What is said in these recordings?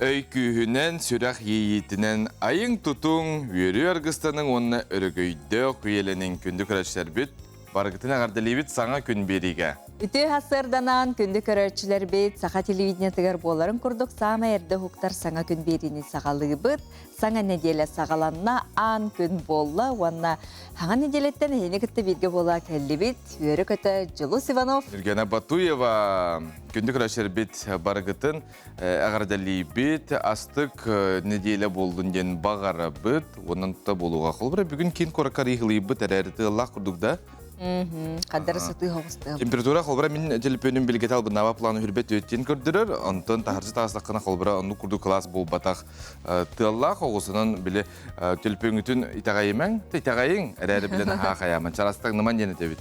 Өй күүһүнэн, сүрэх иэйиитинэн айыҥ-тутуҥ, үөрүү аргыстаныҥ уонна өрөгөйдөөх үйэлэниҥ күндү көрөөччүлэрбит! Барыгытын эҕэрдэлиибит саҥа күн биэриигэ! Үтүө сарсыарданан күндү көрөөччүлэрбит, саха телевидениетыгар буоларын курдук саамай эрдэ уһуктар саҥа күн биэриини саҕалыыбыт. Саҥа нэдиэлэ саҕаланна, аан күн буолла уонна саҥа нэдиэлэттэн эһини кытта бииргэ буола кэллибит. Үөрэ-көтө Дьулус Иванов. Нюргена Батуева. Күндү көрөөччүлэрбит барыгытын эҕэрдэлиибит. Астык нэдиэлэ буоллун диэн баҕарабыт. Онон да буолуоҕа. Холобура бүгүн киин куоракка ыйыһылыйбыт эрээри тыаллаах курдук да. Хаддара сытыы хоҕустыам. Температура холобура мин телефонум билгете албыннаба планы хүрбэт түөттин көрдөрөр. Онтон таһырдьа таҕыстаххына холобура оннук курдук кылаас буолбатах. Тыаллаах оҕусунан били төлпөҥүтүн итэҕэйимэҥ, итэҕэйиҥ эрээри билэн аһаа хайааман чарастаҥныман диэн этэбит.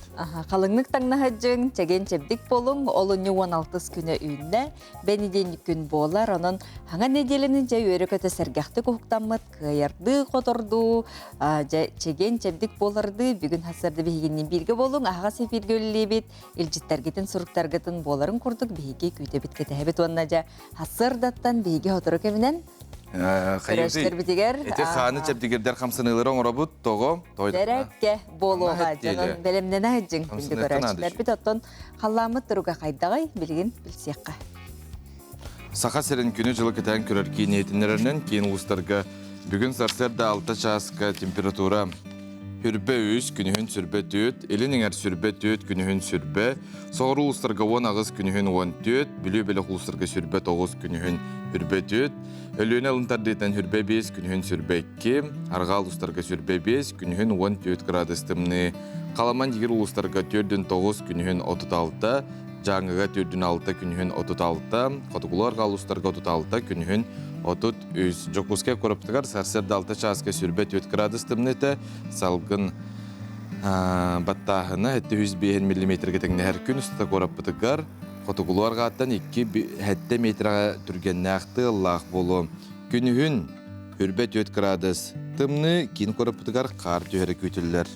Халыҥнык таҥнаһыдьыҥ, чэгиэн чэбдик буолуҥ, олунньу 16 күнэ үүннэ. Бэнидиэнньик күн буолар, онон хаҥа нэдиэлэни дьэ үөрэ-көтө сэргэхтик уһуктаммыт, кыайардыы, хотордуу, дьэ чэгиэн чэбдик буолардыы бүгүн сарсыарда биһигинниин бииргэ буолуҥ, аһаҕас эфиргэ үлэлиибит, илдьиттэргитин, суруктаргытын буоларын курдук биһиги күүтэбит, кэтэһэбит уонна дьэ сарсыардаттан биһиги сотору кэминэн көрөөччүлэрбитигэр Ити хааны чэбдигирдэр хамсаныылары оҥоробут, тоҕо? Бэрэккэ буолуоҕа дьонун бэлэмнэнэ сылдьыҥ күндү көрөөччүлэрбит оттон Халлааммыт туруга хайдаҕый? Билигин билсиэххэ. Саха сирин күнү-дьылы кэтээн көрөр киин иһитиннэрэринэн киин улуустарга бүгүн сарсыарда 6 чааска температура Хүрбэ үс, күнүһүн сүрбэ түөт, илин эҥэр сүрбэ түөт, күнүһүн сүрбэ, соҕуруу улуустарга 18, күнүһүн 14, Бүлүү бөлөх улуустарга сүрбэ тоҕус, күнүһүн хүрбэ түөт, Өлүөнэ алын тардыытынан сүрбэ биэс, күнүһүн сүрбэ икки, арҕаа улуустарга сүрбэ биэс, күнүһүн 14 градус тымныы, Халаман дьигир улуустарга 49, күнүһүн 36, Дьааҥыга 46, күнүһүн 36, Хотугулуу арҕаа улуустарга 36, күнүһүн 33. Дьокуускай куораппытыгар сарсыарда 6 чааска сүрбэ 4 градус тымныыта, салгын баттааһына 705 миллиметргэ тэҥнэһэр күн устата куораппытыгар хотугулуу арҕааттан 2,7 метрэҕэ түргэннээх тыаллаах буолуо. Күнүһүн үрбэ 4 градус тымныы киин куораппытыгар хаар түһэрэ күүтүллэр.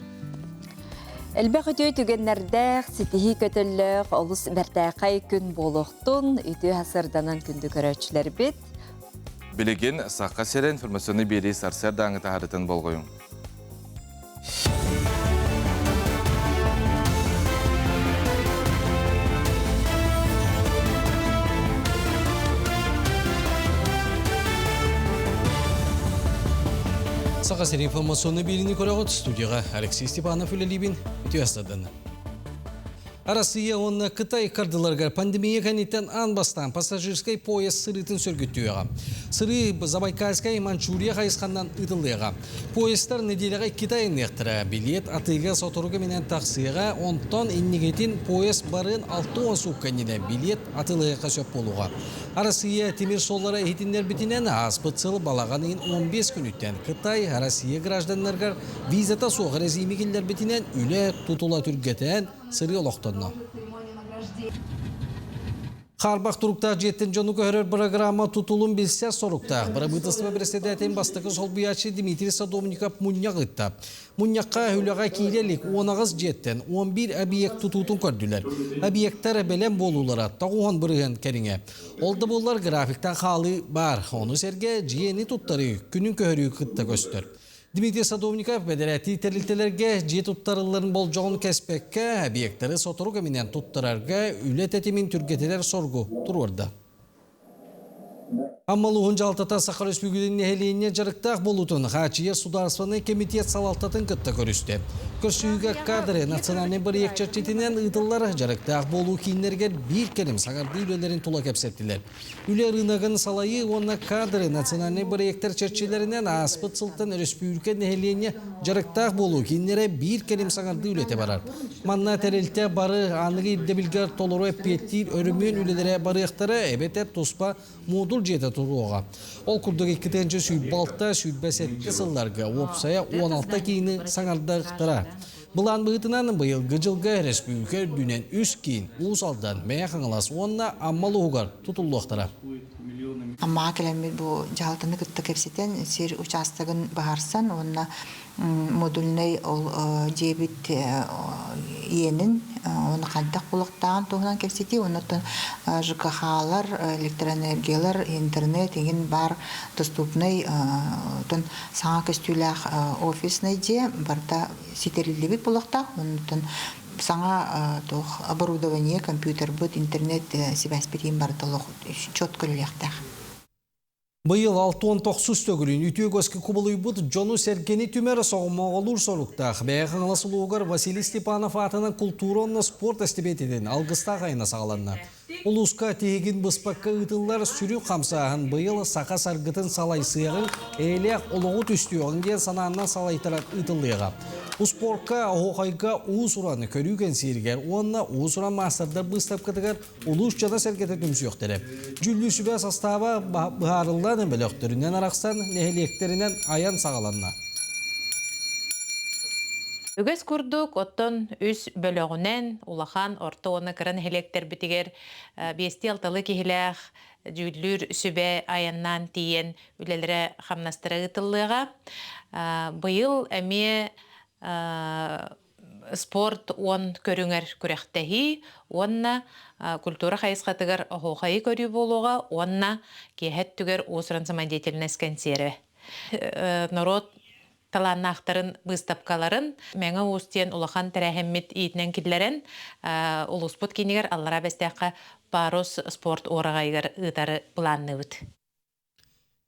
Элбэх үтүө түгэннэрдээх, ситиһии көтөллөөх, олус бэртээхэй күн буолуохтун, үтүө сарсыарданан күндү көрөөччүлэрбит. Билигин Саха сирэ информационнай биэрии сарсыардааҥы таһаарытын болҕойуҥ. Саха сири информационный биэриини көрөҕүт студияҕа Алексей Степанов үлэлиибин үтүө астадын. Арассыыйа уонна Кытай кардыларыгар пандемия кэнниттэн аан бастаан пассажирскай поезд сырыытын сөргүттүөҕэ. Сырыы Забайкальскай Манчжурия хайысханан ыытыллыаҕа. Поездтар нэдиэлэҕэ иккитэ айанныахтара. Билиэт атыыга сотору кэминэн тахсыаҕа, онтон иннигитин поезд барыан 60 суукка иннинэ билиэт атыылаһыахха сөп буолуоҕа. Арассыыйа тимир суоллара иһитиннэрбитинэн, ааспыт сыл балаҕан ыйын 15 күнүттэн Кытай Россия гражданнарыгар визата суох эрэсиими киллэрбитинэн үлэ тутула түргэтээн сырыы олохтонно. Хаарбах туруктаах дьиэттэн дьону көһөрөр бырагыраама тутулун билсэр соруктаах бырабыыталыстыба бэрэссэдээтэлин бастакы солбуйааччы Дмитрий Садовников мунньах ыытта. Мунньахха үлэҕэ киирэ илик 18 дьиэттэн 11 объект тутуутун көрдүлэр. Объектар бэлэм буолуулара 90% кэриҥэ. Ол да буоллар графиктан хаалыы баар. Ону сэргэ дьиэни туттарыы күнүн көһөрүү кытта көстөр. Дмитрий Садовников бэдэрээттиир тэрилтэлэргэ дьиэ туттарылларын болдьоҕун кэспэккэ, объектары сотору кэминэн туттарарга үлэ тэтимин түргэтитэр соргу туруорда. Амма улууһун дьаһалтата Саха Өрөспүүбүлүкэтин нэһилиэнньэ дьарыктаах буолуутун хааччыйар судаарыстыбаннай кэмитиэт салалтатын кытта көрүстэ. Көрсүһүүгэ кадры национальнай бырайыак чэрчитинэн ыытыллар дьарыктаах буолуу кииннэригэр биир кэлим саҥардыы үлэлэрин тула кэпсэттилэр. Үлэ ырыынагын салайыы уонна кадры национальнай бырайыактар чэрчилэринэн ааспыт сылтан өрөспүүбүлүкэ нэһилиэнньэ дьарыктаах буолуу кииннэрэ биир кэлим саҥардыы үлэтэ барар. Манна тэрилтэ бары аныгы ирдэбилгэ толору эппиэттиир өрөмүөн үлэлэрэ барыахтара эбэтэр туспа модуль дьиэтэ туруоҕа. Ол курдук 2026-27 сылларга уопсайа 16 киини саҥардыахтара. Былаан быһыытынан быйылгы дьылга өрөспүүбүлүкэ үрдүнэн үс киин Уус Алдан, Мэҥэ Хаҥалас уонна Амма улууһугар тутуллуохтара. Аммаҕа кэлэммит бу дьаһалтаны кытта кэпсэтэн сир учаастагын быһаарсан уонна модульнай ол дьиэбит иэнин Оны хайдах булуохтааҕын туһунан кэпсэтии, оннуттан ЖКХ-лар, электроэнергиялар, интернет игин бар доступный отон саҥа көстүүлээх офисный дьиэ барыта ситэриллибит буолуохтаах. Оннуттан саҥа туох оборудование, компьютербыт, интернет сибээспитин барыта олох четко үлэлиэхтээх. Быйыл 69 төгүлүн үтүө көскө кубулуйбут дьону-сэргэни түмэр соҕомоҕолуур соруктаах Бэйэ Хаҥалас улууһугар Василий Степанов аатынан култуура уонна спорт эстибиэтитин алгыстаах айана саҕаланна. Улууска тиһигин быспакка ыытыллар сүрүн хамсааһын быйыл саха саргытын салайсыаҕыҥ, эйэлээх олоҕу түстүөҕүҥ диэн санааннан салайтаран ыытыллыаҕа. Успуорка, оһуохайга уус-уран көрүү кэнсиэригэр уонна уус-уран маастардар быыстапкатыгар улуус дьоно-сэргэтэ түмсүөхтэрэ. Дьүүллүүр сүбэ састааба быһаарыллан бөлөхтөрүнэн арахсан нэһилиэктэринэн айан саҕаланна. Үгэс курдук, оттон үс бөлөҕүнэн улахан, орто уонна кыра нэһилиэктэрбитигэр биэстии-алталыы киһилээх дьүүллүүр сүбэ айаннаан тиийэн үлэлэрэ хамнастара ыытыллыаҕа. Быйыл эмиэ спорт уон көрүҥэр күрэхтэһии уонна культура хайысхатыгар оһуохайы көрүү буолуоҕа уонна киэһэ өттүгэр уус-уран самодеятельность кэнсиэрэ. Норуот талааннаахтарын быыстапкаларын Мэҥэ Уус диэн улахан тэрээһиммит иитинэн киллэрэн улууспут киинигэр Аллараа Бэстээххэ Парус спорт уораҕайыгар ыытары былаанныыбыт.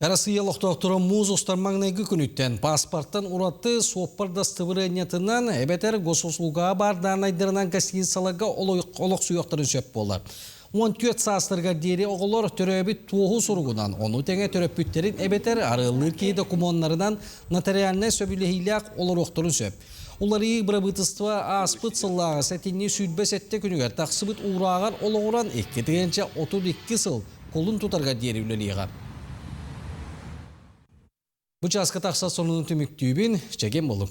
Россия олохтоохторо муус устар маҥнайгы күнүттэн паспортан ураты суоппар дастыбырыанньатынан эбэтэр госуслугаҕа баар дааннайдарынан гостиницаларга олохсуйуохтарын сөп буолар. 14 саастарыгар диэри оҕолор төрөөбүт туоһу суругунан, ону тэҥэ төрөппүттэрин эбэтэр арыаллыыр киһи докумуоннарынан нотариальнай сөбүлэһиилээх олоруохтарын сөп. Уларыйыы бырабыытыстыба ааспыт сыллааҕы сэтинньи 27 күнүгэр тахсыбыт уурааҕар олоҕуран 2 032 сыл кулун тутарга диэри үлэлиэҕэ. Бу чааска тахса сонунун түмүктүүбүн, чэгиэн болуҥ.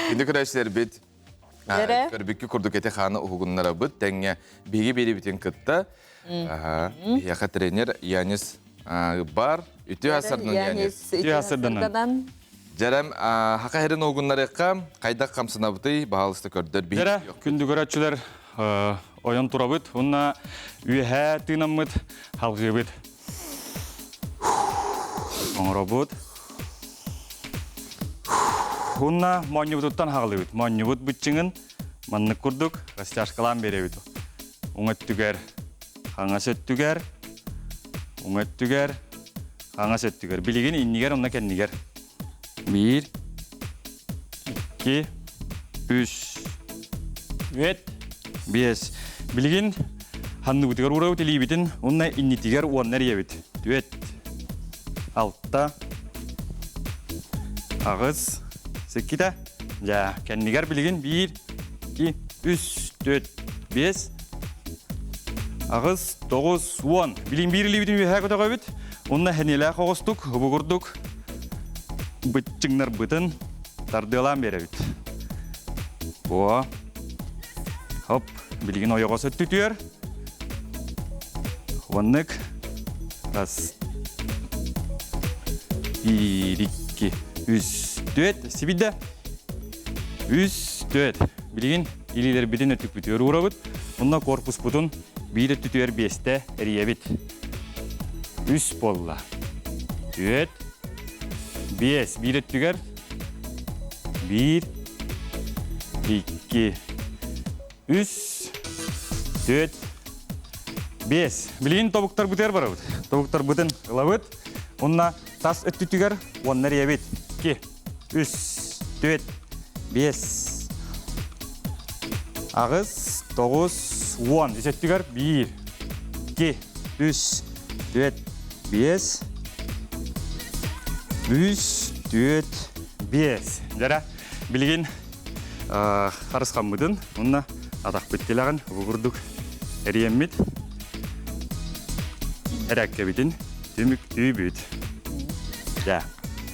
Күндү көрөөччүлэрбит, көрбүккү курдук эти хааны уһугуннарабыт тэҥҥэ биһиги биэрибитин кытта биһиэхэ тренер Янис бар үтүө асардан Янис үтүө асарданан Дьэрэм хака херин уһугуннарыахха хайдах хамсанабытый баһаалыста көрдөр биһиги Дьэрэ күндү көрөөччүлэр ойон турабыт уонна үөһээ тыынаммыт халгыыбыт оҥоробут Уонна моонньубутуттан хаҕылыбыт. Моонньубут быччыҥын маннык курдук растяжкалаан биэрэбит. Уҥа өттүгэр, хаҥас өттүгэр, уҥа өттүгэр, хаҥас өттүгэр. Билигин иннигэр уонна кэннигэр. Биир, икки, үс, үөт, биэс. Билигин ханныбытыгар уурабыт илиибитин уонна иннитигэр уонна эрийэбит. Түөт, алта, аҕыс, сэккитэ. Дьэ, кэннигэр билигин биир, икки, үс, түөрт, биэс, аҕыс, тоҕус, уон. Билигин биир илиибитин үөһээ көтөҕөбүт. Уонна хэниэлээх оҕустук, убугурдук быччыҥнарбытын тардыалаан биэрэбит. О, хоп, билигин ойоҕос өттүтүөр. Оннук. Раз. Биир, икки, үс, түөрт. Сибидэ. Үс, түөрт. Билигин илиилэрбитин өттүкпүтүгэр уурабыт. Онно корпуспутун биир өттүтүгэр биэстэ эрийэбит. Үс буолла. Түөрт. Биэс. Биир өттүгэр. Биир. Икки. Үс, түөрт, биэс. Билигин тобуктарбытыгар барабыт. Тобуктарбытын ылабыт. Уонна тас өттүтүгэр уонна эрийэбит. Икки, үс, түөрт, биэс, аҕыс, тоҕус, уон. Үс өттүгэр биир, икки, үс, түөрт, биэс, үс, түөрт, биэс. Дьэрэ, билигин харысхаммытын уонна атахпыт тилэҕин бу курдук эрийэммит эрээккэбитин түмүктүүбүт. Дьэ.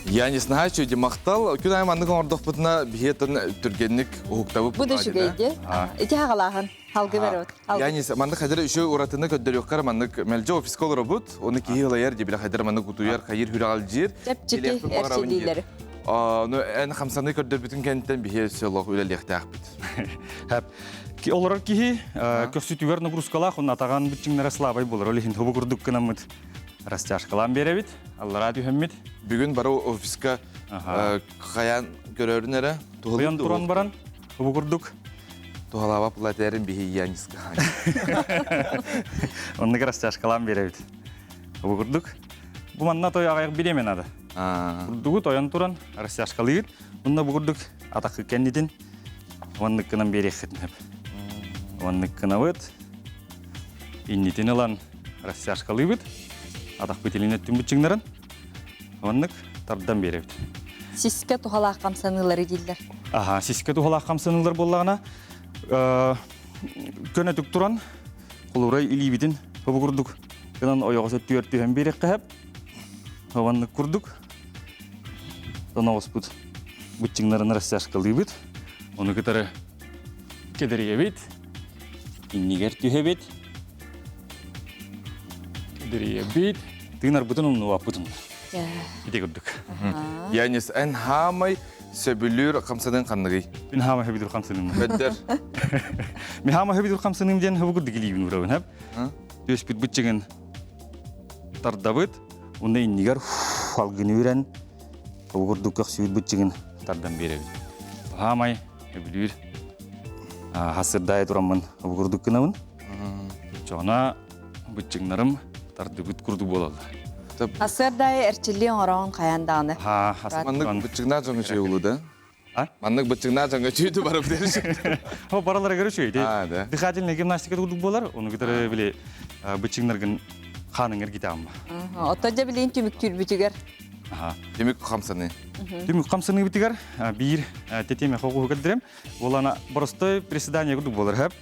Янис наһаа махтал. Күн айы маннык оҥордохпутуна биһиэтин түргэнник уһуктабыт. Бу да үчүгэй Ити хагалааһын халгы берет. Янис маннык хайдара үчү уратыны көддөрүөхкар маннык мэлдьи офиска олоробут. Оны киһи ылайар дебиле хайдара маннык утуйар хайыр хүралжир. Чэпчики эрчилиилери. Ну эн хамсаны көрдөрбүтүн кэнниттэн биһи селох үлэлиэхтээхпит. Хэп. Олорор киһи көрсүтүгэр нагрузкалаах онно атаҕан быччыҥнара слабай болор. Ол иһин хобу курдук гынаммыт растяжкалаан биэрэбит, аллараа түһэммит. Бүгүн бары офиска хаян көрөрүн эрэ. Туһалын туран баран, хобу курдук. Туһалаба платерин биһи Яниска. Оннук растяжкалаан биэрэбит. Хобу курдук. Бу манна той аҕайах бириэмэ надо. Курдугу тойон туран растяжкалыыр. Онно бу курдук атакы кэннитин оннук гынан биэриэххитин сөп. Оннук гынабыт. Иннитин ылан растяжкалыыбыт. Атахпыт илин өттүн быччыҥнарын. Оннук тардан биэрэбит. Сискэ тухалаах хамсаныылары дииллэр. Аха, сискэ тухалаах хамсаныылар буоллаҕына, көнөтүк туран, холурай илиибитин хобу курдук гынан ойоҕос өттүгэр түһэн биэриэххэ сөп. Оннук курдук тоноҕоспут быччыҥнарын растяжкалыыбыт. Ону кытары кэдэрийэбит, иннигэр түһэбит, кэдэрийэбит, тыынарбытын умнубаппытын. Ити курдук. Янис, эн хаамай сөбүлүүр хамсанын ханныгый? Мин хаамай сөбүлүүр хамсаным. Көддөр. Мин хаамай сөбүлүүр хамсаным диэн хабы курдук илиибин урабын, хэп. Түөспүт быччыгын тардабыт, уонна иннигэр алгын үүрэн, ол курдук көхсүүр быччыгын тардан биэрэбит. Хаамай өбүлүүр хасырдаайы тураммын ол курдук гынабын. Чоҕуна быччыҥнарым тардыбыт курдук буолаллар. Хасырдаайы эрчиллии оҥороон хайаан даҕаны. Маннык быччыҥнаа дьоҥҥо үчүгэй улуу да? Маннык быччыҥнаа дьоҥҥо үчүгэй барып О, бараларыгар үчүгэй. Дыхательная гимнастика курдук буолар, ону кытары били быччыҥнаргын хааныҥар гитаамма. Оттон дьэ билин түмүктүүрбүтүгэр. Түмүк хамсаныы. Түмүк хамсаныыбытыгар биир тетеме хоҕуһу кэлдирем. Олана простой приседание курдук буолар хөп.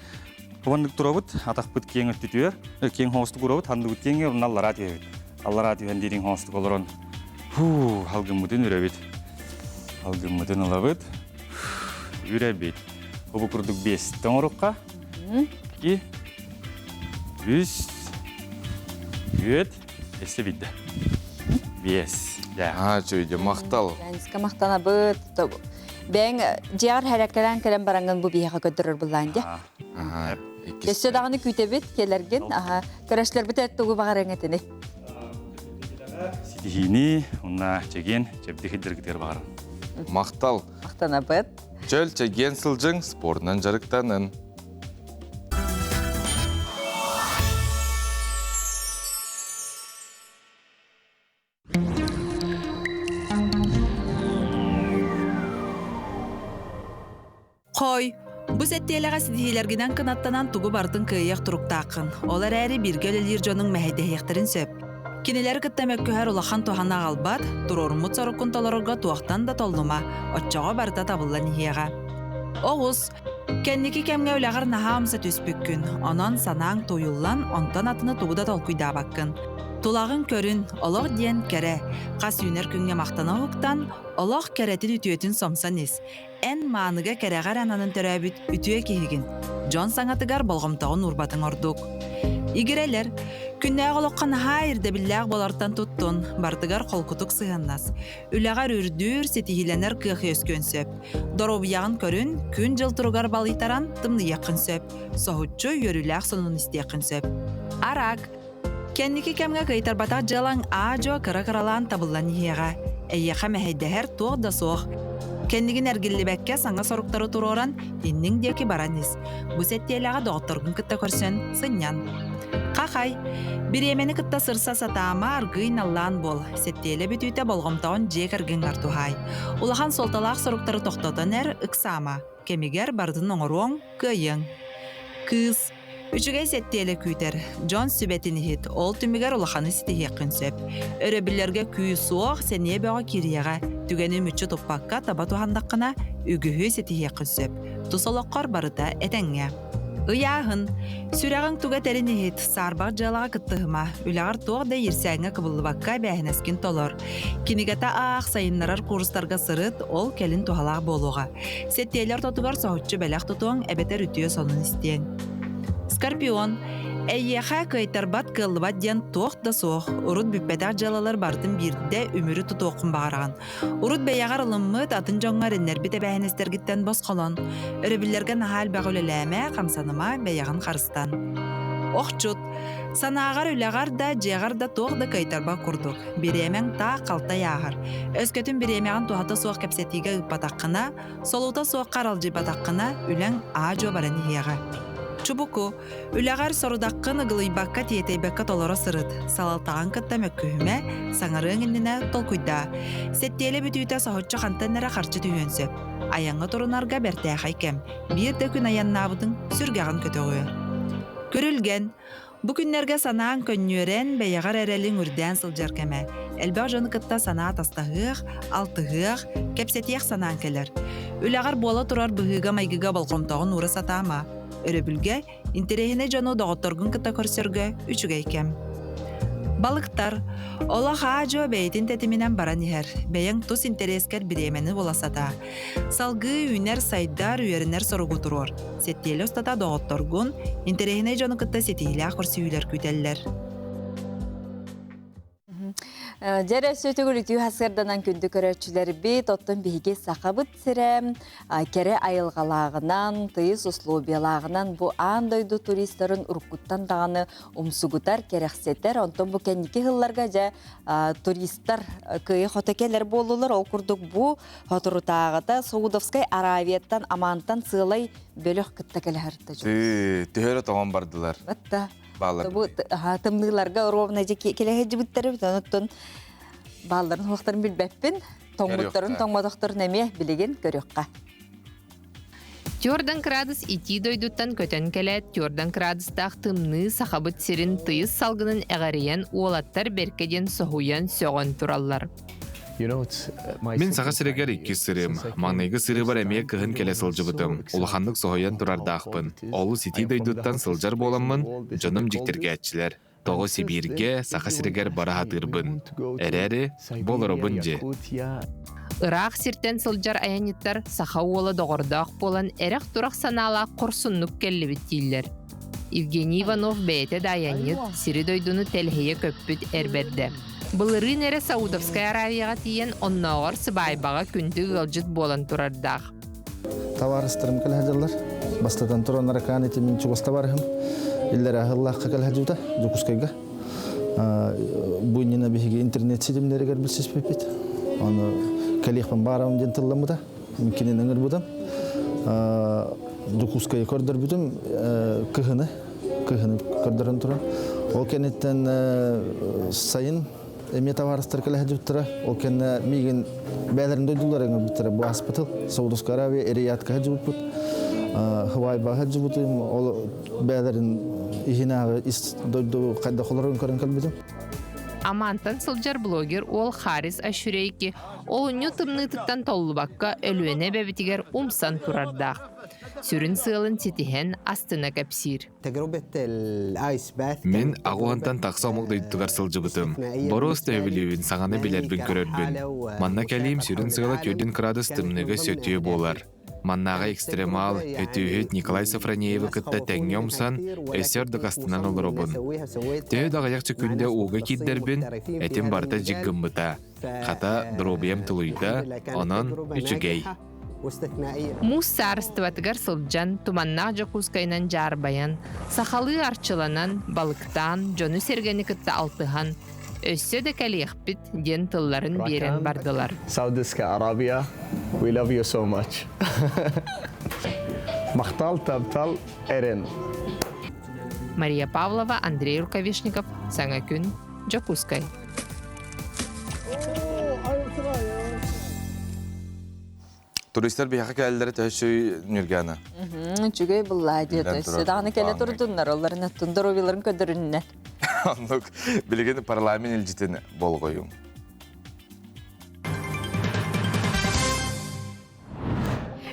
Хобаннык турабыт, атахпыт киэҥ өттүтүгэр, киэҥ хоостук урабыт, ханныбыт киэҥ онно аллараа түһэбит. Аллараа түһэн диирин хоостук олорон, фу, халгыммытын үрэбит. Халгыммытын ылабыт, үрэбит. Бу курдук биэс тоҥорукка. И үс, үөт, эссе бидде. Биэс. Аа, чөйдө, махтал. Янска махтанабыт. Бэйэҥ дьиэҕэр хэрэккэлээн кэлэн бараҥҥын бу биһиэхэ көрдөрөр буллаан дьэ. Өссө даҕаны күүтэбит кэлэргин. Аха, көрөшлөрбүт тугу баҕарыаҥ этини? Ситиһиини уонна чэгиэн чэбдик сылдьаргытыгар баҕарабын. Махтал. Махтанабыт. Чөл чэгиэн сылдьыҥ, спордунан дьарыктанын. Хой, бу сэттиэлэҕэ ситиһиилэргинэн кынаттанан тугу барытын кыайыах туруктааххын. Ол эрээри бииргэ үлэлиир дьонуҥ мэһэйдэһиэхтэрин сөп. Кинилэри кытта мөккүһэр улахан туһаны аҕалбат, туруоруммут соруккун толорорго туохтан да толлума, оччоҕо барыта табыллан иһиэҕэ. Оҕус, кэнники кэмҥэ үлэҕэр наһаа умса түспүккүн, онон санааҥ тууйуллан, онтон атыны тугу да толкуйдаабаккын. Тулаҕын көрүн, олох диэн кэрэ. Хас үүнэр күҥҥэ махтана уһуктан, олох кэрэтин үтүөтүн сомсон ис. Эн мааныга кэрэҕэр ананан төрөөбүт үтүө киһигин. Дьон саҥатыгар болҕомтоҕун уурбатыҥ ордук. Игирэлэр, күннээҕи олоххо наһаа ирдэбиллээх буолартан туттун, барытыгар холкутук сыһыаннас. Үлэҕэр үрдүүр, ситиһиилэнэр кыах үөскүөн сөп. Доруобуйаҕын көрүн, күн-дьыл туругар балыйтаран тымныйыаххын сөп. Соһуччу үөрүүлээх сонун истиэххин сөп. Араак, Кэнники кэмҥэ кыайтарбатах дьыалаҥ аа-дьуо кыра-кыралаан табыллан иһиэҕэ. Эйиэхэ мэһэйдэһэр туох да суох. Кэннигин эргиллибэккэ саҥа соруктары туруоран, инниҥ диэки баран ис. Бу сэттиэлэҕэ доҕотторгун кытта көрсөн, сынньан. Хахай, бириэмэни кытта сырса сатаама, аргыый наллаан буол. Сэттиэлэ бүтүүтэ болҕомтоҕун дьиэ кэргэҥҥэр туһаай. Улахан суолталаах соруктары тохтотон эр, ыксаама. Кэмигэр барытын оҥоруоҥ, кыайыаҥ. Кыыс, Үчүгэй сэттиэлэ күүтэр, дьон сүбэтин иһит, ол түмүгэр улаханы ситиһиэххин сөп. Өрөбүллэргэ күүс-уох, сэниэ бөҕө киириэҕэ. Түгэни мүччү туппакка таба туһаннаххына, үгүһү ситиһиэххин сөп. Тус олоххор барыта этэҥҥэ. Ыйааһын. Сүрэҕиҥ туга этэрин иһит, саарбах дьыалаҕа кыттыһыма, үлэҕэр туох да иирсээҥҥэ кыбыллыбакка эбээһинэскин толор. Кинигэтэ аах, сайыннарар курстарга сырыт, ол кэлин туһалаах буолуоҕа. Сэттиэлэ ортотугар соһуччу бэлэх тутуоҥ эбэтэр үтүө сонун истиэҥ. Скорпион. Эйиэхэ кыайтарбат кыаллыбат диэн туох да суох. Урут бүппэтэх дьыалалар барытын биирдэ үмүрү тутуоххун баҕараҕын. Урут бэйэҕэр ылыммыт, атын дьоҥҥо эрэннэрбит эбээһинэстэргиттэн босхолон. Өрөбүллэргэ наһаа элбэх үлэлээмэ, хамсаныма, бэйэҕин харыстан. Охчут. Санааҕар, үлэҕэр да, дьиэҕэр да туох да кыайтарбат курдук. Бириэмэҥ таах халтай ааһар. Өскөтүн бириэмэҕин туһата суох кэпсэтиигэ ыыппатаххына, солуута суохха аралдьыйбатаххына, үлэҥ аа-дьуо баран иһиэҕэ. Чубуку. Үлэҕэр сорудаххын ыгылыйбакка тиэтэйбэккэ толоро сырыт, салалтаҕын кытта мөккүһүмэ, саҥарыаҥ иннинэ толкуйдаа. Сэттиэлэ бүтүүтэ соһуччу хантан эрэ харчы түһүөн сөп. Айаҥҥа турунарга бэртээхэй кэм. Биир да күн айаннаабытыҥ сүргэҕин көтөҕүө. Күрүлгэн. Бу күннэргэ санааҥ көнньүөрэн, бэйэҕэр эрэлиҥ үрдээн сылдьар кэмэ. Элбэх дьону кытта санаа атастаһыах, алтыһыах, кэпсэтиэх санааҥ кэлэр. Үлэҕэр буола турар быһыыга-майгыга болҕомтоҕун уура сатаама. Өрөбүлгэ интэриэһинэй дьону доҕотторгун кытта көрсөргө үчүгэй кэм. Балыктар. Олох аа-дьуо бэйэтин тэтиминэн баран иһэр. Бэйэҥ тус интэриэскэр бириэмэни була сатаа. Салгыы үүнэр-сайдар, үөрэнэр соругу туруор. Сэттиэлэ устата доҕотторгун, интэриэһинэй дьону кытта ситиһиилээх көрсүһүүлэр күүтэллэр. Дьэ эрэ өссө төгүл үтүө сарсыарданан күндү көрөөччүлэрбит, оттон биһиги Сахабыт сирэ кэрэ айылҕалааҕынан, тыйыс условиялааҕынан бу аан дойду туристарын уруккуттан даҕаны умсугутар, кэрэхсэтэр. Онтон бу кэнники сылларга дьэ туристар кыайа-хото кэлэр буоллулар. Ол курдук бу соторутааҕыта Саудовскай Аравияттан Амантан сыалай бөлөх кытта кэлэ сырытта. Төһө эрэ тоҥон бардылар. Батта. Бааллар. Бу тымныыларга ровно дьэ кэлэһэдьибиттэр эбит онуттан баалларын хуохтарын билбэппин тоҥмуттарын тоҥмотохторун эмиэ билигин көрүөххэ. Тёрдан кыраадыс итии дойдуттан көтөн кэлээт, тёрдан кыраадыстаах тымныы Сахабыт сирин тыйыс салгынын эҕэрийэн уолаттар бэркэ диэн соһуйан сөҕөн тураллар. Мин Саха сиригэр иккис сырыым. Маҥнайгы сырыыбар эмиэ кыһын кэлэ сылдьыбытым. Улаханнык соһуйан турардаахпын. Олус итии дойдуттан сылдьар буоламмын, дьонум дьиктиргээччилэр. Тоҕо Сибииргэ, Саха сиригэр бара сатыырбын. Эрээри, бу олоробун дии. Ыраах сиртэн сылдьар айанньыттар саха уола доҕордоох буолан эрэх-турах санаалаах хорсуннук кэллибит дииллэр. Евгений Иванов бэйэтэ да айанньыт, сири-дойдуну тэлэһийэ көппүт эр бэрдэ. Былырыын эрэ Саудовскай Аравияҕа тиийэн оннооҕор сыбаайбаҕа күндү ыалдьыт буолан турардаах. Табаарыстарым кэлэ сылдьаллар. Бастатан туран наракаан ити мин чугас табаарыһым. Иллэрэ аһыллаахха кэлэ сылдьыбыта Дьокуускайга. Бу иннинэ биһиги интернет ситимнэригэр билсиспиппит. Аны кэлиэхпин баарабын диэн тылламмыта. Кинини ыҥырбытым. Дьокуускайы көрдөрбүтүм кыһыны кыһыны көрдөрөн туран. Ол кэнниттэн сайын эмиэ табаарыстар кэлэ сылдьыбыттара. Ол кэннэ миигин бэйэлэрин дойдулара ыҥырбыттара. Бу ааспытыл Саудовская Аравия Риядка сылдьыбыппыт. Хавайба сылдьыбытым. Ол бэйэлэрин иһинээҕи ис дойду хайдах олорорун көрөн кэлбитим. Амантан сылдьар блогер уол Харис Ашурейки олунньу тымныытыттан толлубакка Өлүөнэ эбэбитигэр умсан турардаах. Сүрүн сыалын ситиһэн астына кэпсиир. Мин аҕуһантан тахса омук дойдутугар сылдьыбытым. Боруос төһөбүлүүбүн саҥаны билэрбин көрөрбүн. Манна кэлиим сүрүн сыала 4 кыраадыс тымныыга сөтүө буолар. Маннааҕы экстремал, өтүүһүт Николай Софронеевы кытта тэҥҥэ умсан, өссө ордук астынан олоробун. Төһө да аҕыйах күндэ ууга киирдэрбин, этим барыта дьик гыммыта. Хата, доруобуйам тулуйда, онон үчүгэй. Муус саарыстыбатыгар сылдьан, туманнаах Дьокуускайынан дьаарбайан, сахалыы арчыланан, балыктаан, дьону-сэргэни кытта алтыһан, өссө да кэлиэхпит диэн тылларын биэрэн бардылар. Саудовская Аравия, we love you so much. Махтал, таптал, Эрен. Мария Павлова, Андрей Рукавишников, Саҥа күн, Дьокуускай. Туристар биһиэхэ кэлэллэрэ төһө Нүргэна? Үчүгэй буллаа диэтэ. Өссө даҕаны кэлэ турдуннар, оларын оттон доруобуйаларын көрдөрүннэр. Оннук билигин парламент илдьитин болҕойуҥ.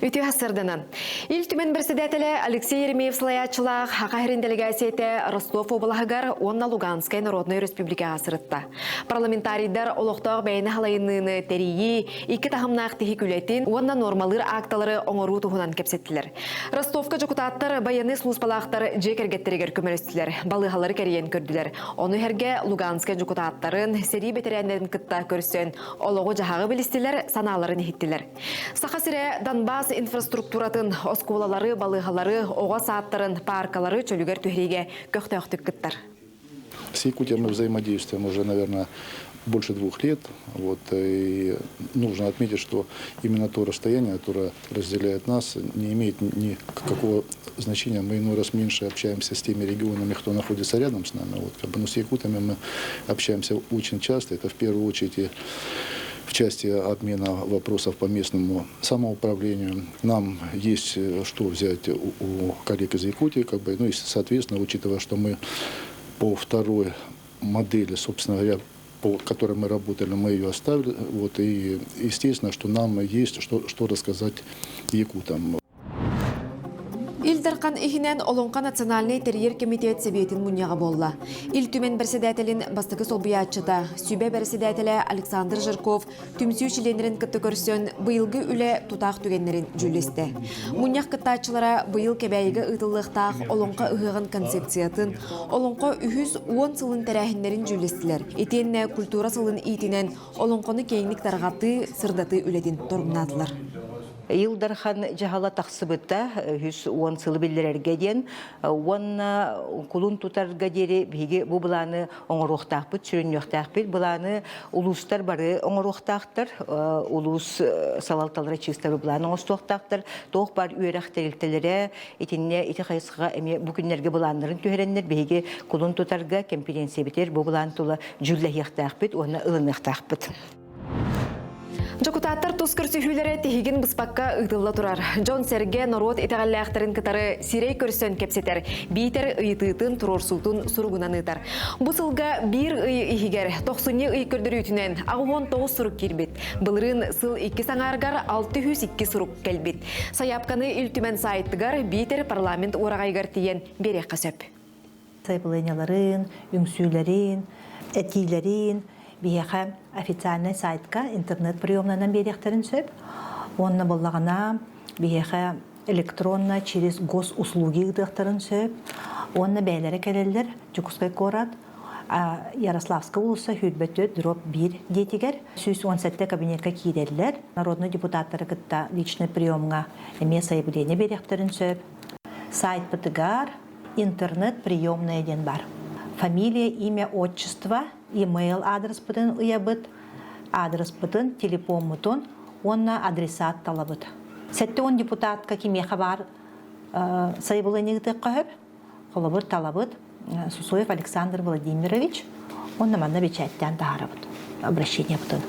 Үтүө сарданан. Ил Түмэн председателэ Алексей Еремеев салайааччылаах Саха сирин дэлэгээссийэтэ Ростов уобалаһыгар уонна Луганскай Народнай Республикаҕа сырытта. Парламентарийдар олохтоох бэйэни халайыныыны тэрийии, икки таһымнаах тиһик үлэтин уонна нуормалыыр аакталары оҥоруу туһунан кэпсэттилэр. Ростовка дьокутааттар байыаннай сулууспалаахтар дьиэ кэргэттэригэр көмөлөстүлэр, балыыһалары кэрийэн көрдүлэр. Ону сэргэ Луганскай дьокутааттарын, сэрии бэтэрээннэрин кытта көрсөн олоҕу-дьаһаҕы билистилэр, санааларын иһиттилэр. Саха сирэ Донбасс инфраструктуратын, оскуолалары, балыыһалары, оҕо саадтарын, пааркалары чөлүгэр түһэриигэ көхтөөхтүк кыттар. С Якутией мы взаимодействуем уже, наверное, больше двух лет. Вот, и нужно отметить, что именно то расстояние, которое разделяет нас, не имеет никакого значения. Мы иной раз меньше общаемся с теми регионами, кто находится рядом с нами. Вот, как бы, но с якутами мы общаемся очень часто. Это в первую очередь и в части обмена вопросов по местному самоуправлению. Нам есть что взять у, у коллег из Якутии, как бы, ну и, соответственно, учитывая, что мы по второй модели, собственно говоря, по которой мы работали, мы ее оставили. Вот, и естественно, что нам есть что, что рассказать якутам. Ил Дархан иһинэн Олоҥхо национальнай тэрийэр кэмитиэт сэбиэтин мунньаҕа буолла. Ил Түмэн бэрэссэдээтэлин бастакы солбуйааччыта, сүбэ бэрэссэдээтэлэ Александр Жирков түмсүү чилиэннэрин кытта көрсөн, быйылгы үлэ тутаах түгэннэрин дьүүллэстэ. Мунньах кыттааччылара быйыл Кэбээйигэ ыытыллыахтаах Олоҥхо ыһыаҕын концепциятын, Олоҥхо үһүс уон сылын тэрээһиннэрин дьүүллэстилэр. Итиэннэ культура сылын иитинэн олоҥхону киэҥник тарҕатыы, сырдатыы үлэтин торумнаатылар. Ил Дархан дьаһала тахсыбыта 110 сылы биллэрэргэ диэн уонна кулун тутарга диэри биһиги бу былааны оҥоруохтаахпыт, сүрүннүөхтээхпит. Былааны улуустар бары оҥоруохтаахтар, улуус салалталара чыыстабы былаан оҥостуохтаахтар. Туох бар үөрэх тэрилтэлэрэ итиннэ ити хайысхаҕа эмиэ бу күннэргэ былааннарын түһэрэннэр биһиги кулун тутарга кэмпириэнсийэбитигэр бу былаан тула дьүүллэһиэхтээхпит уонна ылыныахтаахпыт. Дьокутааттар тус көрсүһүүлэрэ тиһигин быспакка ыытылла турар. Дьон-сэргэ норуот итэҕэллээхтэрин кытары сирэй көрсөн кэпсэтэр, биитэр ыйытыытын, туруорсуутун суругунан ыытар. Бу сылга биир ый иһигэр тохсунньу ый көрдөрүүтүнэн 69 сурук киирбит. Былырыын сыл иккис аҥаарыгар 602 сурук кэлбит. Сайаапканы Ил Түмэн саайтыгар биитэр парламент уораҕайыгар тиийэн биэриэххэ сөп. Сайабылыанньаларын, үҥсүүлэрин, этиилэрин биһиэхэ официальнай сайтка интернет приемнанан биэриэхтэрин сөп. Уонна буоллаҕына биһиэхэ электронно через госуслуги ыытыахтарын сөп. Уонна бэйэлэрэ кэлэллэр Дьокуускай куорат Ярославская уулусса 24 дробь 1 диэтигэр 117 кабинетка киирэллэр. Народный депутаттары кытта личный приемҥа эмиэ сайабыление биэриэхтэрин сөп. Сайтпытыгар интернет-приемная диэн бар. Фамилия, имя, отчество, email аадырыспытын ыйабыт, аадырыспытын, телефоммутун уонна адресат талабыт. 70 депутатка кимиэхэ баар сайабылыанньа ыытыахха сөп. Холобур, талабыт Сусоев Александр Владимирович уонна манна бэчээттээн таһаарабыт обращениебытын.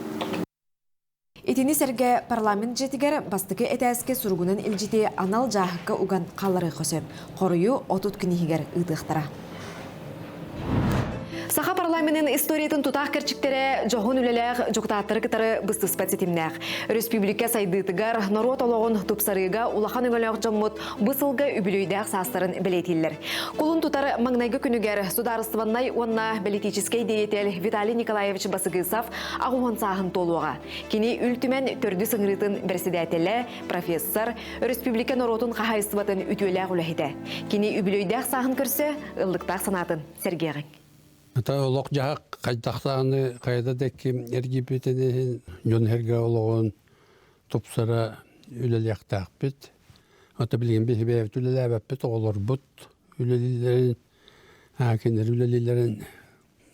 Итини сэргэ парламент дьиэтигэр бастакы этээскэ суругунан илдьити анал дьааһыкка уган хаалларыахха сөп. Хоруйу 30 күн иһигэр ыытыахтара. Саха парламенын историятын тутаах кэрчиктэрэ дьоһун үлэлээх дьокутааттары кытары быстыспат ситимнээх. Өрөспүүбүлүкэ сайдыытыгар, норуот олоҕун тупсарыыга улахан өҥөлөөх дьоммут бу сылга үбүлүөйдээх саастарын бэлиэтииллэр. Кулун тутар маҥнайгы күнүгэр судаарыстыбаннай уонна бэлитиичэскэй диэйэтэл Виталий Николаевич Басыгысов аҕуһун сааһын туолуоҕа. Кини Үл Түмэн төрдүс ыҥырыытын бэрэссэдээтэлэ, профессор, өрөспүүбүлүкэ норуотун хаһаайыстыбатын үтүөлээх үлэһитэ. Кини үбүлүөйдээх сааһын көрсө ыллыктаах санаатын сэргиэҕиҥ. Ата олох-дьаһах хайдахтааны хайда да ким эргийбитин иһин дьон эргэ олоҕун тупсара үлэлиэхтээхпит. Ата билигин биһи бэйэбит үлэлээбэппит, оҕолорбут үлэлииллэрин, кинилэр үлэлииллэрин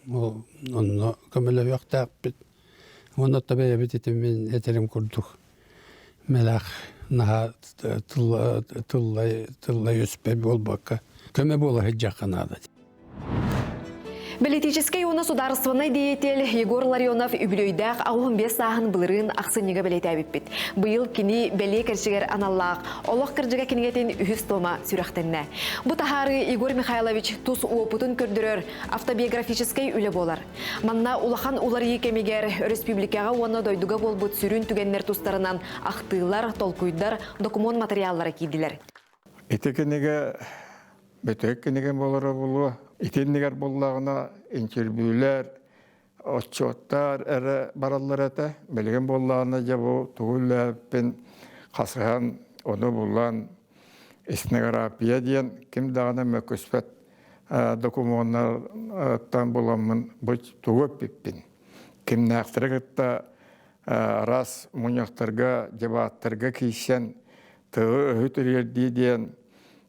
Онно көмөлөһүөхтээхпит. Уонна оттон бэйэбит ити мин этэрим курдук мэлэх наһаа тыллай тыллай өспө буолбакка көмө буола сылдьыахха наада. Бэлитиичэскэй уонна судаарыстыбаннай деятель Егор Ларионов үбүлүөйдээх 85 сааһын былырыын ахсынньыга бэлиэтээбиппит. Быйыл кини бэлиэ кэрчигэр аналлаах Олох кырдьыга кинигэтин үһүс тома сүрэхтэннэ. Бу таһаарыы Егор Михайлович тус уопутун көрдөрөр автобиографическай үлэ буолар. Манна улахан уларыйыы кэмигэр өрөспүүбүлүкэҕэ уонна дойдуга буолбут сүрүн түгэннэр тустарынан ахтыылар, толкуйдар, докумуон матырыйааллара киирдилэр. Ити кинигэ бүтэһик кинигэм буолара буолуо. Итиннигэр буоллаҕына интервьюлэр, отчуоттар эрэ бараллар этэ. Билигин буоллаҕына дьэ бу тугу үлэлээбиппин хасыһан, ону булан этнография диэн ким даҕаны мөккүспэт докумуоннартан буламмын бу тугу эппиппин кимнээхтэри кытта араас мунньахтарга, дебаттарга киирсэн тылы-өһү тириэрдии диэн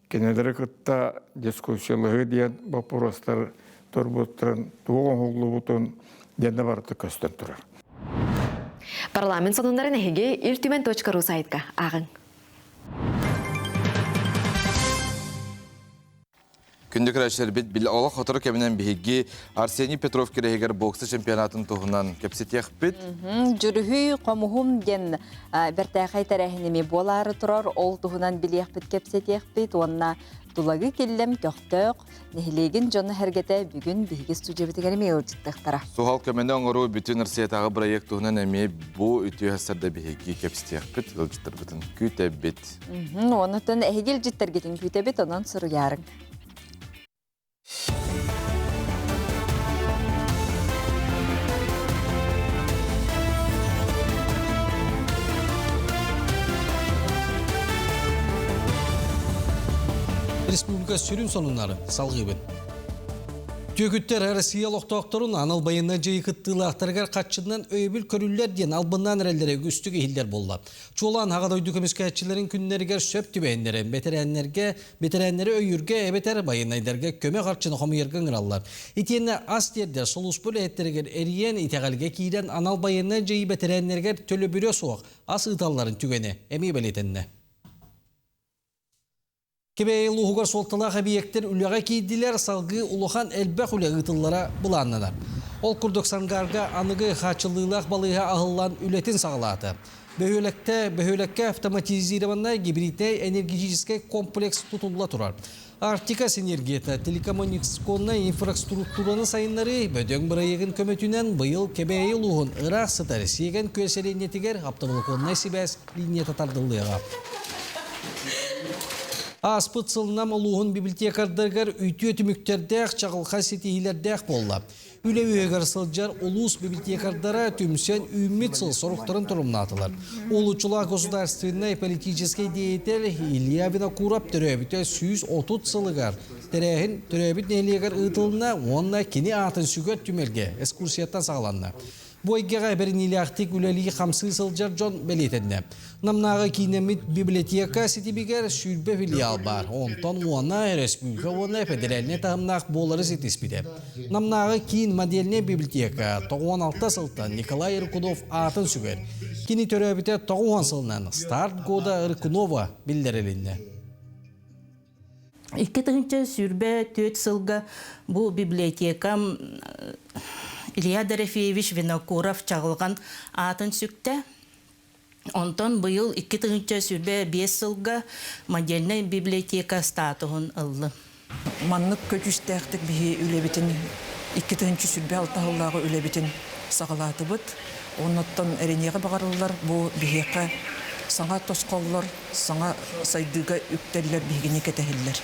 кинилэри кытта дискуссиялаһыы диэн боппуруостар турбуттарын, туох оҥоһуллубутун диэн да барыта көстөн турар. Парламент сонуннарын эһиги Ил Түмэн .ру сайтка ааҕыҥ. Күндү көрөөччүлэрбит, бил олох сотору кэминэн биһиги Арсений Петров кирэһигэр бокса чемпионатын туһунан кэпсэтиэхпит. Дьүрүһүй хомуһум диэн бэртээхэй тэрээһиними буолаары турар, ол туһунан билиэхпит, кэпсэтиэхпит уонна Тулагы Киллэм көхтөөх нэһилиэгин дьоно сэргэтэ бүгүн биһиги студиябытыгар эмиэ ыалдьыттыахтара. Суһал көмөнү оҥоруу бүтүн Россиятааҕы бырайыак туһунан эмиэ бу үтүө сарда биһиги кэпсэтиэхпит, ыалдьыттарбытын күүтэбит. Онутун эһиги илдьиттэргитин күүтэбит, онон суруйаарыҥ. Республика сүрүн сонуннары салгыыбын. Түөкүттэр Россия олохтоохторун анал байыаннай дьайыы кыттыылаахтарыгар хаччынан өйөбүл көрүллэр диэн албыннаан эрэллэрэ үгүстүк иһиллэр буолла. Чуолаан Аҕа дойду көмүскээччилэрин күннэригэр сөп түбэһиннэрэн бэтэрээннэргэ, бэтэрээннэри өйүүргэ эбэтэр байыаннайдарга көмө харчыны хомуйарга ыҥыраллар. Итиэннэ ас тиэрдэр сулууспа үлэһиттэригэр эрийэн итэҕэлгэ киирэн анал байыаннай дьайыы бэтэрээннэригэр төлөбүрэ суох ас ыыталларын түгэнэ эмиэ бэлиэтэннэ. Кэбээйи улууһугар суолталаах эбийиэктэр үлэҕэ киирдилэр, салгыы улахан элбэх үлэ ыытыллара былааннанар. Ол курдук Сангаарга аныгы хааччыллыылаах балыыһа аһыллан үлэтин саҕалаата. Бөһүөлэктэ бөһүөлэккэ автоматизированнай гибриднэй энергетическэй комплекс тутулла турар. Арктика синергията телекоммуникационнай инфраструктураны сайыннарыы бөдөҥ бырайыагын көмөтүнэн быйыл Кэбээйи улууһун ыраах сытар Сиэгэн күөл сэлиэнньэтигэр оптоволоконнай сибээс линията тардыллыаҕа. Ааспыт сыл Нам улууһун библиотекардарыгар үтүө түмүктэрдээх, чаҕылхай ситиһиилэрдээх буолла. Үлэ үөһүгэр сылдьар улуус библиотекардара түмсэн үүммүт сыл соруктарын торумнаатылар. Улуччулаах государственнай политическай деятель Илья Винокуров төрөөбүтэ 130 сылыгар тэрээһин төрөөбүт нэһилиэгэр ыытылынна уонна кини аатын сүгэр түмэлгэ экскурсияттан саҕаланна. Бу эйгэҕэ бэриниилээхтик үлэлии-хамсыы сылдьар дьон бэлиэтэннэ. Намнааҕы киинэммит библиотека ситимигэр 20 филиал баар. Онтон уона өрөспүүбүлүкэ уонна федеральнай таһымнаах буолары ситиспитэ. Намнааҕы киин модельнай библиотека 96 сылтан Николай Рыкунов аатын сүгэр. Кини төрөөбүтэ 90 сылынан «Старт года Рыкунова» биллэрилиннэ. 2024 сылга бу библиотекам Илья Дорофеевич Винокуров чаҕылҕан аатын сүктэ. Онтон быйыл 2025 сылга модельнай библиотека статуһун ыллым. Маннык көдьүүстээхтик биһи үлэбитин 2026 сыллааҕы үлэбитин саҕалаатыбыт. Оннуттан эрэниэҕи баҕарыллар бу биһиэхэ саҥа тосхоллор саҥа сайдыыга үктэллэр биһигини кэтэһиллэр.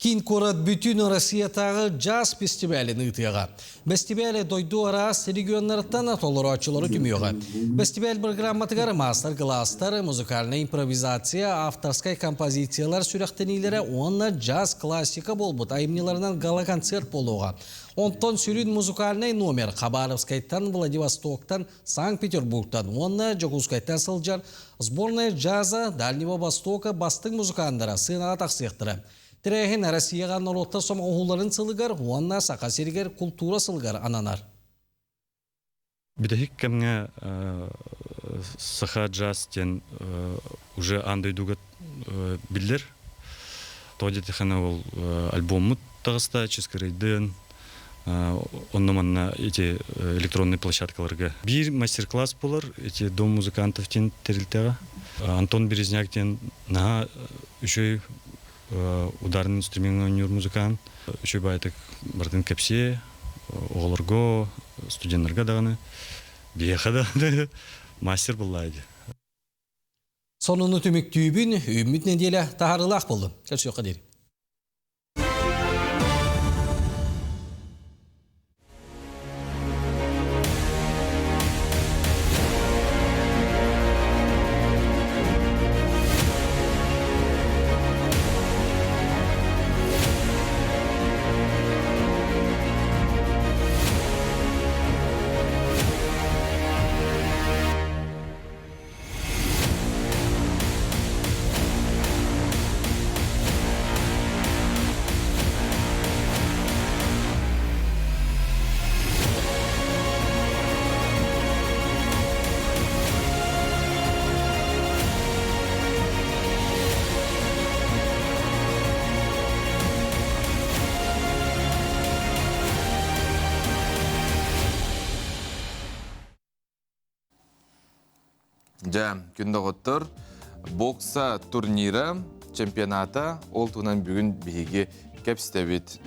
Киин куорат бүтүн Россиятааҕы джаз фестивалын ыытыаҕа. Бэстибээли дойду араас регионнарыттан толорооччулары түмүөҕэ. Бэстибээл программатыгар маастар-кылаастар, музыкальнай импровизация, авторскай композициялар сүрэхтэниилэрэ уонна джаз классика буолбут айымньыларынан гала-концерт буолуоҕа. Онтон сүрүн музыкальнай номер Хабаровскайтан, Владивостоктан, Санкт-Петербургтан уонна Дьокуускайтан сылдьар сборная джаза Дальнего Востока бастыҥ музыканнара сыанаҕа тахсыахтара. Тэрээһин Россияҕа норуоттар сомоҕолоһууларын сылыгар уонна Саха сиригэр култуура сылыгар ананар. Бүтэһик кэмҥэ саха джаз диэн уже аан дойдуга биллэр. Тоҕо диэтэххинэ ол альбоммут таҕыста Чыскырыйдын, онно-манна эти электронный площадкаларга. Биир мастер-класс буолар, эти Дом музыкантов диэн тэрилтэҕэ. Антон Березняк диэн наһаа үчүгэй ударный инструмент оонньуур музыкант. Үчүгэй баайтык барытын кэпсиэ, оҕолорго, студеннарга даҕаны, биһиэхэ даҕаны мастер буллаа дии. Сонуну түмүктүүбүн, үүммүт нэдиэлэ таһаарыылаах буоллун. Көрсүөххэ диэри. Дьэ, күн доҕоттор, бокса турнира, чемпионата ол туһунан бүгүн биһиги кэпсэтэбит.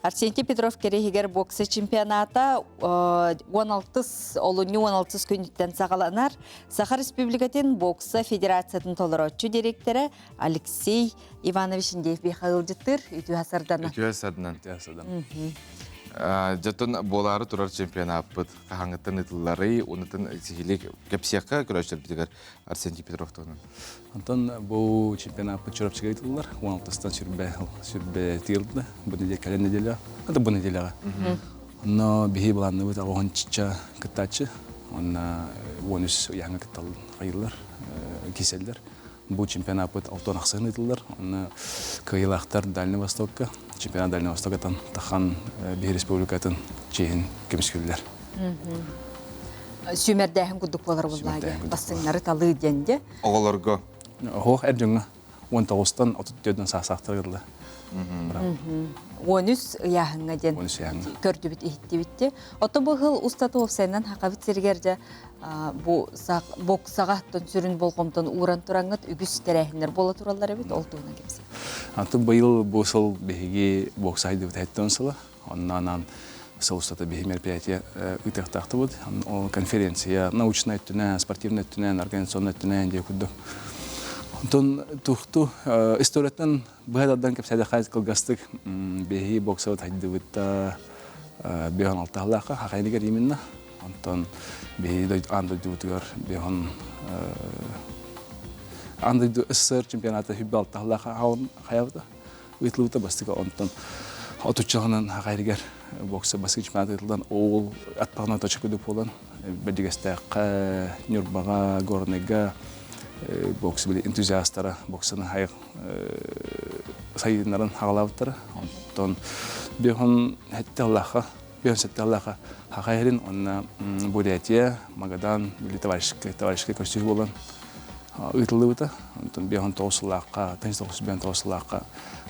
Арсентий Петров кэриһигэр бокса чемпионата 16 олунньу 16 күнүттэн саҕаланар. Саха Республикатын бокса федерациятын толорооччу директора Алексей Иванович Индеев ыалдьыттыыр. Үтүө сарданан. Үтүө сарданан. Үтүө сарданан. Дьоттон буолаары турар чемпионаппыт хаһааҥҥыттан ыытылларый, онутун сиһилик кэпсиэххэ көрөөччүлэрбитигэр Арсентий Петров туһунан. Онтон бу чемпионаппыт Чурапчыга ыытыллар. 16-тан сүрбэ сүрбэ тыылды. Бу неделя кэлэн неделя. Это бу неделяҕа. Онно биһи былаанныбыт оҕончча кыттааччы. Онно 13 ыйааҥҥа кыттал хайыллар, киселлер. Бу чемпионаппыт алтан ахсыһын ыытыллар. Онно кыайыылаахтар Дальний Востокка, чемпионат Дальний Востокатан тахан биһи республикатын чиэһин көмүскүүллэр. Сүүмэрдээһин курдук буолар буоллаа бастыҥнары талыы диэн де. Оҕолорго. Оһох эр дьоҥҥо 19-тан 34-дөн саасаахтар ыытыллар. 13 ыйааһыҥҥа диэн көрдүбүт иһиттибит де. Ото бу хыл устата уопсайынан хакабыт сиригэр дьэ бу боксаҕа сүрүн болҕомтон ууран тураҥҥыт үгүс тэрээһиннэр буола тураллар эбит ол туһунан кэпсээ. Антон быйыл бу сыл биһиги бокса хайдыбыт хэттэн сыла. Онно анаан сыл устата биһи мероприятие ыытыахтаахтыбыт. Ол конференция научнай өттүнэн, спортивнай өттүнэн, организационнай өттүнэн диye курдук. Онтон тухту историяттан быһа тардан кэпсээдэххэ кылгастык биһи боксабыт хайдыбытта биһон алтаһылаахха хахайныгар именно Онтон биһиги аан дойдубутугар биһон аан дойду СССР чемпионата хүббэ алтаһылаах хайабыта ыытылыбыта бастыка онтон отуччаҕынан хахайригэр бокса бастакы чемпионат ыытыллан ол аттаҕынан точка курдук буолан Бэрдьигэстээххэ, Ньурбаҕа, Горнайга бокс били энтузиастара боксаны хайык сайыннарын хаҕалаабыттара. Онтон биһон хэтте аллаха Биосетталлаха Хахайрин онна Бурятия, Магадан били товарищескай товарищескай көрсүһүү буолан ыытыллыбыта. Онтон биохон тоҕус сыллаахха, тыһыынча тоҕус биохон тоҕус сыллаахха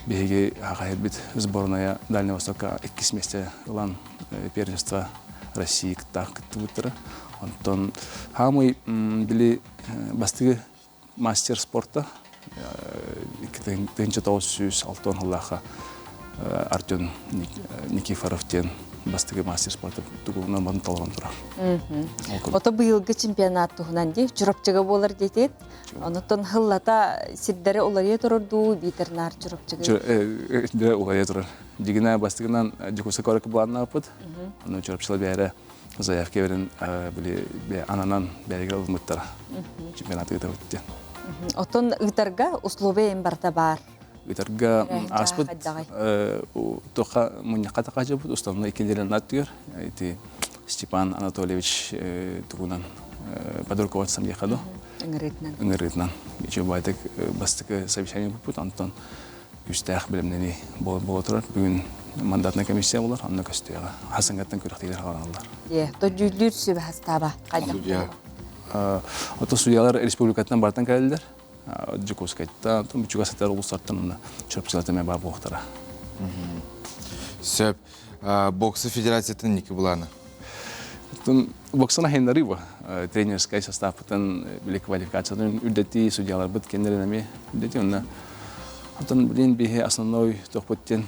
биһиги Хахайрбит сборная Дальнего Востока иккис миэстэ ылан первенство России кыттаах кыттыбыттара. Онтон хаамый били бастыгы мастер спорта 1906 сыллаахха Артем Никифоров диэн бастакы мастер спорта тугунан барын толорон турар. Ото быйылгы чемпионат туһунан дии Чурапчыга буолар диэтит. Онутон хыллата сирдэри уларыйа турар дуу биитэр наар Чурапчыга. Уларыйа турар. Дигина бастыгынан Дьокуускай куоракка былааннаабыппыт. Ону Чурапчыла бэйэрэ заявка берин били ананан бэригэр ылыммыттара. Чемпионат ыытабыт диэн. Оттон ыытарга условия эм барыта баар. Ыытарга ааспыт туохха мунньахха тахажыбыт уставной иккилерин аттыгар ити Степан Анатольевич тугунан под руководством ехаду. Ыҥырыытынан. Ыҥырыытынан. Үчүгэй бастакы совещание буппут, онтон күүстээх бэлэмнэнии буола турар. Бүгүн мандатнай комиссия болар, онно көстүөҕэ. Хасыҥҥаттан күрэхтиилэр хаалаллар. Дьэ, дьүүллүүр сүбэ хастааба хайдах? Ото судьялар республикаттан бартан кэлэллэр. Дьокуускайтан, чугас сытар улуустартан уонна Чурапчылартан эмэ баар буолуохтара. Сөп. Бокса федерациятын ники былаана? Боксаны хайыннарыы бу. Тренерскай составпытын били квалификациятын үрдэтии, судьяларбыт кеннерин эмиэ үрдэтии. Онно Оттон билин биһи основной тохпут диэн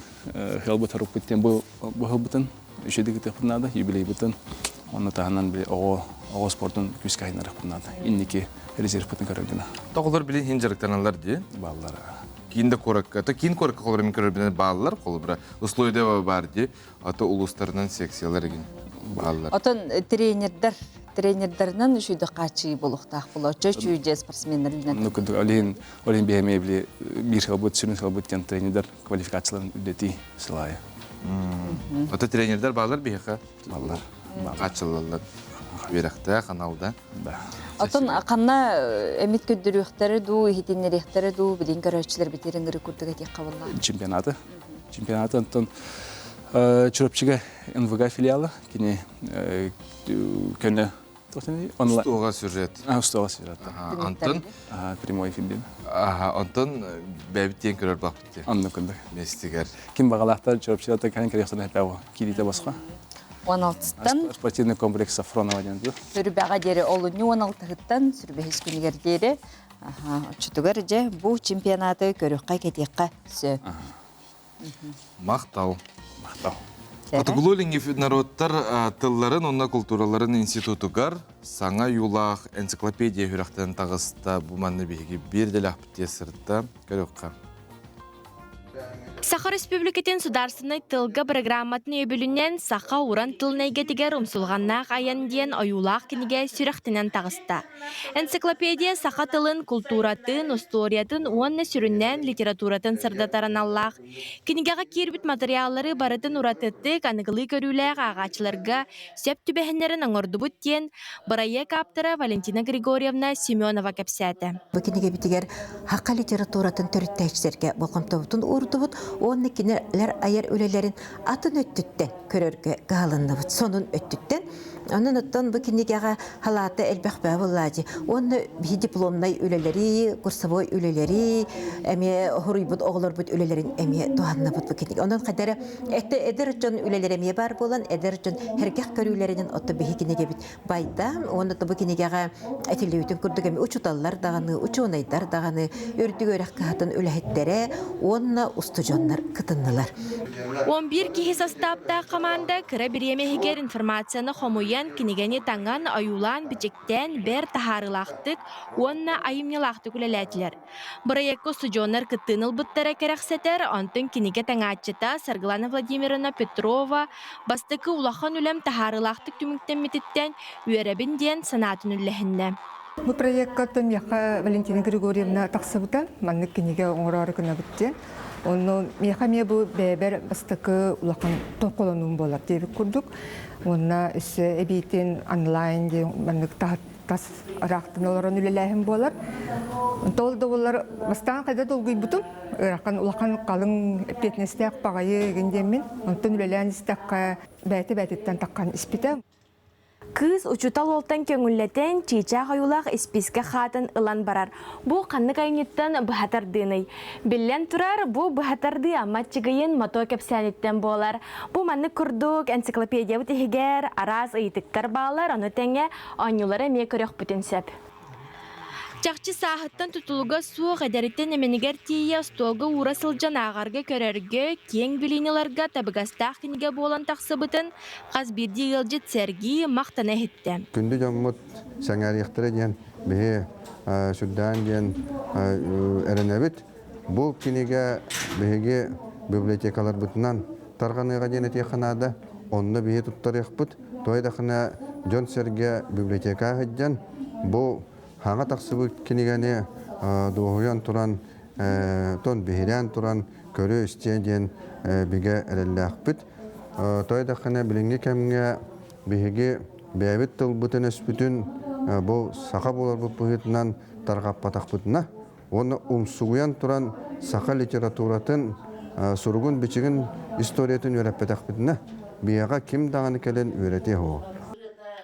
хыалбыт харуппут диэн бу хылбытын үчүгэй кытыахпыт наада, юбилейбытын. Онно таһынан били оҕо оҕо спордун күүскэ айыннарыахпын наада. Инники резервпытын көрөр гына. Тоҕолор билин хин дьарыктаналлар дии. Бааллар. Киин да куоракка, то киин куоракка холобура мин көрөрбүнэн бааллар, холобура условия баар дии. Ато улуустарынан секциялар игин бааллар. Отон тренердер тренердеринэн үчүйдө хааччыы буолуохтаах буолуо. Чөчүү спортсменнар Ну курдук олин олин биһэме били биир сылбыт сүрүн сылбыт диэн тренердер квалификацияларын үрдэтии сылайа. Ото тренердер баалар биһиэхэ. Бааллар. Хааччыллаллар. Үөрэхтээх аналда. Да. Отон ханна эмит көрдөрүөхтэрэ дуу, иһитиннэриэхтэрэ дуу, билин көрөөччүлэр битирин ыры курдук этиэххэ буолла. Чемпионаты. Чемпионаты онтон Чурапчыга НВГ филиала кини көнө Устуоға сюжет. Устуоға сюжет. Антон прямой эфир диэн. Онтон бэйбит диэн көрөр баппыт диэн. Онно күндүк. Местигер. Ким бағалаахтар Чурапчыда кэлэн кэлиэхтэрин хэпэҕэ киириитэ босхо. 16-тан спортивный комплекс Сафронова диэн Сүрбэҕэ диэри олунньу 16-тан сүрбэһис күнүгэр диэри оччотугар дьэ бу чемпионаты көрүөххэ кэтиэххэ сөп. Махтал. Махтал. Хотугулуу Илиҥҥи норуоттар тылларын уонна култуураларын институтугар саҥа юлаах энциклопедия үрэхтэн таҕыста. Бу манна биһиги биир дэлэхпит сырытта. Көрүөххэ. Саха Республикатын судаарственнай тылга программатын өйөбүлүнэн саха уран тылын эйгэтигэр умсулҕаннаах айан диэн ойуулаах кинигэ сүрэхтэнэн таҕыста. Энциклопедия саха тылын, култууратын, устуоруйатын уонна сүрүннээн литературатын сырдатар аналлаах. Кинигэҕэ киирбит матырыйааллары барытын уратытык, аныгылыы көрүүлээх ааҕааччыларга сөп түбэһиннэрэн оҥордубут диэн бырайыак ааптара Валентина Григорьевна Семенова кэпсээтэ. Бу кинигэбитигэр саха литературатын төрүттээччилэргэ болҕомтобутун уурдубут уонна кинилэр айар үлэлэрин атын өттүттэн көрөргө кыһалынныбыт. Сонун өттүттэн Онон оттон бу кинигэҕэ халаата элбэх баа буоллаадьы. Уонна биһи дипломнай үлэлэри, курсовой үлэлэри, эмиэ хоруйбут оҕолорбут үлэлэрин эмиэ туһаннабыт бу кинигэ. Онон хадара этэ эдэр дьон үлэлэрэ эмиэ баар буолан, эдэр дьон сэргэх көрүүлэринэн отто биһи кинигэбит байда. Уонна бу кинигэҕэ этиллибитин курдук эми учууталлар даҕаны, учуонайдар даҕаны, үрдүк үөрэх кыһатын үлэһиттэрэ уонна устудьуоннар кытыннылар. 11 киһи састааптаах хамаанда кыра бириэмэ иһигэр информацияны хомуйан, кинигэни таҥан, ойуулаан-бичиктээн бэрт таһаарыылаахтык уонна айымньылаахтык үлэлээтилэр. Бырайыакка устудьуоннар кыттыыны ылбыттара кэрэхсэтэр, онтон кинигэ таҥааччыта Саргылана Владимировна Петрова бастакы улахан үлэм таһаарыылаахтык түмүктэммититтэн үөрэбин диэн санаатын үллэһиннэ. Бу проекка миэхэ Валентина Григорьевна тахсыбыта. Маннык кинигэ оҥороору гынабыт диэн. Онно миэхэ эмиэ бу бэйэбэр бастакы улахан толколонуум буолар диэбит курдук. Уонна өссө эбиитин онлайн диэн маннык тас ыраахтан олорон үлэлээһин буолар. Тол да буоллар бастаан хайда долгуйбутум. Ыарахан улахан халыҥ эппиэтинэстээх баҕайы игин диэммин. Онтон үлэлээн истэххэ бэйэтэ бэйэтиттэн таххан испитэ. Кыыс учуутал уолтан көҥүллэтэн, чыычаах ойуулаах испиискэ хаатын ылан барар. Бу ханнык айымньыттан быһа тардыыный? Биллэн турар, бу быһа тардыы Амма Аччыгыйын мото кэпсээниттэн буолар. Бу маннык курдук энциклопедиябыт иһигэр араас ыйытыктар бааллар, ону тэҥэ оонньуулары эмиэ көрүөхпүтүн сөп. Чахчы сааһыттан тутулуга суох эдэриттэн эмэнигэр тиийэ остуолга уура сылдьан ааҕарга-көрөргө, киэҥ билиини ыларга табыгастаах кинигэ буолан тахсыбытын хас биирдии ыалдьыт сэргии, махтана иһиттэ. Күндү дьоммут сэҥээриэхтэрэ диэн биһи сүрдээн диэн эрэнэбит. Бу кинигэ биһиги библиотекаларбытынан тарҕаныаҕа диэн этиэххэ наада. Онно биһи туттарыахпыт. Тоҕо даҕаны дьон-сэргэ библиотека сылдьан бу хаҥа тахсыбыт кинигэни дуоһуйан туран, тон биһирээн туран көрө-истиэ диэн бигэ эрэллээхпит. Тоҕо даҕаны билиҥҥи кэмҥэ биһиги бэйэбит тылбытын-өспүтүн бу саха буоларбыт быһыытынан тарҕаппатахпытына уонна умсугуйан туран саха литературатын суругун-бичигин историятын үөрэппэтэхпитинэ, биһиэхэ ким даҕаны кэлэн үөрэтиэ суоҕа.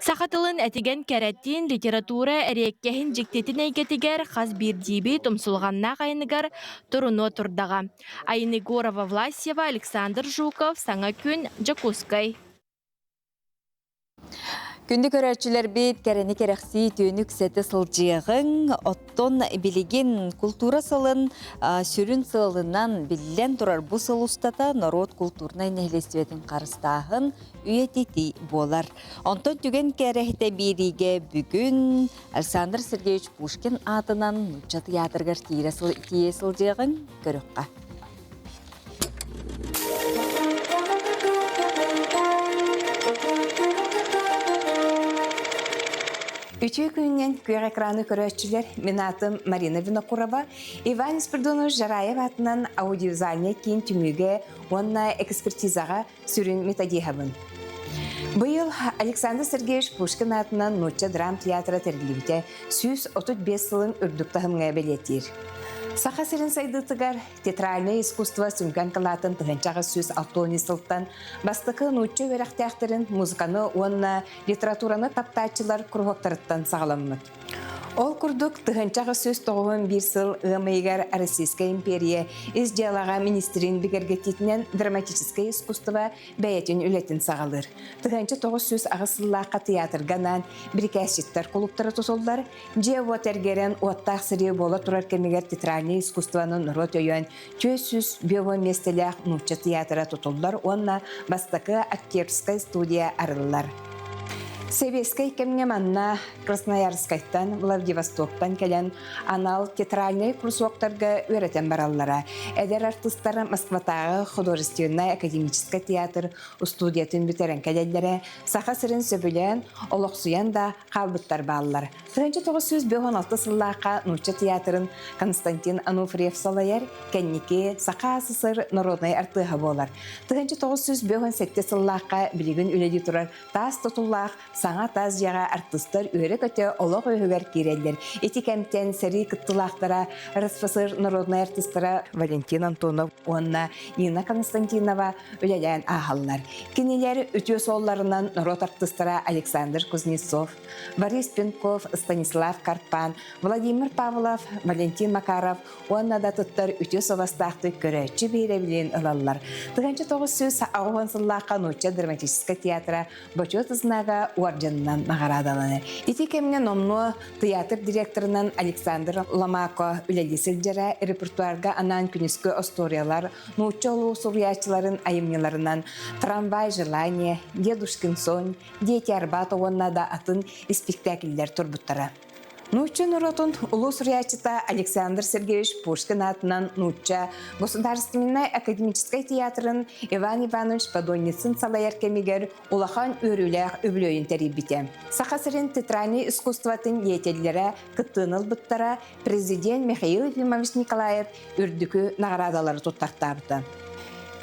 Саха тылын этигэн кэрэтин, литература эриэккэһин дьиктитин эйгэтигэр хас биирдиибит умсулҕаннаах айаныгар турунуо турдаҕа. Айна Егорова Власьева, Александр Жуков, Саҥа күн, Дьокуускай. Күндү көрөөччүлэрбит, кэрэни кэрэхсии түүнү үксэтэ сылдьыаҕыҥ. Оттон билигин култуура сылын сүрүн сыалынан биллэн турар бу сыл устата норуот култуурнай нэһилиэстибэтин харыстааһын үйэтитии буолар. Онтон түгэн кэрэһитэ биэриигэ бүгүн Александр Сергеевич Пушкин аатынан Нуучча тыйаатырыгар тиийэ сылдьыаҕыҥ, көрүөххэ. Үтүө күнүнэн күөх экраны көрөөччүлэр, мин аатым Марина Винокурова, Иван Спиридонович Жараев аатынан аудиовизуальнай киин түмүүгэ уонна экспертизаҕа сүрүн методиһабын. Быйыл Александр Сергеевич Пушкин аатынан Нуучча драм театра тэриллибитэ 135 сылын үрдүк таһымҥа бэлиэтиир. Саха сирин сайдыытыгар театральнай искусство сүҥкэн кылаатын 1860 сылтан бастакы нуучча үөрэхтээхтэрин музыканы уонна литератураны таптааччылар куруһуоктарыттан саҕаламмыт. Ол курдук, 1891 сыл ыам ыйыгар Российская империя ис дьыалаҕа министрин бигэргэтиитинэн драматическай искусство бэйэтин үлэтин саҕалыыр. 1908 сыллаахха театрга анаан бирикээсчиттэр кулууптара тутуллар, Дьиэ-уот эргэрэн, уоттаах сэрии буола турар кэмигэр театральнай искусствоны норуот өйөөн 450 миэстэлээх нуучча театра тутуллар уонна бастакы актерскай студия арыллар. Сэбиэскэй кэмҥэ манна Красноярскайтан, Владивостоктан кэлэн анал театральнай курсуоктарга үөрэтэн бараллара. Эдэр артыыстар Москватааҕы художественнай академическай театр устуудьуйатын бүтэрэн кэлэллэрэ, Саха сирин сөбүлээн, олохсуйан да хаалбыттар бааллар. 1956 сыллаахха Нуучча театрын Константин Ануфриев салайар, кэнники Саха СССР народнай артыыһа буолар. 1957 сыллаахха билигин үлэлии турар таас тутуллаах саҥа таас дьиэҕэ артыыстар үөрэ-көтө олох үөһүгэр киирэллэр. Ити кэмтэн сэрии кыттыылаахтара РСФСР народнай артыыстара Валентин Антонов уонна Нина Константинова үлэлээн ааһаллар. Кинилэр үтүө суолларынан норуот артыыстара Александр Кузнецов, Борис Пинков, Станислав Карпан, Владимир Павлов, Валентин Макаров уонна да туттар үтүө суобастаахтык көрөөччү биһирэбилин ылаллар. 1980 сыллаахха Нуучча драматическай театра Бочуот знага уордьанынан наҕараадаланар. Ити кэмҥэ номнуо тыйаатыр директорынан Александр Ломако үлэлии сылдьара, репертуарга анаан күнүскү остуоруйалар Нуучча улуу суруйааччыларын айымньыларынан «Трамвай желания», «Дедушкин сон», «Дети Арбата» уонна да атын испиктээкиллэр турбуттара. Нуучча норуотун улуу суруйааччыта Александр Сергеевич Пушкин аатынан Нуучча государственнай академическай театрын Иван Иванович Подонницын салайар кэмигэр улахан үөрүүлээх үбүлүөйүн тэрийбитэ. Саха сирин театральнай искусствотын деятеллэрэ кыттыыны ылбыттара, президент Михаил Ефимович Николаев үрдүкү наҕараадалары туттартаабыта.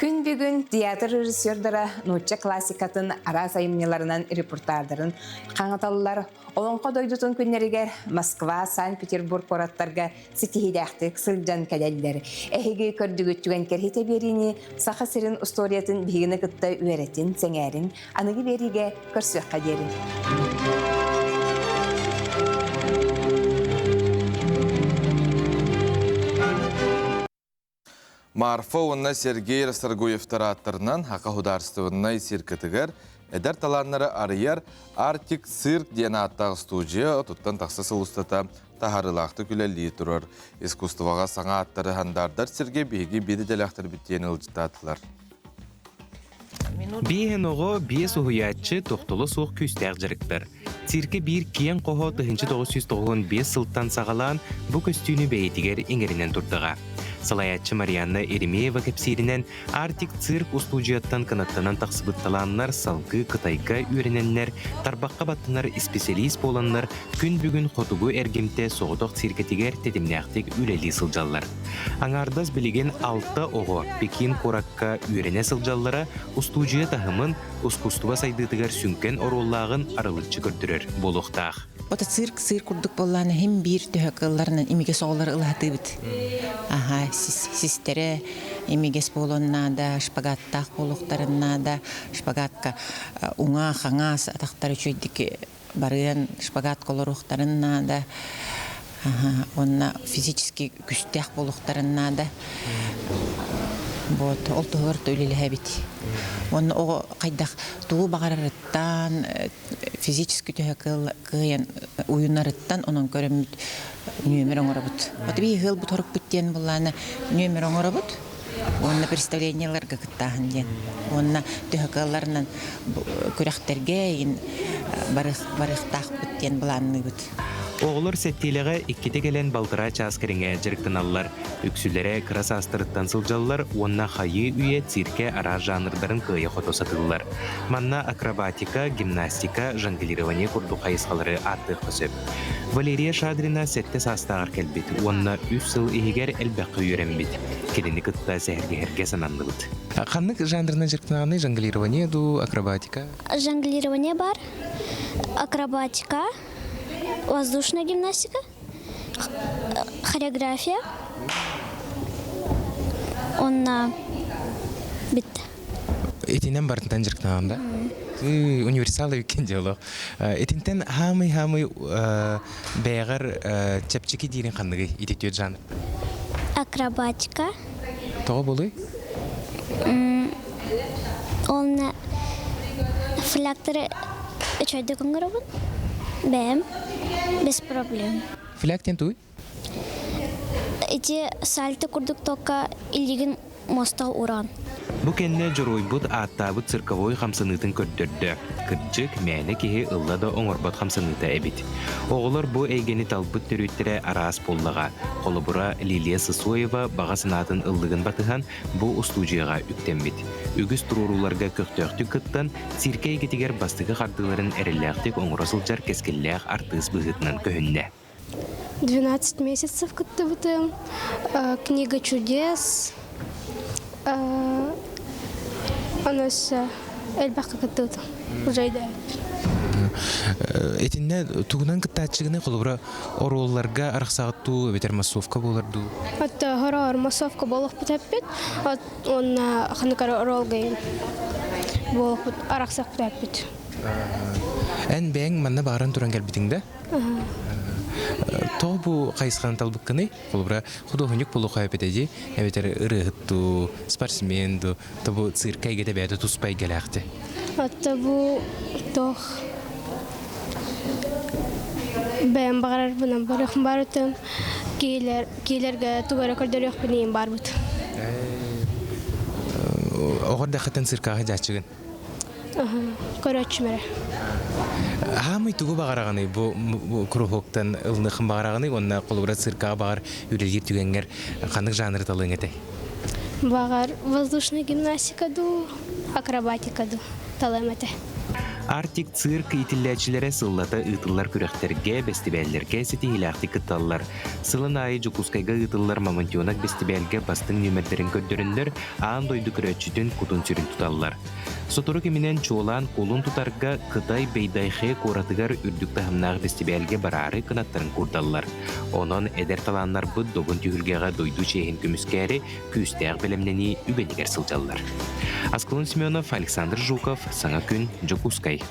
Күн бүгүн театр режиссердара нуучча классикатын араас айымньыларынан репортаждарын хаҥаталлар. Олоҥхо дойдутун күннэригэр Москва, Санкт-Петербург куораттарга ситиһиилээхтик сылдьан кэлэллэр. Эһиги көрдүгүт түгэн кэрһитэ биэриини Саха сирин устуоруйатын биһигини кытта үөрэтин, сэҥээрин, аныгы биэриигэ көрсүөххэ диэри. Марфа уонна Сергей Расторгуевтар ааттарынан Хака судаарыстыбаннай циркатыгар эдэр талааннары арыйар Арктик цирк диэн ааттаах студия отуттан тахса сыл устата таһаарыылаахтык үлэлии турар. Искусствоҕа саҥа ааттары хандаардар сиргэ биһиги биир идэлээхтэрбит диэн ыалдьыттаатылар. Биэһин оҕо, биэс уһуйааччы тохтоло суох күүстээх дьарыктар. Циркэ биир киэҥ хоһо 1995 сылтан саҕалаан бу көстүүнү бэйэтигэр иҥэринэн турдаҕа. Салайааччы Марианна Еремеева кэпсииринэн, Арктик цирк устуудьуйаттан кынаттанан тахсыбыт талааннар салгыы Кытайга үөрэнэннэр, тарбахха баттанар исписэлиис буоланнар, күн бүгүн хотугу эргимтэ соҕотох циркэтигэр тэтимнээхтик үлэлии сылдьаллар. Аҥаардас билигин алта оҕо Пекин куоракка үөрэнэ сылдьаллара устуудьуйа таһымын, ускуустуба сайдыытыгар сүҥкэн оруоллааҕын арылыччы көрдөрөр буолуохтаах. Ото цирк цирк курдук буоллаана хим биир төһө кыалларынан имигэс оҕолору ылаһатыыбыт. Аха, систэрэ имигэс буолуон наада, шпагаттаах буолуохтарын наада, шпагатка уҥа, хаҥас атахтар үчүгэйдик барыан шпагатка олоруохтарын наада уонна физически күстээх буолуохтарын наада. Вот, ол туһугар үлэлэһэбит. Уонна оҕо хайдах тугу баҕарарыттан, физически төһө кыайан уйунарыттан онон көрөммүт нүөмэр оҥоробут. Вот би ыал бу торукпут диэн буллаана нүөмэр оҥоробут. Уонна представлениеларга кыттааһын диэн. Уонна төһө кыалларынан күрэхтэргэ барыахтаахпыт диэн былаанныыбыт. Оҕолор сэттиэлэҕэ иккитэ кэлэн балтараа чаас кэриҥэ дьарыктаналлар. Үксүлэрэ кыра саастарыттан сылдьаллар уонна хайыы үйэ циркэ араас жанрдарын кыайа-хото сатыыллар. Манна акробатика, гимнастика, жонглирование курдук хайысхалары ааттыахха сөп. Валерия Шадрина сэттэ саастааҕар кэлбит уонна үс сыл иһигэр элбэххэ үөрэммит. Кинини кытта сэһэргэһэргэ сананныбыт. Ханнык жанрынан дьарыктанаҕыный? Жонглирование дуу, акробатика? Жонглирование бар, акробатика, воздушная гимнастика, хореография. Онна битте. Итинэн барытынан дьарыктанаҕын да? Универсал эбиккин дьоло. Итинтэн хаамый-хаамый бэйэҕэр чэпчэки диирин ханныгый ити түөрт жанр? Акробатика. Тоҕо буолуй? Онно флягтары үчүгэйдик оҥоробун. Бэйэм без проблем. Фляг диэн тугуй? Ити сальто курдук только илигин муостаҕа ууран. Бу кэннэ дьоруойбут ааттаабыт цирковой хамсаныытын көрдөрдө. Кырдьык, мээнэ киһи ылла да оҥорбот хамсаныыта эбит. Оҕолор бу эйгэни талбыт төрүттэрэ араас буоллаҕа. Холобура, Лилия Сысоева баҕа санаатын ыллыгын батыһан бу устуудьуйаҕа үктэммит. Үгүс туруорууларга көхтөөхтүк кыттан, циркэ эйгэтигэр бастакы хардыыларын эрэллээхтик оҥоро сылдьар кэскиллээх артыыс быһыытынан көһүннэ. 12 месяцев кыттыбытым. Книга чудес. Аны өссө элбэххэ кыттыбытым. Уже Итиннэ тугунан кыттааччыгыны холобура оруолларга арахсаҕыт эбэтэр массовка буолар дуу? Отто хороор массовка буолуохпут эппит. Уонна ханыкара оруолга буолуохпут арахсахпыт эппит. Эн бэйэҥ манна бааран туран кэлбитиҥ да? Тоҕо бу хайысханы талбыккыный? Холобура, худуоһунньук буолуохха эбитэ дии, эбэтэр ырыаһыт дуу, спортсмен дуу, то бу циркэ эйгэтэ бэйэтэ туспа эйгэлээх дии. Отто бу туох бэйэм баҕарарбынан барыахым барытын киилэр киилэргэ тугу эрэ көрдөрүөхпүн иин барбыт. Оҕо эрдэххиттэн циркаҕа дьааччыгын? Көрөөччүм эрэ. Хаамый тугу баҕараҕыный бу куруһуоктан ылыныаххын баҕараҕыный уонна холобура циркаҕа баҕар үлэлиир түгэҥҥэр ханнык жанры талыаҥ этэй? Баҕар воздушная гимнастика дуу, акробатика дуу талыам этэ. Арктик цирк иитиллээччилэрэ сыллата ыытыллар күрэхтэргэ, бэстибээллэргэ ситиһиилээхтик кытталлар. Сылын аайы Дьокуускайга ыытыллар Мамонтенок бэстибээлгэ бастыҥ нүөмэрдэрин көрдөрөннөр, аан дойду көрөөччүтүн кутун-сүрүн туталлар. Сотору кэминэн чуолаан кулун тутарга Кытай Бэйдайхэ куоратыгар үрдүк таһымнаах бэстибээлгэ бараары кынаттарын куурдаллар. Онон эдэр талааннарбыт добун түһүлгэҕэ дойду чиэһин көмүскээри күүстээх бэлэмнэнии үгэнигэр сылдьаллар. Аскалон Семенов, Александр Жуков, Саҥа күн, Дьокуускай.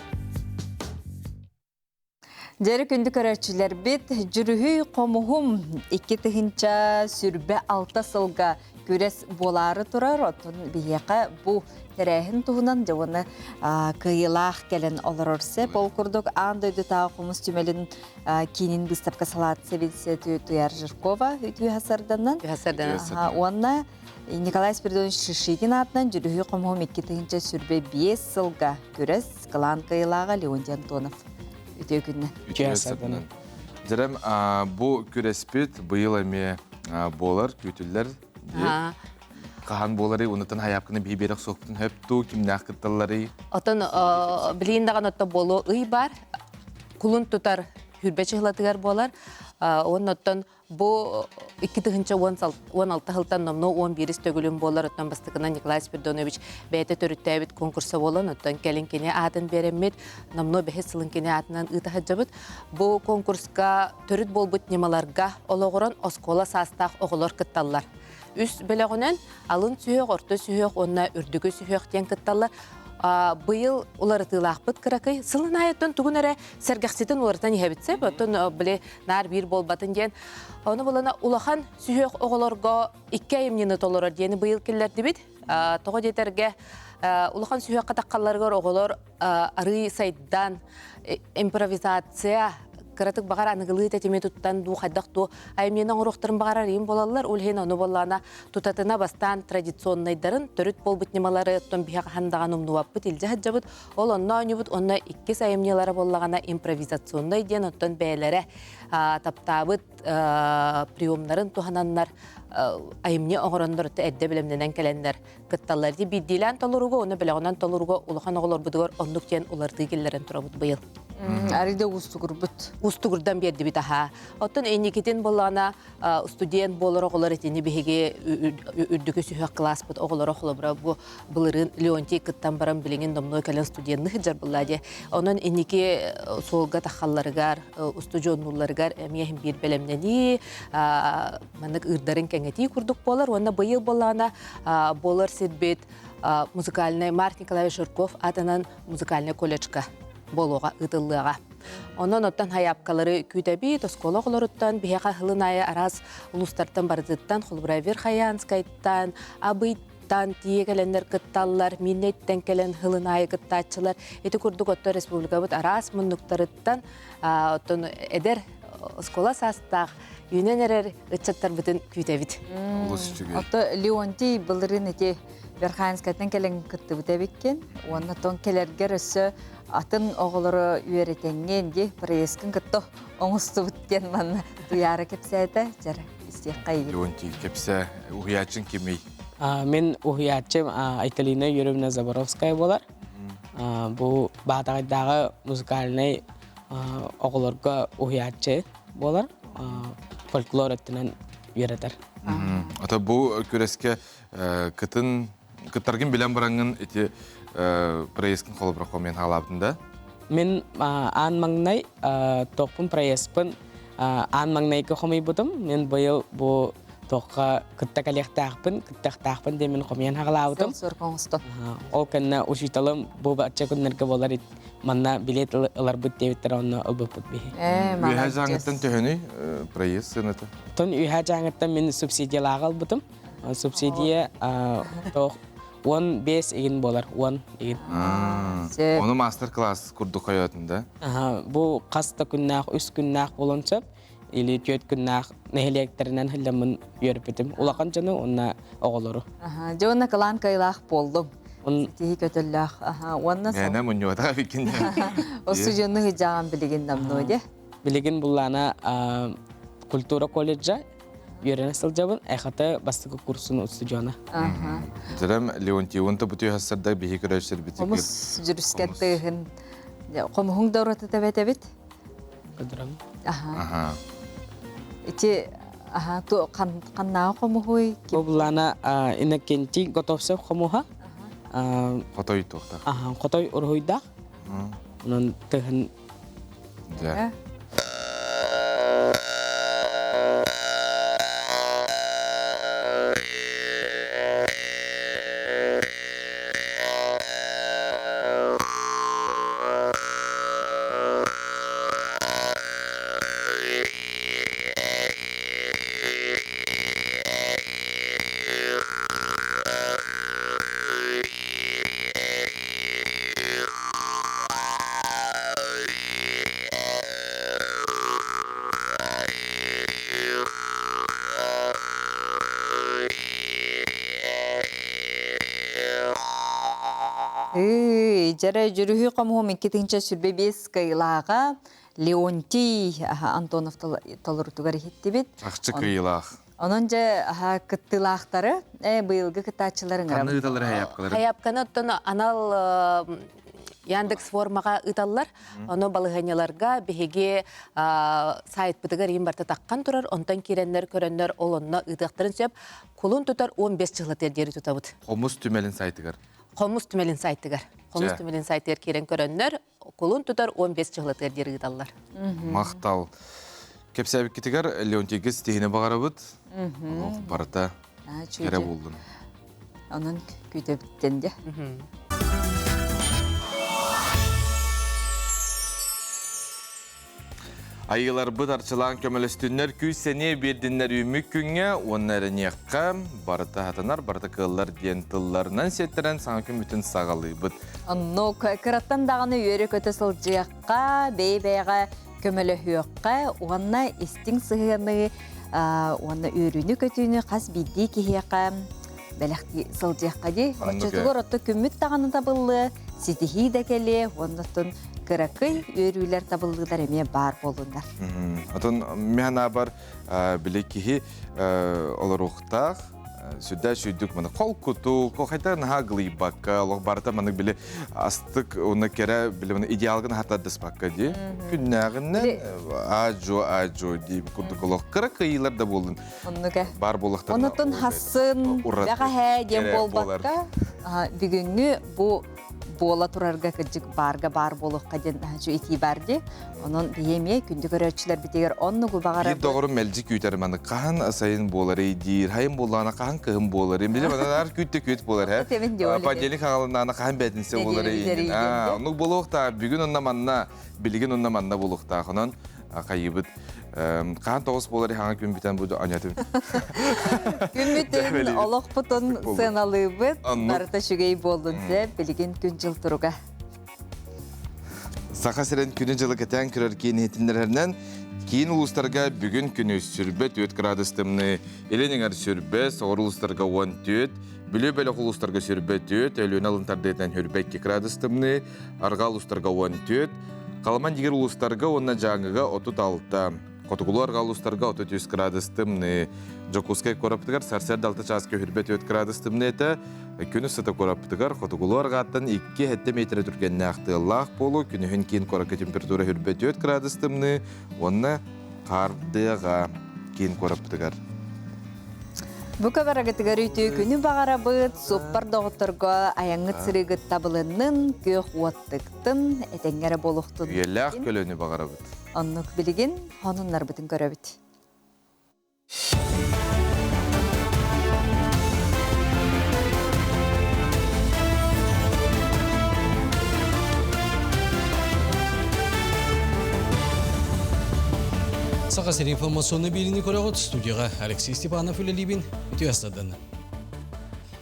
Дьэрэ күндү көрөөччүлэрбит, Дьүрүһүй хомуһум 2026 сылга күрэс буолаары турар. Оттон биһиэхэ бу тэрээһин туһунан дьэ уонна кыайыылаах кэлэн олорор сөп. Ол курдук аан дойдутааҕы хомус түмэлин киинин быыстапка салаат сэбиэдиссэйэ Туяр Жиркова үтүө сарданан. Уонна Николай Спиридонович Шишигин аатынан Дьүрүһүй хомуһум 2025 сылга күрэс кылаан кыайыылааҕа Леонтий Антонов. Үтүө күннэ. Үтүө сарданан. Дьэрэм, бу күрэспит быйыл эмиэ буолар, күүтүллэр. Хаһан буоларый, онутан хайаапканы биһи биэрэх суохпутун хөп туу, кимнээх кытталларый? Отон билигин даҕаны отто буолуо ый бар, кулун тутар хүрбэ чыһылатыгар буолар. Уонна оттон Бу 2016 сылтан номнуо 11 төгүлүн буолар, оттон бастакынан Николай Спиридонович бэйэтэ төрүттээбит конкурса буолан, оттон кэлин кини аатын биэрэммит, номнуо бэһис сылын кини аатынан ыыта сылдьабыт. Бу конкурска төрүт буолбут ньымаларга олоҕуран оскуола саастаах оҕолор кытталлар. Үс бөлөҕүнэн алын сүһүөх, орто сүһүөх уонна үрдүкү сүһүөх диэн кытталлар. Быйыл уларытыылаахпыт кыракый. Сылын аайыттан тугун эрэ сэргэхситин уларытан иһэбит сөп. Оттон били наар биир буолбатын диэн. Ону булана улахан сүһүөх оҕолорго икки айымньыны толорор диэни быйыл киллэрдибит. Тоҕо диэтэргэ улахан сүһүөххэ таххалларыгар оҕолор арыы сайдан импровизация кыратык баҕар аныгылыы тэтими туттан дуу хайдах дуу айымньыны оҥоруохтарын баҕарар иин буолаллар. Ол иһин ону буоллаҕына тутатына бастаан традиционнайдарын төрүт буолбут ньымалары оттон биһи хаһан даҕаны умнубаппыт илдьэ сылдьабыт. Ол онно оонньуубут уонна иккис айымньылара буоллаҕына импровизационнай диэн оттон бэйэлэрэ таптаабыт приемнарын туһананнар айымньы оҥороннор эрдэ бэлэмнэнэн кэлэннэр кытталлар. Ити биирдиилээн толорууга уонна бөлөҕүнэн толорууга улахан оҕолорбутугар оннук диэн уларытыы киллэрэн турабыт быйыл. Арыйда уустугурбут. Уустугурдан биэрдибит аһаа. Оттон инникитин буоллаҕына студент буолар оҕолор итини биһиги үрдүкү сүһүөх кылааспыт оҕолоро холобура бу былырыын Леонтий кыттан баран билигин домнуо кэлэн студенны сылдьар буолла дии. Онон инники суолга тахалларыгар, устудьуоннуулларыгар эмиэ биир бэлэмнэнии, маннык ыырдарын кэҥэтии курдук буолар. Уонна быйыл буоллаҕына буолар сирбит музыкальный Марк Николаевич Жирков атынан музыкальный колледжка буолуоҕа ыытыллыаҕа. Онон оттон хайаапкалары күүтэбит, оскуола оҕолоруттан биһиэхэ сылын аайы араас улуустартан барытыттан, холобура Верхоянскайтан, Абыйтан тиийэ кэлэннэр кытталлар, Миннэйттэн кэлэн сылын аайы кыттааччылар. Ити курдук оттон республикабыт араас муннуктарыттан оттон эдэр оскуола саастаах үүнэн эрэр ыччаттарбытын күүтэбит. Олус үчүгэй. Ото Леонтий былырыын ити Верхоянскайтан кэлэн кыттыбыт эбиккин. Уонна тон кэлэргэр өссө атын оҕолору үөрэтэҥҥин ди проездкын кытта оҥостубут диэн манна Туйаара кэпсээтэ. Дьара истиэххэ Леонтий кэпсээ уһуйааччыҥ кимий? Мин уһуйааччым Айталина Юрьевна Заборовская буолар. Бу Баатаҕайдааҕы музыкальнай оҕолорго уһуйааччы буолар, фольклор өттүнэн үөрэтэр. Ата бу күрэскэ кытын кыттаргын билэн бараҥҥын ити проездкын холобура хомуйан хаалаабытын да? Мин аан маҥнай тохпун проездпын аан маҥнайгы хомуйбутум. Мин быйыл бу туохха кытта кэлиэхтээхпин, кыттыахтаахпын диэн мин хомуйан хаҕалаабытым. Ол кэннэ учууталым бу бачча күннэргэ буолар манна билет ыларбыт диэбиттэр онно ылбыппыт биһи. Үөһээ Дьааҥыттан төһөнүй проезд сыаната? Тон Үөһээ Дьааҥыттан мин субсидиялааҕы ылбытым. Субсидия тоох 15 игин буолар, 10 игин. Ону мастер-класс курдук хойоотун да? Бу хас да күннээх, үс күннээх буолуон сөп. Или түөрт күннээх нэһилиэктэринэн сылдьаммын үөрпүтүм. Улахан дьону уонна оҕолору. Дьэ уонна кылаан кыайылаах буоллум. Ситиһи көтөллөөх. Уонна Мээнэ мунньуотаҕа бикин. Остудьуонну ыһыдьаҕан билигин намнуо дьэ. Билигин буллаана культура колледжа үөрэнэ сылдьабын. Эхата бастакы курсун устудьуона. Дьэрем Леонтьевын та бутуй хассарда биһи көрөччөр битигир. Хомус жүрүскэ тыыһын. Хомуһуҥ да ураты тэбэтэбит. Көдөрөм. Аха. Ити аха ту ханнааҕы хомуһуй? Бу буллаана Иннокентий Готовцев хомуһа. Хотой туохтаах. Аха, хотой уруһуйдаах. Онон тыһын Дьэ. Дьэрэ дьүрүһүй хомуһум 2025 кыйылааҕа Леонтий Антонов толорутугар иһиттибит. Чахчы кыйылаах. Онон дьэ кыттыылаахтары быйылгы кыттааччылары ыҥырабыт. Ханна ыыталлар хайаапкалары? Хайаапканы оттон анал Яндекс формаҕа ыыталлар. Ону балаһыанньаларга биһиги сайтпытыгар иин барыта таххан турар. Онтон киирэннэр көрөннөр ол онно ыытыахтарын сөп. Кулун тутар 15 чыһылатыгар диэри тутабыт. Хомус түмэлин сайтыгар. Хомус түмэлин сайтыгар. Хомус түмэлин сайтыгар киирэн көрөннөр кулун тутар 15 чыһылатыгар диэри ыыталлар. Махтал. Кэпсээбиккитигэр Леонтийга ситиһини баҕарабыт. Олох барыта. Кэрэ буоллун. Онон күүтэбиттэн дьэ. Айыыларбыт арчылаан көмөлөстүннэр күүс-сэниэ биэрдиннэр үүммүт күҥҥэ уонна эрэниэххэ барыта хатанар, барыта кыаллар диэн тылларынан сиэттэрэн саҥа күммүтүн саҕалыыбыт. Оннук кыраттан даҕаны үөрэ-көтө сылдьыахха, бэйэ-бэйэҕэ көмөлөһүөххэ уонна истиҥ сыһыаны уонна үөрүүнү-көтүүнү хас биирдии киһиэхэ бэлэхтии сылдьыахха дии. Оччотугар отто күммүт даҕаны табыллыа, ситиһии да кэлиэ уонна оттон кыракый үөрүүлэр табыллыылар эмиэ баар буолуннар. Отон механабар били киһи олоруохтаах сүрдээх сүйдүк маны холкуту хайта наһаа гылыйбакка олох барыта маны били астык уна кэрэ били маны идеалгын хатардыспакка ди күннээҕиннэн аажо аажо ди курдук олох кыра кыйыылар да буоллун Оннук Баар буоллахтарына Онутун хассын бэҕэһээ диэн буолбакка бүгүҥҥү бу буола турарга кырдьык баарга баар буолуохха диэн этии бар дии. Онон биһи эмиэ күндү көрөөччүлэрбитигэр оннугу баҕарабыт. Биир доҕорум мэлдьи күүтэр маны хаһан сайын буоларый диир, хайын буоллаҕына хаһан кыһын буоларый. Били манаар күүттэ күүт буолар һэ. Понедельник хаҕалыннаана хаһан бээтинсэ буоларый. Оннук буолуохтаах. Бүгүн онно манна, билигин онно манна буолуохтаах. Онон хайыбыт хаан тоҕус буолар хаҥа күн бүтэн бу анятым Күммүтүн олохпутун сыаналыыбыт барыта үчүгэй буоллун сөп билигин күн дьыл туруга Саха сирин күнү дьылы кэтээн көрөр киин иһитиннэрэринэн киин улуустарга бүгүн күнү сүрбэ 4 градус тымныы, илин эҥэр сүрбэ, соҕуруу улуустарга 14, Бүлүү бөлөх улуустарга сүрбэ 4, Өлүөнэ алын тардыытынан сүрбэ 2 градус тымныы, Арҕаа улуустарга 14, Халыман дигэр улуустарга уонна Дьааҥыга 36, Хотугулуу арҕаа улуустарга 33 градус тымныы. Дьокуускай куораппытыгар сарсыарда 6 чааска үрбэ 4 градус тымныы этэ. Күнүс сыта куораппытыгар хотугулуу арҕааттан 2-7 миэтэрэ түргэннээх тыаллаах буолуо. Күнүһүн киин куоракка температура үрбэ 4 градус тымныы уонна хаардыаҕа киин куораппытыгар. Бу көбөрөгүтүгэр үтүө күнү баҕарабыт, суоппар доҕотторго айаҥҥыт сырыыгыт табылыннын, күөх уоттыктын, этэҥҥэ эрэ буолуохтун. Үйэлээх көлөнү баҕарабыт. Оннук билигин хонуннарбытын көрөбүт. Саха сири информационный биэриини көрөҕүт студияға Алексей Степанов үлэлиибин үтүө астадын.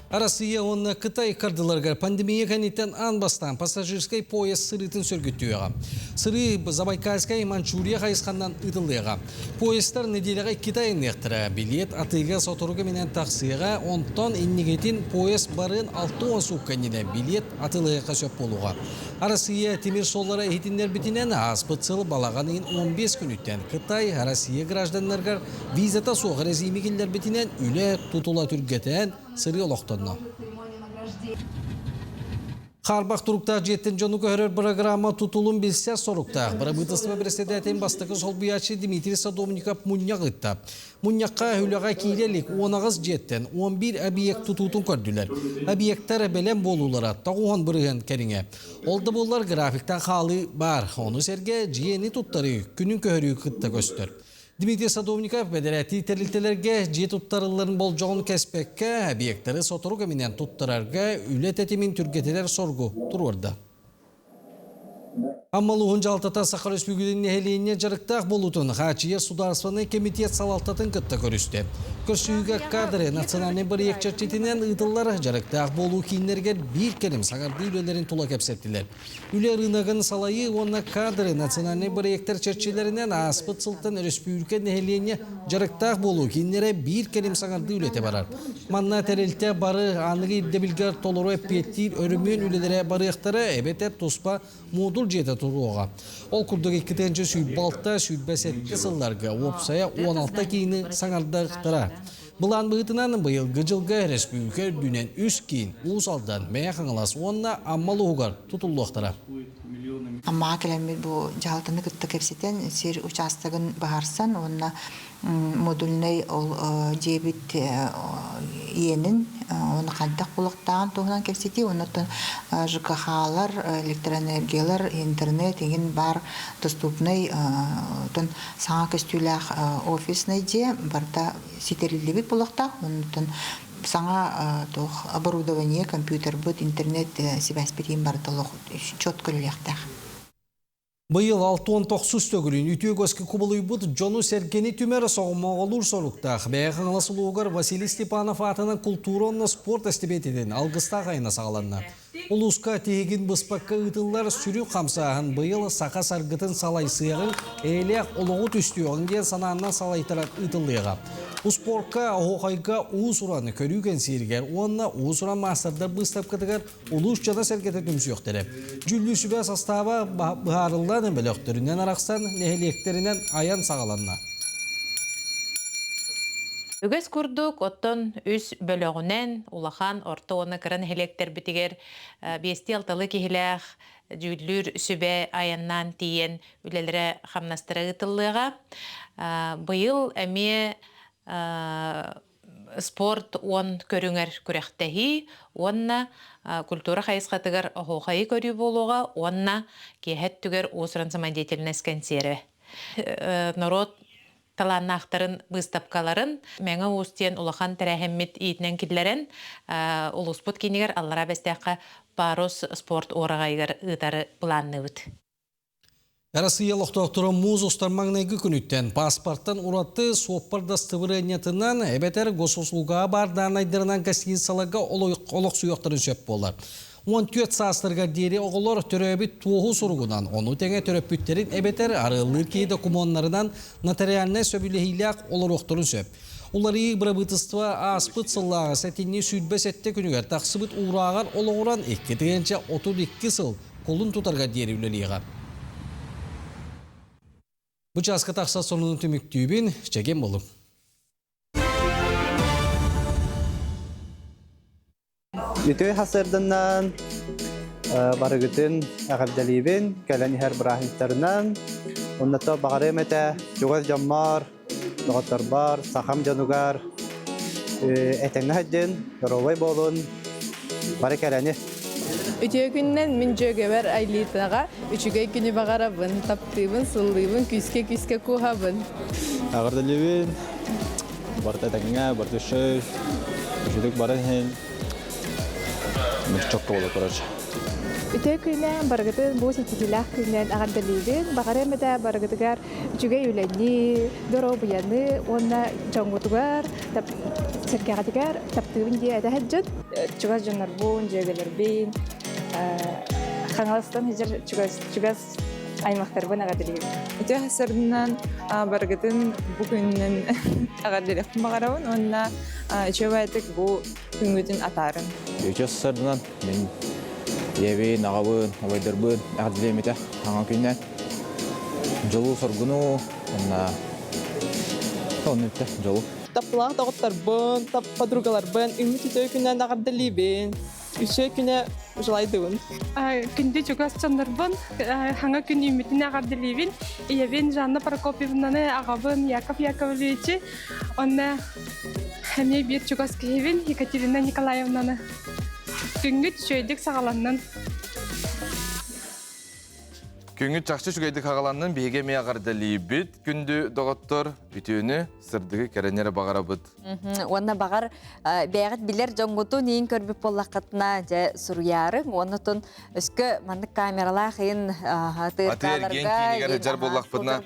Россия уонна Кытай кардыларыгар пандемия кэнниттэн аан бастаан пассажирскай поезд сырыытын сөргүттүөҕэ. Сырыы Забайкальскай Манчжурия хайысханнан ыытыллыаҕа. Поездтар нэдиэлэҕэ иккитэ айанныахтара. Билиэт атыыга сотору кэминэн тахсыаҕа, онтон иннигитин поезд барыан 60 суукка иннинэ билиэт атыылаһыахха сөп буолуоҕа. Арассыыйа тимир суоллара иһитиннэрбитинэн, ааспыт сыл балаҕан ыйын 15 күнүттэн Кытай Россия гражданнарыгар визата суох эрэсиими киллэрбитинэн үлэ тутула түргэтээн сырыы олохтонно. Хаарбах туруктаах дьиэттэн дьону көһөрөр бырагыраама тутулун билсэр соруктаах бырабыыталыстыба бэрэссэдээтэлин бастакы солбуйааччы Дмитрий Садовников мунньах ыытта. Мунньахха үлэҕэ киирэ илик 18 дьиэттэн 11 объект тутуутун көрдүлэр. Объектар бэлэм буолуулара 90% кэриҥэ. Ол да буоллар графиктан хаалыы баар. Ону сэргэ дьиэни туттарыы күнүн көһөрүү кытта көстөр. Дмитрий Садовников бэдэрээттии тэрилтэлэргэ дьиэ туттарылларын болдьоҕун кэспэккэ, объектары сотору кэминэн туттарарга үлэ тэтимин түргэтитэр соргу туруорда. Амма улууһун дьаһалтата Саха Өрөспүүбүлүкэтин нэһилиэнньэ дьарыктаах буолуутун хааччыйар судаарыстыбаннай кэмитиэт салалтатын кытта көрүстэ. Көрсүһүүгэ кадры национальнай бырайыак чэрчитинэн ыытыллар дьарыктаах буолуу кииннэригэр биир кэлим саҥардыы үлэлэрин тула кэпсэттилэр. Үлэ ырыынагын салайыы уонна кадры национальнай бырайыактар чэрчилэринэн ааспыт сылтан өрөспүүбүлүкэ нэһилиэнньэ дьарыктаах буолуу кииннэрэ биир кэлим саҥардыы үлэтэ барар. Манна тэрилтэ бары аныгы ирдэбилгэ толору эппиэттиир өрөмүөн үлэлэрэ барыахтара эбэтэр туспа модуль дьиэтэ туруоҕа. Ол курдук 2026-27 сылларга уопсайа 16 киини саҥардыахтара. Былаан быһыытынан быйылгы дьылга өрөспүүбүлүкэ үрдүнэн үс киин Уус Алдан, Мэҥэ Хаҥалас уонна Амма улууһугар тутуллуохтара. Аммаҕа кэлэммит бу дьаһалтаны кытта кэпсэтэн сир учаастагын быһаарсан уонна модульнай ол дьиэбит иэнин Оны хайдах булуохтааҕын туһунан кэпсэтии, оннуттан ЖКХ-лар, электроэнергиялар, интернет игин бар доступный отон саҥа көстүүлээх офисный дьиэ барыта ситэриллибит буолуохтаах. Оннуттан саҥа туох оборудование, компьютербыт, интернет сибээспитин барыта олох четко үлэлиэхтээх. Быйыл 69 төгүлүн үтүө көскө кубулуйбут дьону-сэргэни түмэр соҕомоҕолуур соруктаах Бэйэ Хаҥалас улууһугар Василий Степанов аатынан култуура уонна спорт эстибиэтитин алгыстаах айана саҕаланна. Улууска тиһигин быспакка ыытыллар сүрүн хамсааһын быйыл саха саргытын салайсыаҕыҥ, эйэлээх олоҕу түстүөҕүҥ диэн санааннан салайтаран ыытыллыаҕа. Успуорка, оһуохайга уус-уран көрүү кэнсиэригэр уонна уус-уран маастардар быыстапкатыгар улуус дьоно-сэргэтэ түмсүөхтэрэ. Дьүүллүүр сүбэ састааба быһаарыллан бөлөхтөрүнэн арахсан нэһилиэктэринэн айан саҕаланна. Үгэс курдук, оттон үс бөлөҕүнэн улахан, орто уонна кыра нэһилиэктэрбитигэр биэстии-алталыы киһилээх дьүүллүүр сүбэ айаннаан тиийэн үлэлэрэ хамнастара ыытыллыаҕа. Быйыл эмиэ спорт уон көрүҥэр күрэхтэһии уонна культура хайысхатыгар оһуохайы көрүү буолуоҕа уонна киэһэ өттүгэр уус-уран самодеятельность кэнсиэрэ. Норуот талааннаахтарын быыстапкаларын Мэҥэ Уус диэн улахан тэрээһиммит иитинэн киллэрэн улууспут киинигэр Аллараа Бэстээххэ Парус спорт уораҕайыгар ыытары былаанныыбыт. Россия олохтоохторо муус устар маҥнайгы күнүттэн паспортан ураты суоппар дастыбырыанньатынан эбэтэр госуслугаҕа баар дааннайдарынан гостиницаларга олохсуйуохтарын сөп буолар. 14 саастарыгар диэри оҕолор төрөөбүт туоһу суругунан, ону тэҥэ төрөппүттэрин эбэтэр арыаллыыр киһи докумуоннарынан нотариальнай сөбүлэһиилээх олоруохтарын сөп. Уларыйыы бырабыытыстыба ааспыт сыллааҕы сэтинньи 27 күнүгэр тахсыбыт уурааҕар олоҕуран 2032 сыл кулун тутарга диэри үлэлиэҕэ. Бу чааска тахса сонуну түмүктүүбүн, чэгиэн болуҥ. Үтүө хасырданан барыгытын эҕэрдэлиибин, кэлэн иһэр бырааһынньыктарынан. Онното баҕарыам этэ чугас дьоммор, доҕотторбор, сахам дьонугар этэҥҥэ сылдьын, доруобай буолун, бары кэрэни. Үтүө күнүнэн мин дьүөгэбэр Айлитаҕа үчүгэй күнү баҕарабын, таптыыбын, сыллыыбын, күүскэ-күүскэ кууһабын. Эҕэрдэлиибин, барыта этэҥҥэ, барыта үчүгэй, үчүгэй баран иһин, чокко буола короче. Үтүө күнүнэн барыгытын бу ситиһиилээх күнүнэн эҕэрдэлиибин. Баҕарыам этэ барыгытыгар үчүгэй үлэни, доруобуйаны уонна дьоҥҥутугар, сэргэҕитигэр таптыыбын диэ этэ сылдьыт. Чугас дьоннорбун, дьүөгэлэрбин, Хаҥаластан сылдьар чугас, чугас аймахтарбын эҕэрдэлиибин. Үтүө сарсыарданан барыгытын бу күнүнэн эҕэрдэлиэхпин баҕарабын уонна үчүгэй бу күҥҥүтүн атаарын. Үтүө сарсыарданан мин ийэбин, аҕабын, убайдарбын эҕэрдэлиэм этэ хаҥа күннэн. Дьолу-соргуну уонна онно үттэ дьолу. Тапталаах доҕотторбун, подругаларбын үмүт үтүө күннэн эҕэрдэлиибин. Үчүгэй күнэ желайдыбын. Күндү чугас дьоннорбун хаҥа күн үүммүтүн эҕэрдэлиибин. Ийэбин Жанна Прокопьевнаны, аҕабын Яков Яковлевичи, онно эмиэ биир чугас киһибин Екатерина Николаевнаны. Күҥҥүт үчүгэйдик саҕаланнын. Күҥҥүт чахчы үчүгэйдик хаҕаланнын, биһиги эмиэ эҕэрдэлиибит. Күндү доҕоттор, үтүөнү, сырдыгы кэрэни эрэ баҕарабыт. Уонна баҕар бэйэҕит билэр дьоҥҥутун иин көрбүт буоллаххытына дьэ суруйаарыҥ уонна тун өскө маннык камералаах иин тыыртааларга сылдьар буоллахпытына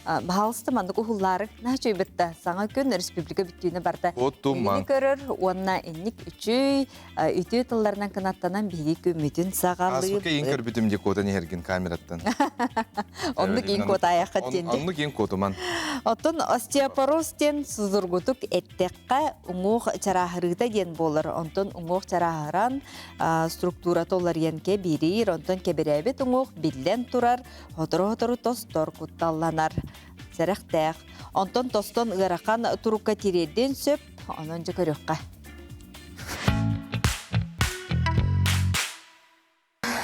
баһаалыста маннык уһуллаары наһаа үчүгэй саҥа күн республика бүттүүнэ барда эһигини көрөр уонна инник үчүй үтүө тылларынан кынаттанан биһиги күммүтүн саҕалыыбыт. Ааспыкка иин көрбүтүм дии куотан иһэргин камераттан. Оннук иин куотаайаххыт диэн. Оннук иин куотуман. Оттон остеопороз диэн судургутук эттэххэ уҥуох чарааһырыыта диэн буолар. Онтон уҥуох чарааһыран структурата уларыйан кэбириир, онтон кэбирээбит уҥуох биллэн турар, сотору-сотору тостор кутталланар. Сэрэхтээх. Онтон тостон ыарахан турукка тириэрдиэн сөп, онон дьэ көрүөххэ.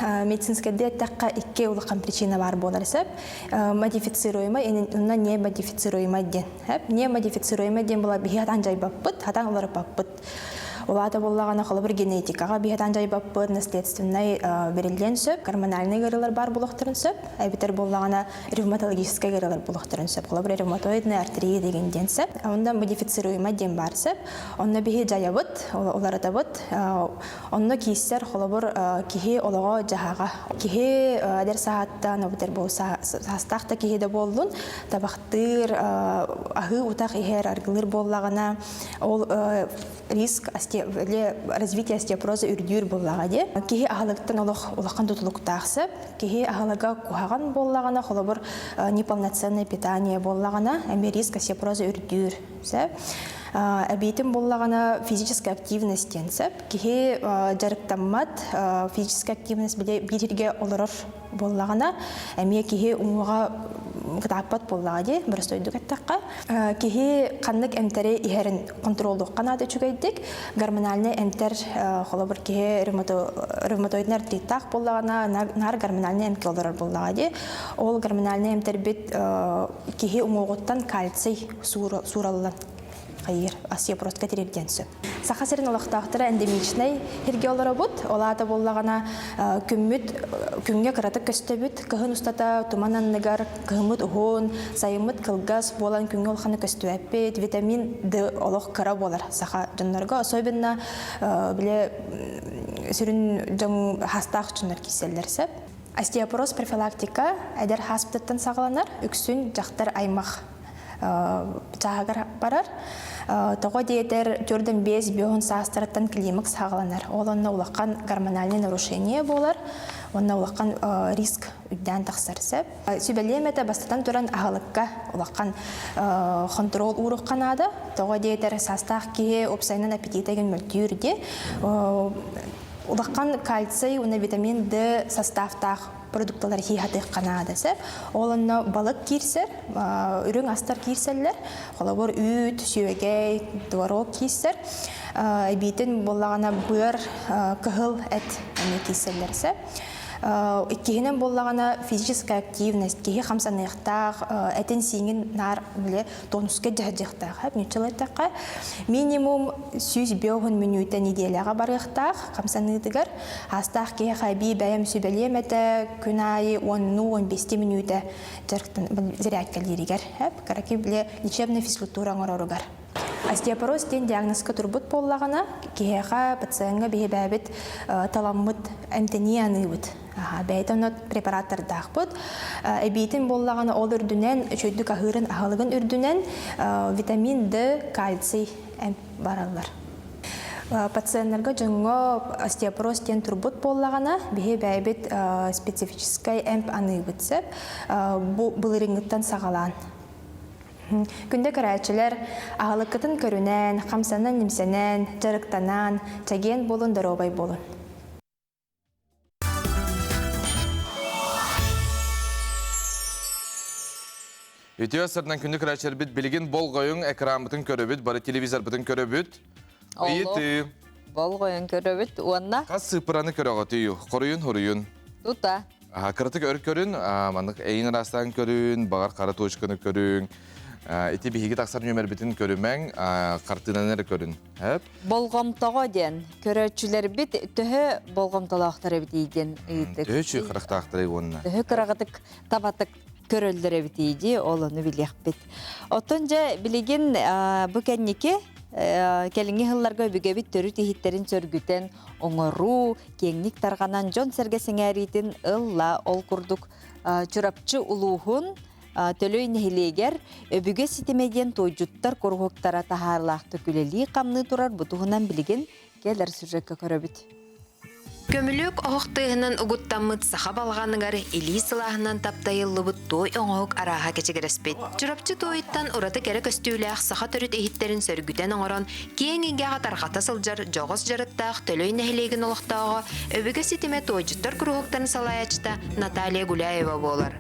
Медицинскэйдэ эттэххэ икки улахан причина баар буолар сөп. Модифицируемай уонна не модифицируемай диэн. Не модифицируемай диэн була биһи хатан дьайбаппыт, хатан уларыппаппыт. Улаата буоллаҕына холобур генетикаҕа биһэтэн дьайбаппыт, наследственнай бэриллиэн сөп, гормональнай ыарыылар баар буолуохтарын сөп, эбэтэр буоллаҕына ревматологическай ыарыылар буолуохтарын сөп. Холобур ревматоидная артерия деген диэн сөп. Онно модифицируемай диэн баар сөп. Онно биһи дьайабыт, уларытабыт. Онно кииссэр холобур киһи олоҕо дьаһаҕа. Киһи эдэр саһаттан, эбэтэр бу саастаах да киһи да буоллун, табахтыыр, аһыы утах иһэр, аргылыыр буоллаҕына, ол риск развитие остеопороза үрдүүр буоллаҕа дии. Киһи аһылыктан олох улахан тутулуктаах сөп. Киһи аһылыга куһаҕан буоллаҕына, холобур, неполноценное питание буоллаҕына, эмиэ риск остеопороза үрдүүр сөп. Эбиитин буоллаҕына физическая активность диэн сөп. Киһи дьарыктаммат физическая активность бииргэ олорор буоллаҕына, эмиэ киһи уҥуоҕа кытааппат буоллаҕа дии, боростуойдук эттэххэ. Киһи ханнык эмтэри иһэрин контроллуохха наада үчүгэйдик. Гормональнай эмтэр, холобур, киһи ревматоидный артриттаах буоллаҕына, наар гормональнай эмкэ олорор буоллаҕа дии. Ол гормональнай эмтэрбит киһи уҥуоҕуттан кальций суураллан хайыыр остеопорозка тириэрдиэн сөп. Саха сирин олохтоохторо эндемичнэй сиргэ олоробут. Ол аата буоллаҕына күммүт күҥҥэ кыратык көстөбүт. Кыһын устата туман анныгар кыһыммыт уһун, сайыммыт кылгас буолан күҥҥэ улаханы көстүбэппит. Витамин Д олох кыра буолар саха дьоннорго. Особенно бile сүрүн дьон хастаах дьоннор киирсэллэр сөп. Остеопороз профилактика эдэр хаспытыттан саҕаланар. Үксүн дьахтар аймах чааһыгар барар. Тоҕо диэтэр төрдөн биэс биоһун саастарыттан климакс саҕаланар. Ол онно улахан гормональный нарушение буолар, уонна улахан риск үрдээн тахсар сөп. Сүбэлиэм этэ бастатан туран аһылыкка улахан хонтуруол ууруохха наада. Тоҕо диэтэр саастаах киһи уопсайынан аппетита игин мөлтүүр дии. Улахан кальций уонна витамин Д составтаах продукталар хиихатыахха наада сөп. Ол онно балык киирсэр, үрүҥ астар киирсэллэр. Холобур, үүт, сүөгэй, творог киирсэр. Эбиитин буоллаҕына быар, кыһыл эт эмиэ киирсэллэр сөп. Иккиһинэн буоллаҕына физическая активность, киһи хамсаныахтаах, этин-сииҥин наар бile тонуска дьаһдьыахтаах, нууччалыы эттэххэ. Минимум 150 мүнүүтэ нэдиэлэҕэ барыахтаах хамсаныытыгар. Аастаах киһиэхэ эбии бэйэм сүбэлиэм этэ, күн аайы 10-15 мүнүүтэ дьарыктан зарядкалииригэр, кыракый бile лечебная физкультура оҥороругар. Остеопороз диэн диагнозка турбут буоллаҕына, киһиэхэ, пациеҥҥа биһи бэйэбит таламмыт эмтэнии аныыбыт. Бэйэтэ онно препараттардаахпыт. Эбиитин буоллаҕына ол үрдүнэн, үчүгэйдик аһыырын аһылыгын үрдүнэн витамин Д, кальций эмп бараллар. Пациеннарга дьоҥҥо остеопороз диэн турбут буоллаҕына, биһи бэйэбит специфическай эмп аныыбыт сөп. Бу былырыыҥҥыттан саҕалаан. Күндү көрөөччүлэр, аһылыккытын көрүнэн, хамсанан-имсэнэн, дьарыктанан, чэгиэн буолун, доруобай буолун. Үтүө сырынан күндү көрөөччүлэрбит билигин болҕойуҥ экранбытын көрөбүт, бары телевизорбытын көрөбүт. Ыйытыы. Болҕойон көрөбүт уонна Хас сыыппараны көрөҕүтүй? Хоруйун хоруйун. Тута. Кыратык өр көрүн, маннык эйин ыраастаан көрүн, баҕар хара точканы көрүҥ. Ити биһиги тахсар нүөмэрбитин көрүмэҥ, хартыынаны эрэ көрүн. Хөп. Болҕомтоҕо диэн көрөөччүлэрбит төһө болҕомтолоохтор эбитий диэн ыйытык. Төһө үчүгэй харахтаахтарый уонна? Төһө кыраҕытык табатык көрөллөр эбитий дии, ол ону билиэхпит. Оттон дьэ билигин бу кэнники кэлиҥҥи сылларга өбүгэбит төрүт иһиттэрин сөргүтэн оҥоруу, киэҥник тарҕанан дьон-сэргэ сэҥээриитин ылла. Ол курдук Чурапчы улууһун Төлөй нэһилиэгэр Өбүгэ ситимэ диэн туойдьуттар куруһуктара таһаарылаахтык үлэлии-хамныы турар бу туһунан билигин кэлэр сюжекка көрөбүт. Көмүлүөк оһох тыаһынан угуттаммыт саха балаҕаныгар илии сылааһынан таптайыллыбыт туой оҥоһук арааһа кэчигирэспит. Чурапчы туойуттан ураты кэрэ көстүүлээх саха төрүт иһиттэрин сөргүтэн оҥорон, киэҥ эйгэҕэ тарҕата сылдьар дьоҕус дьарыктаах Төлөй нэһилиэгин олохтооҕо, өбүгэ ситимэ туойдьуттар куруһуктарын салайааччыта Наталья Гуляева буолар.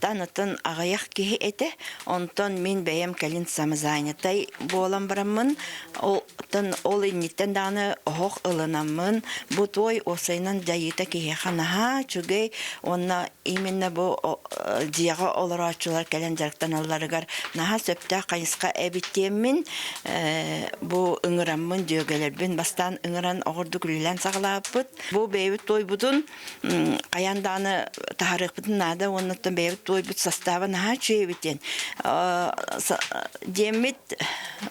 Бастаан оттон аҕыйах киһи этэ. Онтон мин бэйэм кэлин самозанятай буолан бараммын, оттон ол инниттэн даҕаны оһох ылынаммын, бу туой уопсайынан дьайыыта киһиэхэ наһаа үчүгэй уонна именно бу дьиэҕэ олорооччулар кэлэн дьарыктаналларыгар наһаа сөптөөх хайысха эбит диэммин бу ыҥыраммын дьүөгэлэрбин бастаан ыҥыран оҕордук үлэлээн саҕалаабыппыт. Бу бэйэбит туойбутун хайаан даҕаны таһаарыахпытын наада уонна оттон бэйэбит туойбут састааба наһаа үчүгэй эбит диэн диэммит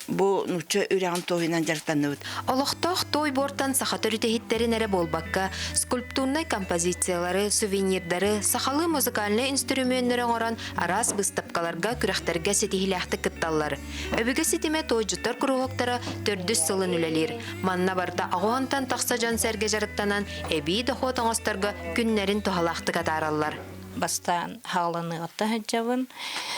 бу нуучча үрэҕин туойунан дьарыктанныбыт. Олохтоох туой буортан саха төрүт иһиттэрин эрэ буолбакка, скульптурнай композициялары, сувенирдары, сахалыы музыкальнай үнстүрүмүөннэри оҥорон араас быыстапкаларга, күрэхтэргэ ситиһиилээхтик кытталлар. Өбүгэ ситимэ туойдьуттар куруһуоктара төрдүс сылын үлэлиир. Манна барыта аҕыһынтан тахса дьон-сэргэ дьарыктанан, эбии дохуот оҥосторго күннэрин туһалаахтык атаараллар. Бастаан хааланыаҕыттан сылдьабын,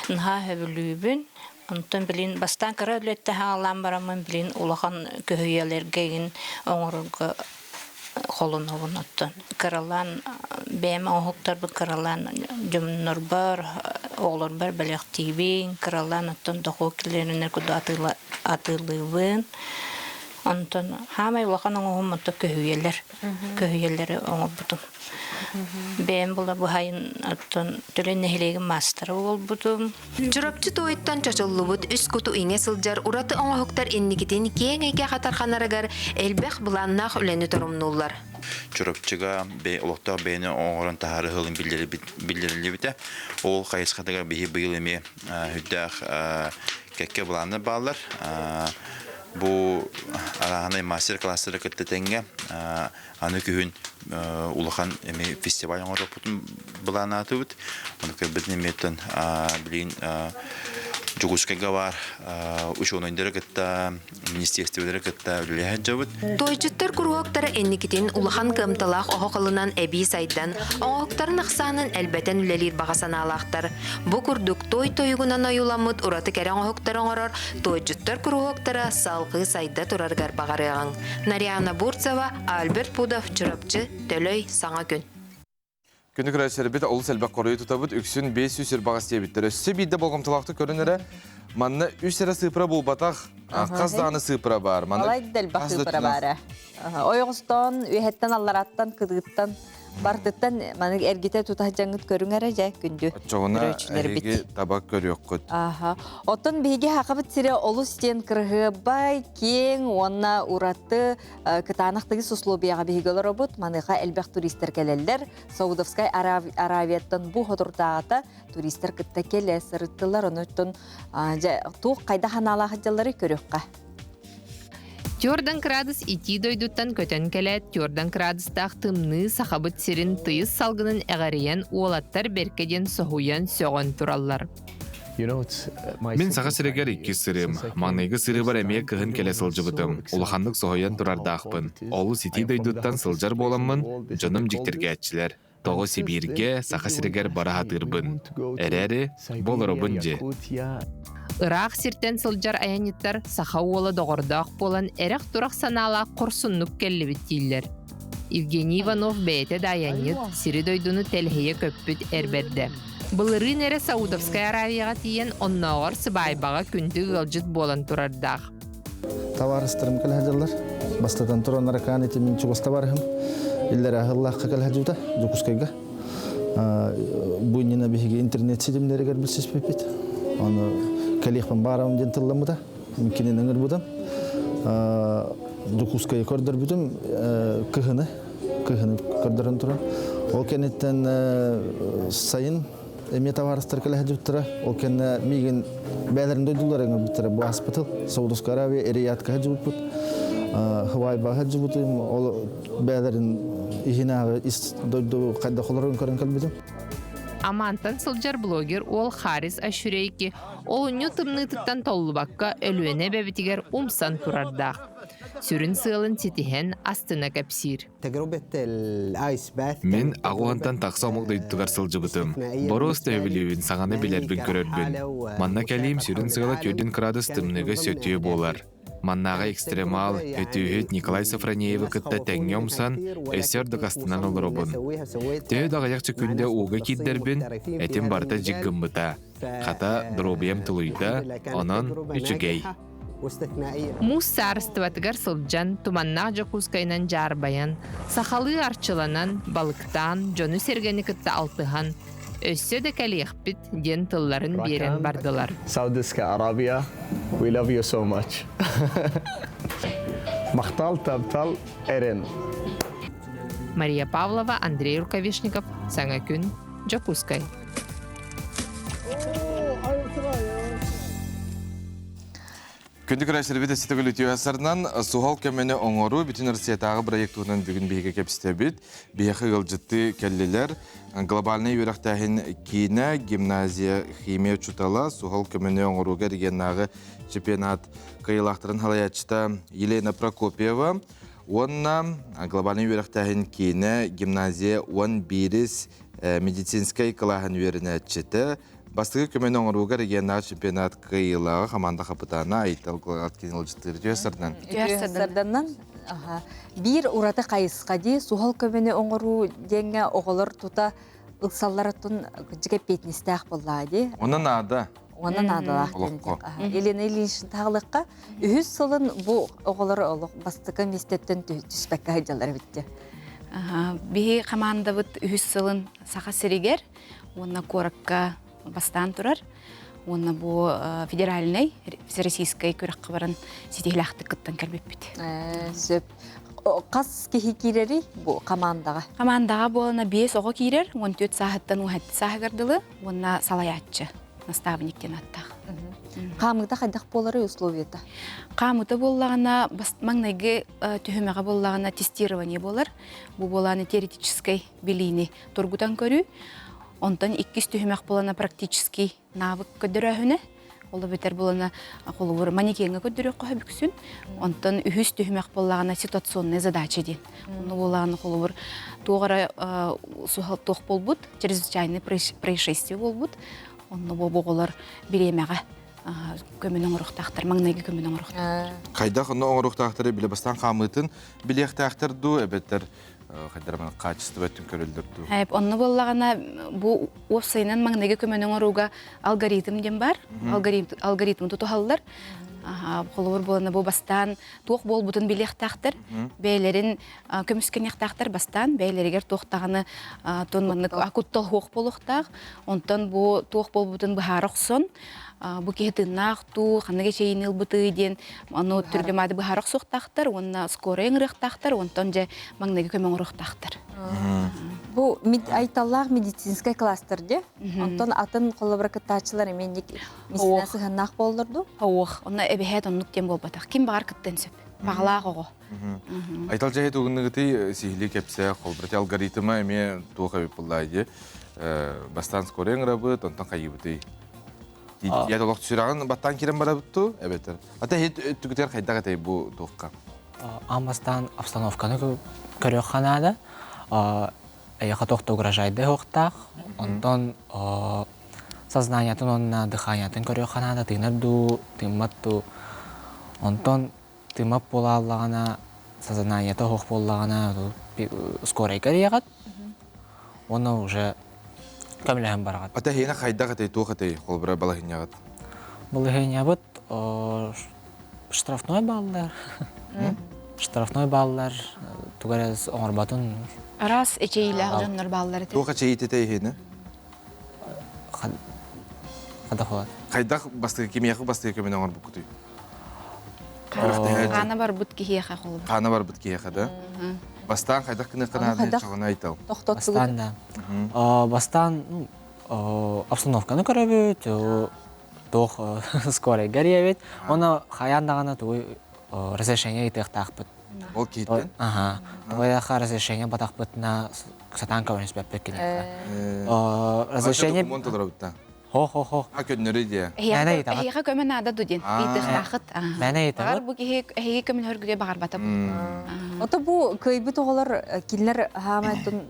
наһаа сөбүлүүбүн. Онтон билин бастаан кыра үлэттэн хаалаан бараммын билин улахан көһүйэлэргэ игин оҥорорго холонобун оттон кыралаан бэйэм оҥоһуктарбын кыралаан дьоннорбор, оҕолорбор бэлэхтиибин, кыралаан оттон дохуот киллэринэр курдук атыылыыбын. Онтон хаамай улахан оҥоһум онто көһүйэлэр, көһүйэлэри оҥорбутум. Бэйэм була быһайын оттон Төлөн нэһилиэгин маастара буолбутум. Чурапчы туойуттан чочуллубут үс куту иҥэ сылдьар ураты оҥоһуктар инникитин киэҥ эйгэ хатарханарыгар элбэх былааннаах үлэни торумнууллар. Чурапчыга олохтоох бэйэни оҥорон таһаарыы сылын биллэриллибитэ. Ол хайысхатыгар биһи быйыл эмиэ үрдээх кэккэ былааннар бааллар. Бу арааһынай мастер-класстары кытта тэҥҥэ аны күһүн улахан эми фестиваль оҥоруохпутун былааннаатыбыт. Ону көрбүтүн эмиэттэн билигин Дьокуускайга баар учуонайдары кытта, министиэристибэлэри кытта үлэлэһэ сылдьабыт. Туойдьуттар куруһуоктара инникитин улахан кыамталаах оһох ылынан эбии сайдан, оҥоһуктарын ахсаанын элбэтэн үлэлиир баҕа санаалаахтар. Бу курдук туой тойугунан ойууламмыт ураты кэрэ оҥоһуктары оҥорор туойдьуттар куруһуоктара салгыы сайда турарыгар баҕарыаҕыҥ. Нарьяна Бурцева, Альберт Пудов, Чурапчы, Төлөй, Саҥа күн. Күнү көрөөччүлэрбит олус элбэх хоруйу тутабыт, үксүн 500 ырбаҕас диэбиттэр. Өссө биирдэ болҕомтолоохтук көрөн эрэ, манна үс эрэ сыыпыра буолбатах, хас даҕаны сыыпыра баар. Манна Балай да элбэх сыыпыра баара. Ойоҕостон, үөһэттэн, аллараттан, кытыыттан Бартыттан маны эргитэ тута дьаҥыт көрүҥ эрэ дьэ күндү Оччоҕуна эһиги таба көрүөххүт. Аха. Оттон биһиги хахабыт сирэ олус диэн кырыһыабай, киэҥ уонна ураты кытаанах тыйыс условияҕа биһиги олоробут. Маныаха элбэх туристар кэлэллэр. Саудовскай Аравияттан бу хотурдааҕыта туристар кытта кэлэ сырыттылар. Онуттан дьэ туох хайдах анаалаах дьаллары көрүөххэ. Тёрдан кыраадыс итии дойдуттан көтөн кэлээт, тёрдан кыраадыстаах тымныы Сахабыт сирин тыйыс салгынын эҕэрийэн уолаттар бэркэ диэн соһуйан, сөҕөн тураллар. Мин Саха сиригэр иккис сырыым. Маҥнайгы сырыыбар эмиэ кыһын кэлэ сылдьыбытым. Улаханнык соһуйан турардаахпын. Олус итии дойдуттан сылдьар буоламмын, дьонум дьиктиргээччилэр. Тоҕо Сибииргэ, Саха сиригэр бара сатыырбын. Эрээри, бу олоробун дьи. Ыраах сиртэн сылдьар айанньыттар саха уола доҕордоох буолан эрэх-турах санаалаах хорсуннук кэллибит дииллэр. Евгений Иванов бэйэтэ да айанньыт, сири-дойдуну тэлэһийэ көппүт эр бэрдэ. Былырыын эрэ Саудовскай Аравияҕа тиийэн оннооҕор сыбаайбаҕа күндү ыалдьыт буолан турардаах. Табаарыстарым кэлэ сылдьаллар. Бастатан туран наракаан ити мин чугас табаарыһым. Иллэрэ аһыллаахха кэлэ сылдьыбыта Дьокуускайга. Бу иннинэ биһиги интернет ситимнэригэр билсиспиппит. Аны кэлиэхпин баарабын диэн тылламмыта. Мин кинини ыҥырбытым. Дьокуускайы көрдөрбүтүм кыһыны, кыһыны көрдөрөн туран. Ол кэнниттэн сайын Эмиэ табаарыстар кэлэ сылдьыбыттара. Ол кэннэ миигин бэйэлэрин дойдулара ыҥырбыттара. Бу ааспытыл Саудовская Аравия Риядка сылдьыбыппыт. Хавайба сылдьыбытым. Ол бэйэлэрин иһинээҕи ис дойду хайдах олорорун көрөн кэлбитим. Амантан сылдьар блогер уол Харис Ашурейки олунньу тымныытыттан толлубакка Өлүөнэ эбэбитигэр умсан турардаах. Сүрүн сыалын ситиһэн астына кэпсиир. Мин аҕуһунтан тахса омук дойдутугар сылдьыбытым. Боруос төһөбүлүүбүн, саҥаны билэрбин көрөрбүн. Манна кэлиим сүрүн сыала 4 кыраадыс тымныыга сөтүө буолар. Маннааҕы экстремал, өтүүһүт Николай Софронеевы кытта тэҥҥэ умсан, өссө ордук астынан олоробун. Төһө да аҕыйах секүндэ ууга киирдэрбин, этим барыта дьик гыммыта. Хата, доруобуйам тулуйда, онон үчүгэй. Муус саарыстыбатыгар сылдьан, туманнаах Дьокуускайынан дьаарбайан, сахалыы арчыланан, балыктаан, дьону-сэргэни кытта алтыһан, өссө да кэлиэхпит диэн тылларын биэрэн бардылар. Саудовская Аравия, we love you so much. Махтал, таптал, Эрен. Мария Павлова, Андрей Рукавишников, Саҥа күн, Дьокуускай. Күндү көрөөччүлэрбит эссе үтүө сарынан суһал көмөнү оҥоруу бүтүн Россиятааҕы проект туһунан бүгүн биһиги кэпсэтэбит. Биһиэхэ ыалдьытты кэллилэр. Глобальнай үөрэхтээһин киинэ, гимназия, химия учуутала, суһал көмөнү оҥорууга регионнааҕы чемпионат кыайыылаахтарын салайааччыта Елена Прокопьева уонна глобальнай үөрэхтээһин киинэ, гимназия 11 медицинскэй кылааһын үөрэнээччитэ, Бастакы көмөнү оҥорууга региональнай чемпионат кыайыылааҕа хамаанда хапытаана Айтал Гладкин ыалдьыттыыр үтүө сардан. Үтүө сарданнан биир ураты хайысха дии суһал көмөнү оҥоруу диэҥҥэ оҕолор тута ылсалларыттан дьигэ эппиэтинэстээх буоллаа дии. Онно наада. Онно наадалаах Олоххо. Елена Ильинична таһылыкка үһүс сылын бу оҕолор олох бастакы миэстэттэн түспэккэ сылдьаллар эбит. Биһи хамаандабыт үһүс сылын Саха сиригэр уонна куоракка бастаан турар уонна бу федеральнай всероссийскай күрэххэ баран ситиһилээхтик кыттан кэлбиппит. Сөп. Хас киһи киирэрий бу командаҕа? Командаҕа буолана биэс оҕо киирэр, 14 сааһыттан 17 сааһыгар дылы уонна салайааччы, наставник диэн ааттаах. Хаамыыта хайдах буоларый условията? Хаамыыта буоллаҕына, маҥнайгы түһүмэҕэ буоллаҕына тестирование буолар. Бу буолааны теоретическай билиини тургутан көрүү. Онтон иккис түһүмэх буолана практический навык көрдөрөөһүнэ. Ол эбэтэр буолана холобур манекеҥҥа көрдөрүөххэ бүксүн. Онтон үһүс түһүмэх буоллаҕына ситуационная задача диэн. Ону буоллаҕына холобур туох эрэ суһал туох буолбут, чрезвычайное происшествие буолбут. Онно бу оҕолор бириэмэҕэ көмөнү оҥоруохтаахтар, маҥнайгы көмөнү оҥоруохтаахтар. Хайдах онно оҥоруохтаахтары билэ бастаан хаамыытын билиэхтээхтэр дуу, эбэтэр хайдара качество өттүн көрөллөр дуу? Онно буоллаҕына бу уопсайынан маҥнайгы көмөнү оҥорууга алгоритм диэн бар. Алгоритмы тутуһаллар. Холобур буолана бу бастаан туох буолбутун билиэхтээхтэр. Бэйэлэрин көмүскэниэхтээхтэр бастаан бэйэлэригэр туох даҕаны тон маннык куттал суох буолуохтаах. Онтон бу туох буолбутун быһаара охсон бу киһи тыыннаах дуу, ханнык эчэйиини ылбытый диэн ону түргэмаады быһаара охсуохтаахтар уонна скорая ыҥырыахтаахтар, онтон дьэ маҥнайгы көмө оҥоруохтаахтар. Бу айталлаах медицинскэй кластер дии. Онтон атын холобура кыттааччылар эмиэ медицина сыһыаннаах буоллар дуу? Ох, онно эбэһээт оннук диэн буолбатах. Ким баҕар кыттыан сөп. Баҕалаах оҕо. Айтал дьэһи тугунныгытый сиһилии кэпсээ холбурати алгоритма эмиэ туох эбит буоллаа дии. Бастаан скорая ыҥырабыт, онтон хайыыбытый? Я олох сүрэҕин баттаан киирэн барабыт ту эбэтэр. Ата иһит өттүгүтүгэр хайдах этэй бу туохха? Аан бастаан обстановканы көрүөххэ наада. Эйиэхэ туох да угрожайдай суохтаах. Онтон сознаниятын уонна дыханиятын көрүөххэ наада. Тыынар дуу, тыыммат дуу. Онтон тыыммат буолааллаҕына, сознаниета суох буоллаҕына, скорайга эрийэҕит. Уонна уже көмөлөһөн бараҕыт. Ата эһиэнэ хайдах этэй, туох этэй, холобура балаһынньаҕыт? Балаһыанньабыт штрафной баллар. Штрафной баллар тугу эрэ оҥорботун. Араас эчэйиилээх дьоннор бааллар этэ. Туох эчэйиитэ эһиэнэ? Хайдах болады? Хайдах бастакы кимиэхэ бастакы көмөнү оҥорбуккутуй? Хаана барбыт киһиэхэ холобур. Хаана барбыт киһиэхэ да? Бастаан хайдах гыныахха чоҕуна айтал? Бастаан да. Бастаан обстановканы көрөбүт, туох скорайга эрийэбит. Оны хайаан даҕаны тугу разрешение ыйытыахтаахпыт. Ол киһиттэн? Аха. Тоҕо разрешение батахпытына сатаан көмөлөспөппүт киниэхэ. Разрешение документ толоробут Хо-хо-хо. А көннөрү диэ. Эһиэхэ көмө наада ду диэн ыйытыахтаахыт. Мээнэ ыйытабыт. Баҕар бу киһи эһиги көмөлөһөргүтэ баҕарбата бу. Ото бу кыайбыт оҕолор кинилэр хаамайтын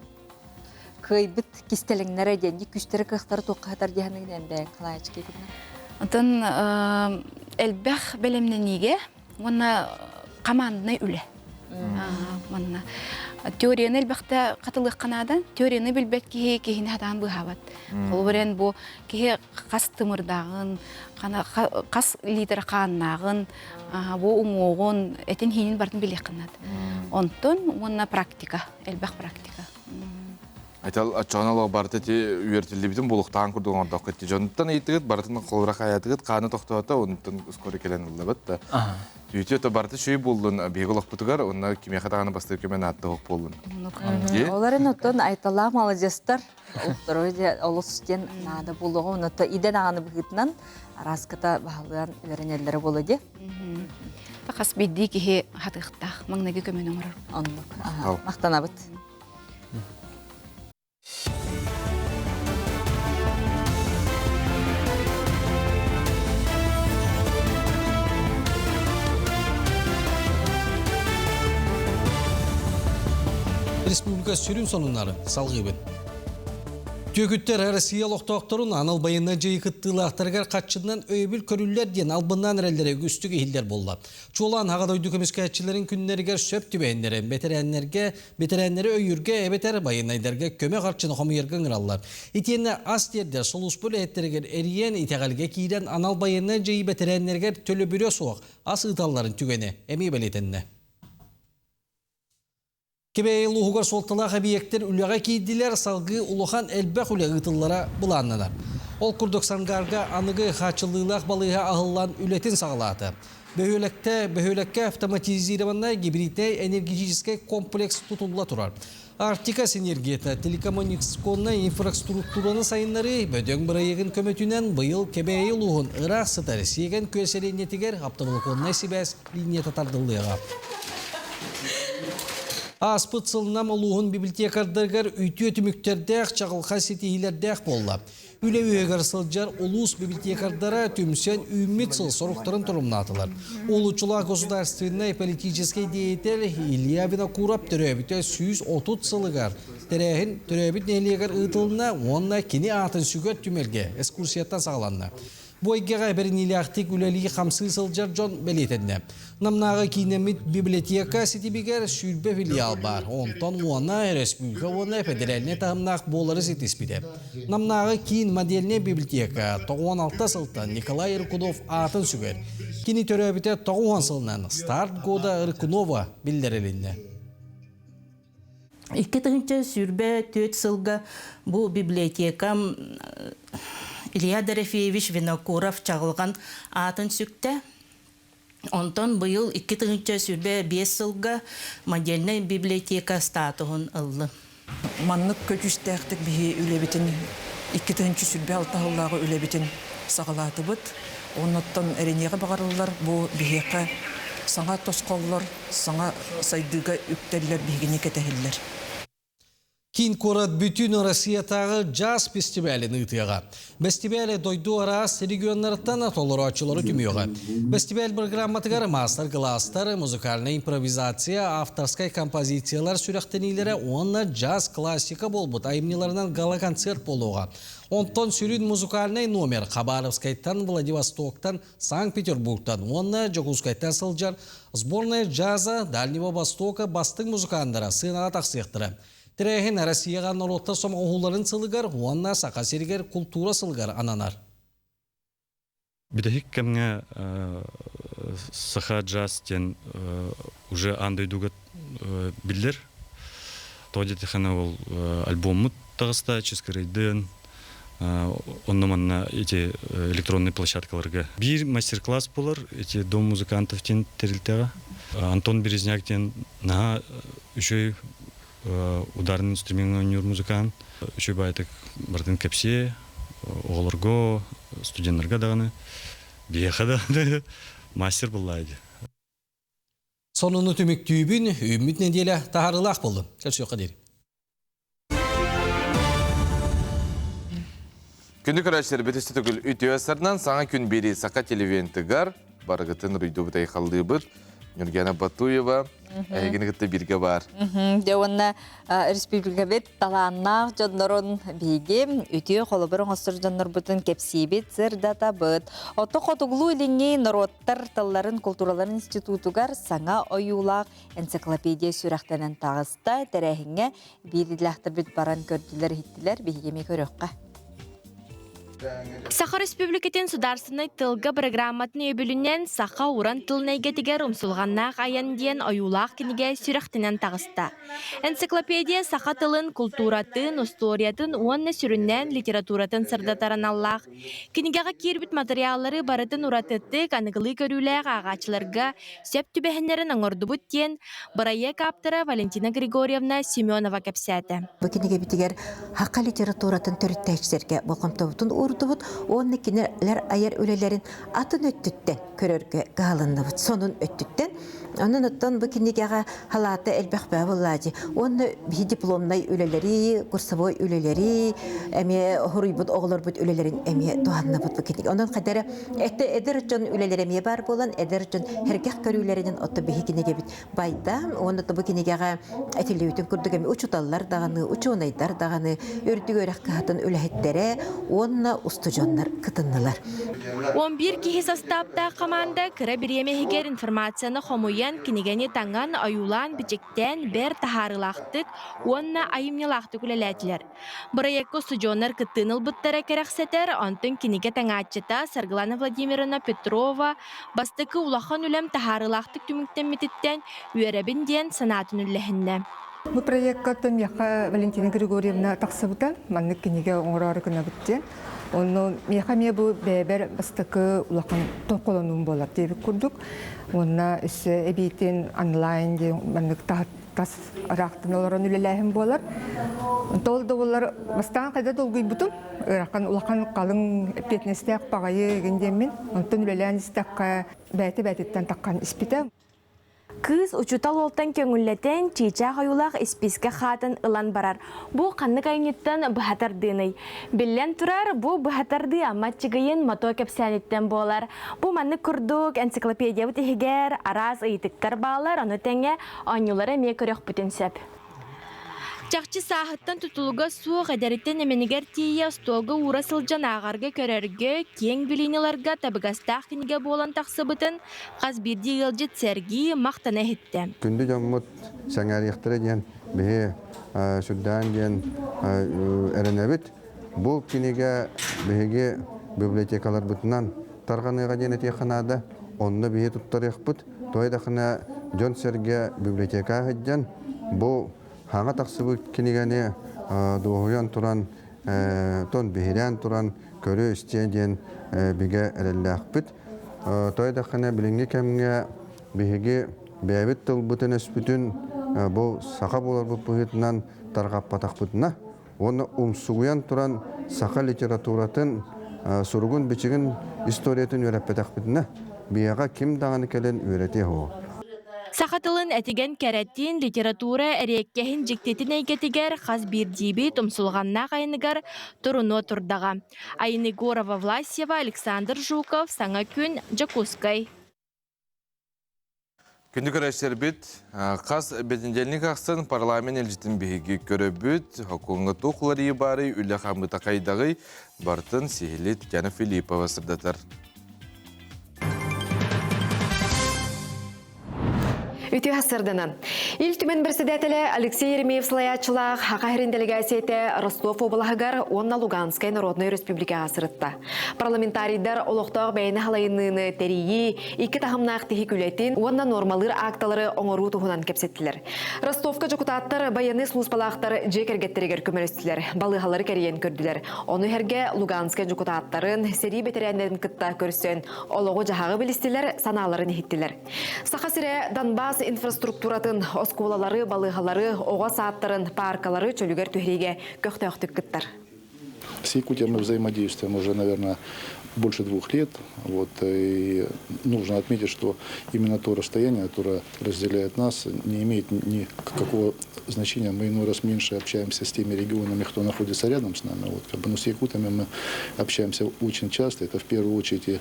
кыайбыт кистэлэҥнэрэ диэн күүстэрэ кыахтара туохха хатар диэхэнигин бэйэҥ халааччы Онтон элбэх бэлэмнэниигэ. Уонна команднай үлэ. Манна теорияны элбэхтэ хатылыахха наада. Теорияны билбэт киһи киһини хатаан быһаабат. Холобурен бу киһи хас тымырдааҕын, хас литр хааннааҕын, бу уҥуоҕун, этин хиинин бартын билиэххэ наада. Онтон уонна практика, элбэх практика. Айтал оччоҕуна олох барыта ити үөрэтиллибитин булуктаан курдук оҥордоххо ити дьонуттан ыйытыгыт барытын холура хайаатыгыт хааны тохтоото онтон скоро кэлэн ыллабыт да түүтү то барыта үчүгэй буоллун биһиги олохпутугар онно кимиэхэ даҕаны бастыыр көмө наатта суох буоллун. Оларын оттон Айталаах маладьыастар олус диэн наада буолуоҕа онно идэн аҕаны быһыытынан араската баһылыан үөрэнэллэрэ буолуо дии. Хас биирдии киһи хатыахтаах маҥнайгы көмөнү оҥорор. Оннук. Махтанабыт. Республика сүрүн сонуннары салгыыбын. Түөкүттэр Россия олохтоохторун анал байыаннай дьайыы кыттыылаахтарыгар хаччынан өйөбүл көрүллэр диэн албыннаан эрэллэрэ үгүстүк иһиллэр буолла. Чуолаан Аҕа дойду көмүскээччилэрин күннэригэр сөп түбэһиннэрэ бэтэрээннэргэ, бэтэрээннэри өйүүргэ эбэтэр байыаннайдарга көмө харчыны хомуйарга ыҥыраллар. Итиэннэ ас тиэрдэр сулууспа үлэһиттэригэр эрийэн итэҕэлгэ киирэн анал байыаннай дьайыы бэтэрээннэригэр төлөбүрэ суох ас ыыталларын түгэнэ эмиэ бэлиэтэннэ. Кэбээйи улууһугар суолталаах эбийиэктэр үлэҕэ киирдилэр, салгыы улахан элбэх үлэ ыытыллара былааннанар. Ол курдук Сангаарга аныгы хааччыллыылаах балыыһа аһыллан үлэтин саҕалаата. Бөһүөлэктэ бөһүөлэккэ автоматизированнай гибриднэй энергетическэй комплекс тутулла турар. Арктика синергията телекоммуникационнай инфраструктураны сайыннарыы бөдөҥ бырайыагын көмөтүнэн быйыл Кэбээйи улууһун ыраах сытар Сиэгэн күөл сэлиэнньэтигэр оптоволоконнай сибээс линията тардыллыаҕа. Ааспыт сылынан улууһун библиотекардарыгар үтүө түмүктэрдээх, чаҕылхай ситиһиилэрдээх буолла. Үлэ үөһүгэр сылдьар улуус библиотекардара түмсэн үүммүт сыл соруктарын торумнаатылар. Улуччулаах государственнай политическай деятель Илья Винокуров төрөөбүтэ 130 сылыгар тэрээһин төрөөбүт нэһилиэгэр ыытылынна уонна кини аатын сүгэр түмэлгэ экскурсияттан саҕаланна. Бу эйгэҕэ бэриниилээхтик үлэлии-хамсыы сылдьар дьон бэлиэтэннэ. Намнааҕы киинэммит библиотека ситимигэр 20 филиал баар. Онтон уона республика уонна федеральнай таһымнаах буолары ситиспитэ. Намнааҕы киин модельнай библиотека 96 сылтан Николай Рыкунов аатын сүгэр. Кини төрөөбүтэ 90 сылынан «Старт года Рыкунова» биллэрилиннэ. 2024 сылга бу библиотекам Илья Дорофеевич Винокуров чаҕылҕан аатын сүктэ. Онтон быйыл 2025 сылга модельнай библиотека статуһун ыллым. Маннык көдьүүстээхтик биһи үлэбитин 2026 сыллааҕы үлэбитин саҕалаатыбыт. Оннуттан эрэниэҕи баҕарыллар бу биһиэхэ саҥа тосхоллор саҥа сайдыыга үктэллэр биһигини кэтэһэллэр. Киин куорат бүтүн Россиятааҕы джаз фестивалын ыытыаҕа. Бэстибээлэ дойду араас регионнарыттан толорооччулары түмүөҕэ. Бэстибээл программатыгар маастар-кылаастар, музыкальнай импровизация, авторскай композициялар сүрэхтэниилэрэ уонна джаз классика буолбут айымньыларынан гала-концерт буолуоҕа. Онтон сүрүн музыкальнай номер Хабаровскайтан, Владивостоктан, Санкт-Петербургтан уонна Дьокуускайтан сылдьар сборная джаза Дальнего Востока бастыҥ музыканнара сыанаҕа тахсыахтара. Тэрээһин Россияҕа норуоттар сомоҕолоһууларын сылыгар уонна Саха сиригэр култуура сылыгар ананар. Бүтэһик кэмҥэ саха джаз диэн уже аан дойдуга биллэр. Тоҕо диэтэххинэ ол альбоммут таҕыста Чыскырыйдын, онно-манна эти электронный площадкаларга. Биир мастер-класс буолар, эти Дом музыкантов диэн тэрилтэҕэ. Антон Березняк диэн наһаа үчүгэй ударный инструмент оонньуур музыкант. Үчүгэй баайтык барытын кэпсиэ, оҕолорго, студеннарга даҕаны, биһиэхэ даҕаны мастер буоллаа дии. Сонуну түмүктүүбүн, үүммүт нэдиэлэ таһаарыылаах буоллун. Көрсүөххэ диэри. Күндү көрөөччүлэр бүтүстү төгүл үтүө сарынан саҥа күн биэрии Саха телевизионтыгар барыгытын уруйдуубут айхаллыыбыт. Нюргена Батуева эһигини кытта бииргэ баар. Дьэ уонна республикабыт талааннаах дьоннорун биһиги үтүө холобур оҥостор дьоннорбутун кэпсиибит, сырдатабыт. Ото хотугулуу-илиҥҥи норуоттар тылларын култуураларын институтугар саҥа ойуулаах энциклопедия сүрэхтэнэн таҕыста. Тэрээһиҥҥэ биир идэлээхтэрбит баран көрдүлэр-иһиттилэр, биһиги эмиэ көрүөххэ. Саха Республикатын судаарственнай тылга бырагырааматын өйөбүлүнэн саха уран тылын эйгэтигэр умсулҕаннаах айан диэн ойуулаах кинигэ сүрэхтэнэн таҕыста. Энциклопедия саха тылын, култууратын, устуоруйатын уонна сүрүннээн литературатын сырдатар аналлаах. Кинигэҕэ киирбит матырыйааллары барытын уратытык, аныгылыы көрүүлээх ааҕааччыларга сөп түбэһиннэрэн оҥордубут диэн бырайыак ааптара Валентина Григорьевна Семенова кэпсээтэ. Бу кинигэбитигэр саха литературатын төрүттээччилэргэ болҕомтобутун уурдубут уонна кинилэр айар үлэлэрин атын өттүттэн көрөргө кыһалынныбыт, сонун өттүттэн. Онон оттон бу кинигэҕэ халаата элбэх баа буоллаадьы. Уонна биһи дипломнай үлэлэри, курсовой үлэлэри, эмиэ хоруйбут оҕолорбут үлэлэрин эмиэ туһанныбыт бу кинигэ. Онон хадара этэ эдэр дьон үлэлэрэ эмиэ баар буолан, эдэр дьон сэргэх көрүүлэринэн отто биһи кинигэбит байда. Уонна бу кинигэҕэ этиллибитин курдук эми учууталлар даҕаны, учуонайдар даҕаны, үрдүк үөрэх кыһатын үлэһиттэрэ уонна устудьуоннар кытыннылар. 11 киһи састааптаах хамаанда кыра бириэмэ иһигэр информацияны хомуйан, кинигэни таҥан, ойуулаан, бичиктээн, бэрт таһаарыылаахтык уонна айымньылаахтык үлэлээтилэр. Бырайыакка устудьуоннар кыттыыны ылбыттара кэрэхсэтэр, онтон кинигэ таҥааччыта Саргылана Владимировна Петрова бастакы улахан үлэм таһаарыылаахтык түмүктэммититтэн үөрэбин диэн санаатын үллэһиннэ. Бу проекка миэхэ Валентина Григорьевна тахсыбыта. Маннык кинигэ оҥороору гынабыт диэн. Онно миэхэ эмиэ бу бэйэбэр бастакы улахан тоххолонуум буолар диэбит курдук. Уонна өссө эбиитин онлайн диэн маннык тас ыраахтан олорон үлэлээһин буолар. Тол да буоллар бастаан хайда долгуйбутум. Ыарахан улахан халыҥ эппиэтинэстээх баҕайы игин диэммин. Онтон үлэлээн истэххэ бэйэтэ бэйэтиттэн таххан испитэ. Кыыс учуутал уолтан көҥүллэтэн, чыычаах ойуулаах испиискэ хаатын ылан барар. Бу ханнык айымньыттан быһа тардыыный? Биллэн турар, бу быһа тардыы Амма Аччыгыйын мотуо кэпсээниттэн буолар. Бу маннык курдук энциклопедиябыт иһигэр араас ыйытыктар бааллар, ону тэҥэ оонньуулары эмиэ көрүөхпүтүн сөп. Чахчы сааһыттан тутулуга суох эдэриттэн эмэнигэр тиийэ остуолга уура сылдьан ааҕарга-көрөргө, киэҥ билиини ыларга табыгастаах кинигэ буолан тахсыбытын хас биирдии ыалдьыт сэргии, махтана иһиттэ. Күндү дьоммут сэҥээриэхтэрэ диэн биһи сүрдээн диэн эрэнэбит. Бу кинигэ биһиги библиотекаларбытынан тарҕаныаҕа диэн этиэххэ наада. Онно биһи туттарыахпыт. Туойдахына дьон-сэргэ библиотека сылдьан бу хаҥа тахсыбыт кинигэни дуоһуйан туран, тон биһирээн туран көрө-истиэ диэн бигэ эрэллээхпит. Туойдахына билиҥҥи кэмҥэ биһиги бэйэбит тылбытын-өспүтүн бу саха буоларбыт быһыытынан тарҕаппатахпытына уонна умсугуйан туран саха литературатын суругун-бичигин историятын үөрэппэтэхпитинэ, биһиэхэ ким даҕаны кэлэн үөрэтиэ суоҕа. Саха тылын этигэн кэрэтин, литература эриэккэһин дьиктитин эйгэтигэр хас биирдиибит умсулҕаннаах айаныгар турунуо турдаҕа. Айна Егорова Власьева, Александр Жуков, Саҥа күн, Дьокуускай. Күндү көрөөччүлэрбит, хас бэнидиэнньик ахсын парламент илдьитин биһиги көрөбүт. Хокуоҥҥа туох уларыйыы баарый, үлэ хаамыыта хайдаҕый, барытын сиһилии Татьяна Филиппова сырдатар. Үтүө сырданан. Ил Түмэн председателэ Алексей Еремеев салайааччылаах Хаха сирин дэлэгээссийэтэ Ростов уобалаһыгар уонна Луганскай Народнай Республикаҕа сырытта. Парламентарийдар олохтоох бэйэни халайыныыны тэрийии, икки таһымнаах тиһик үлэтин уонна нуормалыыр аакталары оҥоруу туһунан кэпсэттилэр. Ростовка дьокутааттар байыаннай сулууспалаахтар дьиэ кэргэттэригэр көмөлөстүлэр, балыыһалары кэрийэн көрдүлэр. Ону сэргэ Луганскай дьокутааттарын, сэрии бэтэрээннэрин кытта көрсөн, олоҕу-дьаһаҕы билистилэр, санааларын иһиттилэр. Саха сирэ Донбасс инфраструктуратын, оскуолалары, балыыһалары, оҕо саадтарын, пааркалары чөлүгэр түһэриигэ көхтөөхтүк кыттар. С Якутией мы взаимодействуем уже, наверное, больше двух лет. Вот, и нужно отметить, что именно то расстояние, которое разделяет нас, не имеет никакого значения. Мы иной раз меньше общаемся с теми регионами, кто находится рядом с нами. Вот, как бы, но с якутами мы общаемся очень часто. Это в первую очередь и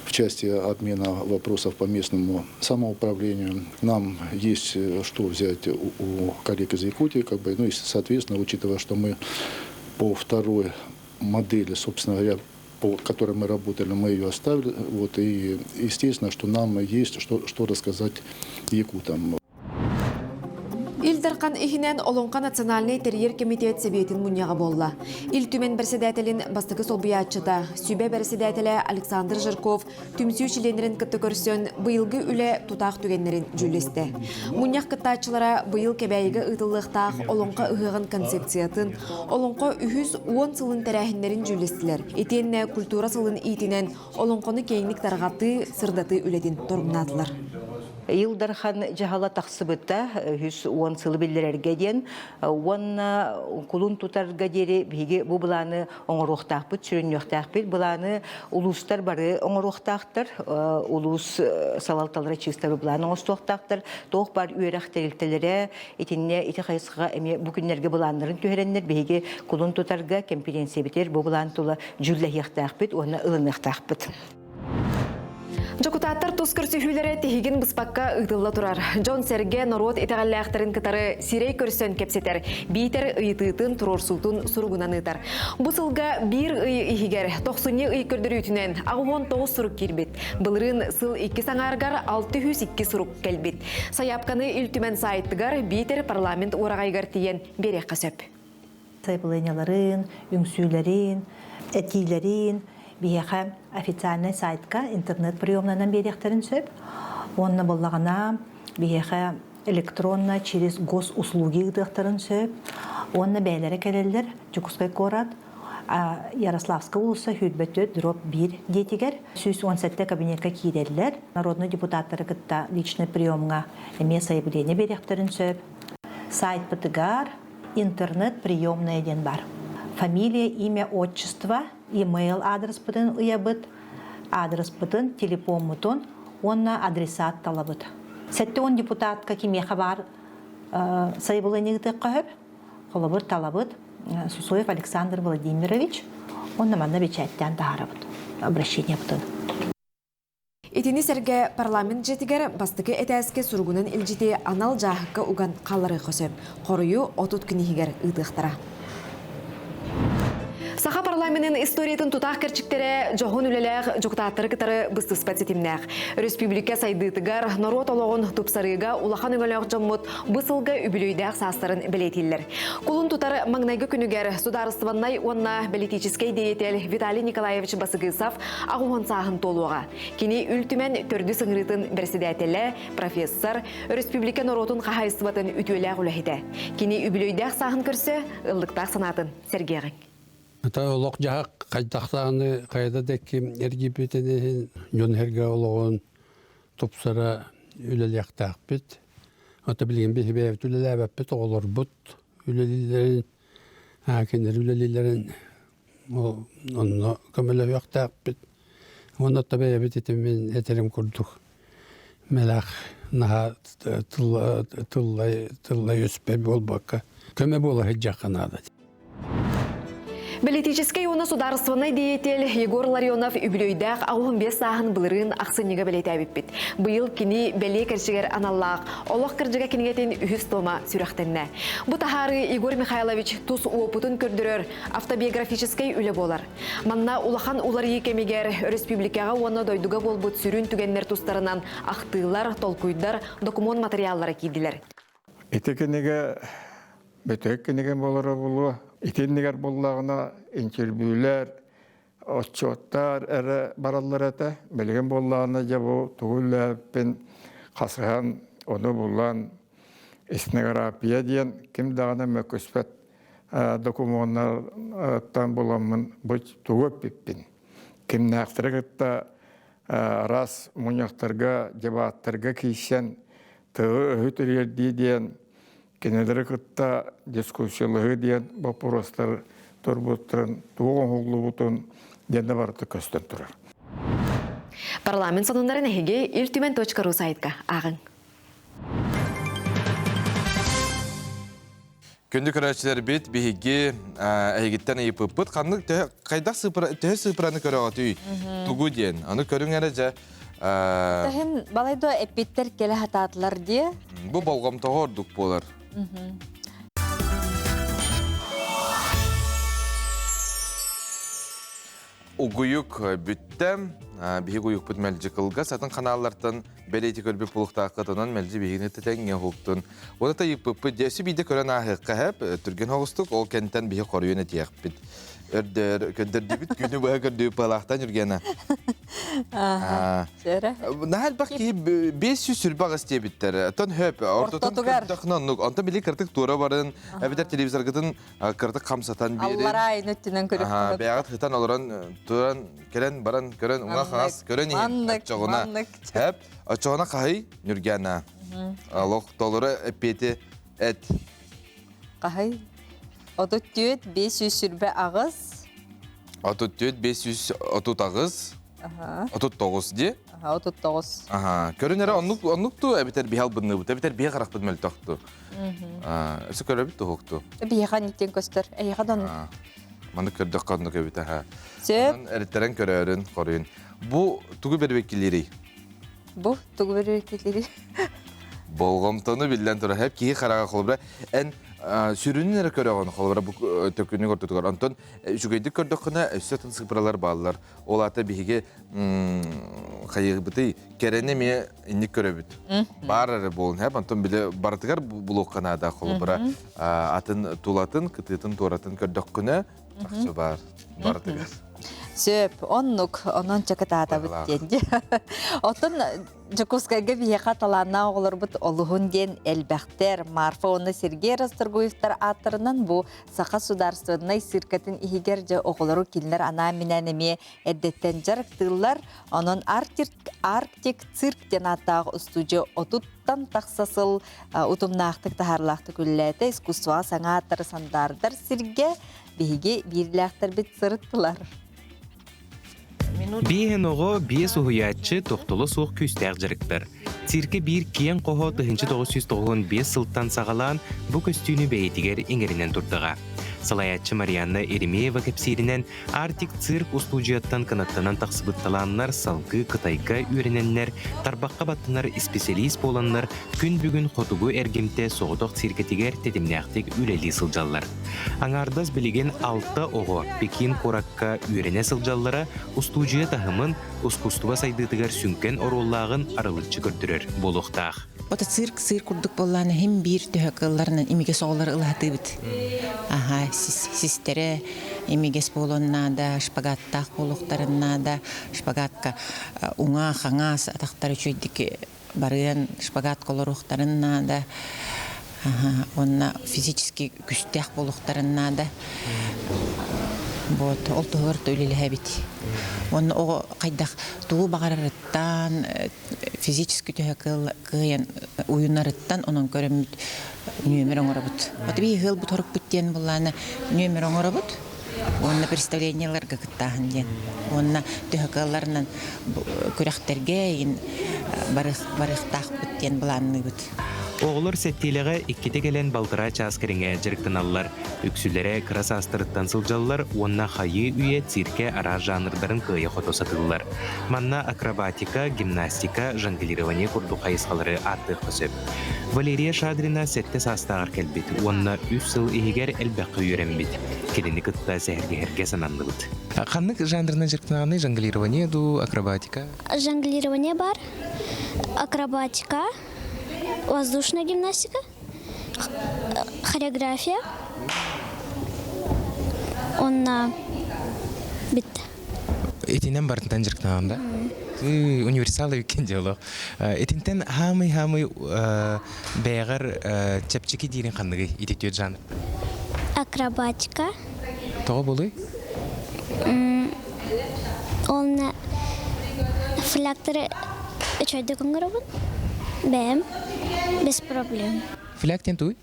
в в части обмена вопросов по местному самоуправлению. Нам есть что взять у коллег из Якутии, как бы, ну и, соответственно, учитывая, что мы по второй модели, собственно говоря, по которой мы работали, мы ее оставили. Вот, и естественно, что нам есть что, что рассказать якутам. Ил Дархан иһинэн Олоҥхо национальнай тэрийэр кэмитиэт сэбиэтин мунньаҕа буолла. Ил Түмэн бэрэссэдээтэлин бастакы солбуйааччыта, сүбэ бэрэссэдээтэлэ Александр Жирков түмсүү чилиэннэрин кытта көрсөн, быйылгы үлэ тутаах түгэннэрин дьүүллэстэ. Мунньах кыттааччылара быйыл Кэбээйигэ ыытыллыахтаах Олоҥхо ыһыаҕын концепциятын, Олоҥхо үһүс уон сылын тэрээһиннэрин дьүүллэстилэр. Итиэннэ культура сылын иитинэн Олоҥхону киэҥник тарҕатыы, сырдатыы үлэтин торумнаатылар. Ил Дархан дьаһала тахсыбыта 110 сылы биллэрэргэ диэн уонна кулун тутарга диэри биһиги бу былааны оҥоруохтаахпыт, сүрүннүөхтээхпит. Былааны улуустар бары оҥоруохтаахтар, улуус салалталара чыыстары былаан оҥостуохтаахтар. Туох баар үөрэх тэрилтэлэрэ итиннэ ити хайысхаҕа эмиэ бу күннэргэ былааннарын түһэрэннэр биһиги кулун тутарга кэмпириэнсийэбитигэр бу былаан тула дьүүллэһиэхтээхпит уонна ылыныахтаахпыт. Дьокутааттар тус көрсүһүүлэрэ тиһигин быспакка ыытылла турар. Дьон-сэргэ норуот итэҕэллээхтэрин кытары сирэй көрсөн кэпсэтэр, биитэр ыйытыытын, туруорсуутун суругунан ыытар. Бу сылга биир ый иһигэр тохсунньу ый көрдөрүүтүнэн 69 сурук киирбит. Былырыын сыл иккис аҥаарыгар 602 сурук кэлбит. Сайаапканы Ил Түмэн саайтыгар биитэр парламент уораҕайыгар тиийэн биэриэххэ сөп. Сайабылыанньаларын, үҥсүүлэрин, этиилэрин биһиэхэ официальнай сайтка интернет приемнанан биэриэхтэрин сөп. Уонна буоллаҕына биһиэхэ электронно через госуслуги ыытыахтарын сөп. Уонна бэйэлэрэ кэлэллэр Дьокуускай куорат Ярославская уулусса 24 дробь 1 диэтигэр 117 кабинекка киирэллэр. Народный депутаттары кытта личный приемҥа эмиэ сайабыление биэриэхтэрин сөп. Сайтпытыгар интернет-приемная диэн бар. Фамилия, имя, отчество, email аадырыспытын ыйабыт, аадырыспытын, телефоммутун уонна адресат талабыт. 70 депутатка кимиэхэ баар сайабылыанньа ыытыахха сөп. Холобур, талабыт Сусоев Александр Владимирович уонна манна бэчээттээн таһаарабыт обращениебытын. Итини сэргэ парламент дьиэтигэр бастакы этээскэ суругунан илдьити анал дьааһыкка уган хаалларыахха сөп. Хоруйу 30 күн иһигэр ыытыахтара. Саха парламенын историятын тутаах кэрчиктэрэ дьоһун үлэлээх дьокутааттары кытары быстыспат ситимнээх. Өрөспүүбүлүкэ сайдыытыгар, норуот олоҕун тупсарыыга улахан өҥөлөөх дьоммут бу сылга үбүлүөйдээх саастарын бэлиэтииллэр. Кулун тутар маҥнайгы күнүгэр судаарыстыбаннай уонна бэлитиичэскэй диэйэтэл Виталий Николаевич Басыгысов аҕуһун сааһын туолуоҕа. Кини Үл Түмэн төрдүс ыҥырыытын бэрэссэдээтэлэ, профессор, өрөспүүбүлүкэ норуотун хаһаайыстыбатын үтүөлээх үлэһитэ. Кини үбүлүөйдээх сааһын көрсө ыллыктаах санаатын сэргиэҕиҥ. Ата олох-дьаһах хайдахтааны хайда да ким эргийбитин иһин дьон-сэргэ олоҕун тупсара үлэлиэхтээхпит. Ата билигин биһи бэйэбит үлэлээбэппит, оҕолорбут үлэлииллэрин, кинилэр үлэлииллэрин онно көмөлөһүөхтээхпит. Уонна да бэйэбит ити мин этэрим курдук мэлэх наһаа тыллай тыллай өспө буолбакка көмө буола сылдьыахха наада. Бэлитиичэскэй уонна судаарыстыбаннай деятель Егор Ларионов үбүлүөйдээх 85 сааһын былырыын ахсынньыга бэлиэтээбиппит. Быйыл кини бэлиэ кэрчигэр аналлаах Олох кырдьыга кинигэтин үһүс тома сүрэхтэннэ. Бу таһаарыы Егор Михайлович тус уопутун көрдөрөр автобиографическай үлэ буолар. Манна улахан уларыйыы кэмигэр өрөспүүбүлүкэҕэ уонна дойдуга буолбут сүрүн түгэннэр тустарынан ахтыылар, толкуйдар, докумуон матырыйааллара киирдилэр. Ити кинигэ бүтэһик кинигэ буолара буолуо. Итиннигэр буоллаҕына интервьюлэр, отчуоттар эрэ бараллар этэ. Билигин буоллаҕына дьэ бу тугу үлэлээбиппин хасыһан, ону булан этнография диэн ким даҕаны мөккүспэт докумуоннартан буламмын бу тугу эппиппин кимнээхтэри кытта араас мунньахтарга, дебаттарга киирсэн тылы-өһү тириэрдии диэн кинилэри кытта дискуссиялаһыы диэн боппуруостар турбуттарын, туох оҥоһуллубутун диэн да барыта көстөн турар. Парламент сонуннарын эһиги Ил Түмэн .ру сайтка ааҕыҥ. Күндү көрөөччүлэрбит, биһиги эһигиттэн ыйыппыппыт ханнык хайдах сыыпыра төһө сыыпыраны көрөҕүтүй? Тугу диэн. Аны көрүҥ эрэ дьэ. Таһын балайда эппиттэр кэлэ хатаатылар диэ. Бу болҕомтоҕо ордук буолар. Угуйук бүттэ. Биһиги уйукпут мэлдьи кылгас атын ханааллартан бэлиэти көрбүт булуктааххытынан мэлдьи биһигини тэҥҥэ уһуктун. Оны тайыппыппыт дьэ биирдэ көрөн ааһыахха хэп түргэн оҕустук ол кэнтэн биһи хоруйун этиэхпит. Өрдөр көрдөрдүбүт күнү быһа көрдүбүт палаахтан Юргена. Наһаа элбэх киһи 500 сүрбэ аҕыс диэбиттэр. Тон хөп ортотун көрдөхнө оннук. Онтон били кыртык туора барын эбэтэр телевизоргытын кыртык хамсатан биэрин. Аллараа ин өттүнэн көрүк. Бэйэҕит хытан олорон туран кэлэн баран көрөн уҥа хаҥас көрөн иһин оччоҕуна хөп оччоҕуна хаһый Нүргана олох толору эппиэти эт. Хаһый 34 528 34 538 39 дии? Аха, 39. Аха, көрүн эрэ оннук оннук ту эбэтэр биһи албынныыбыт, эбэтэр биһи харахпыт мөлтөхту. Өссө көрөбүт туһукту. Биһиэхэ ниттен көстөр. Эйиэхэ да оннук. Маннык көрдөххө оннук эбит аха. Сөп. Эриттэрэн көрөөрүн, хоруйун. Бу тугу бэрбэккилиирий? Бу тугу бэрбэккилиирий? Болҕомтону биллэн турар. Хэп киһи хараҕа холобура эн сүрүнүн эрэ көрөҕүн холобура бу төкүнүк ортотугар. Онтон үчүгэйдик көрдөххүнэ өссө атын сыпыралар бааллар. Ол аата биһиги хайыыбытый кэрэни эмиэ инник көрөбүт. Баар эрэ буолун хэп. Онтон били барытыгар булуохха наада холобура атын тулатын, кытыытын, туоратын көрдөххүнэ чахчы баар барытыгар. Сөп, оннук, онон чакытаатабыт диэн. Оттон Дьокуускайга биһиэхэ талааннаах оҕолорбут олуһун диэн элбэхтэр. Марфа уонна Сергей Расторгуевтар ааттарынан бу Саха судаарыстыбаннай циркатын иһигэр дьэ оҕолору кинилэр анаан-минээн эмиэ эрдэттэн дьарыктыыллар. Онон Арктик, Арктик цирк диэн ааттаах устуудьуйа отуттан тахса сыл утумнаахтык таһаарылаахтык үлэлээтэ. Искусствоҕа саҥа ааттары сандаардар сиргэ биһиги биирлээхтэрбит сырыттылар. Биэһин оҕо, биэс уһуйааччы тохтоло суох күүстээх дьарыктар. Циркэ биир киэҥ хоһо 1995 сылтан саҕалаан бу көстүүнү бэйэтигэр иҥэринэн турдаҕа. Салайааччы Марианна Еремеева кэпсииринэн, Арктик цирк устуудьуйаттан кынаттанан тахсыбыт талааннар салгыы Кытайга үөрэнэннэр, тарбахха баттанар исписэлиис буоланнар күн бүгүн хотугу эргимтэ соҕотох циркэтигэр тэтимнээхтик үлэлии сылдьаллар. Аҥаардас билигин алта оҕо Пекин куоракка үөрэнэ сылдьаллара устуудьуйа таһымын, ускуустуба сайдыытыгар сүҥкэн оруоллааҕын арылыччы көрдөрөр буолуохтаах. Ото цирк цирк курдук буоллаана хим биир төһө кыалларынан имигэс оҕолору ылаһатыыбыт. Аха, систэрэ имигэс буолуон наада, шпагаттаах буолуохтарын наада, шпагатка уҥа, хаҥас атахтар үчүгэйдик барыан шпагатка олоруохтарын наада уонна физически күстээх буолуохтарын наада вот ол туһугар үлэлэһэбит уонна оҕо хайдах тугу баҕарарыттан физически төһө кыайан уйунарыттан онон көрөммүт нүөмэр оҥоробут вот биһи ыалбыт хорукпут диэн буллаана нүөмэр оҥоробут уонна представлениеларга кыттааһын диэн уонна төһө кыалларынан күрэхтэргэ игин барыахтаахпыт диэн былаанныыбыт. Оҕолор сэттиэлэҕэ иккитэ кэлэн балтараа чаас кэриҥэ дьарыктаналлар. Үксүлэрэ кыра саастарыттан сылдьаллар уонна хайыы үйэ циркэ араас жанрдарын кыайа-хото сатыыллар. Манна акробатика, гимнастика, жонглирование курдук хайысхалары ааттыахха сөп. Валерия Шадрина сэттэ саастааҕар кэлбит уонна үс сыл иһигэр элбэххэ үөрэммит. Кинини кытта сэһэргэһэргэ сананныбыт. Ханнык жанрынан дьарыктанаҕыный? Жонглирование дуу, акробатика? Жонглирование бар, акробатика, воздушная гимнастика, хореография. Онна битте. Итинэн барытынан дьарыктанаҕын да? Универсал эбиккин дьоло. Итинтэн хаамый-хаамый бэйэҕэр чэпчэки диирин ханныгый ити түөрт жанр? Акробатика. Тоҕо буолуй? Онно флягтары үчүгэйдик оҥоробун. Бэйэм без проблем. Фляг диэн тугуй?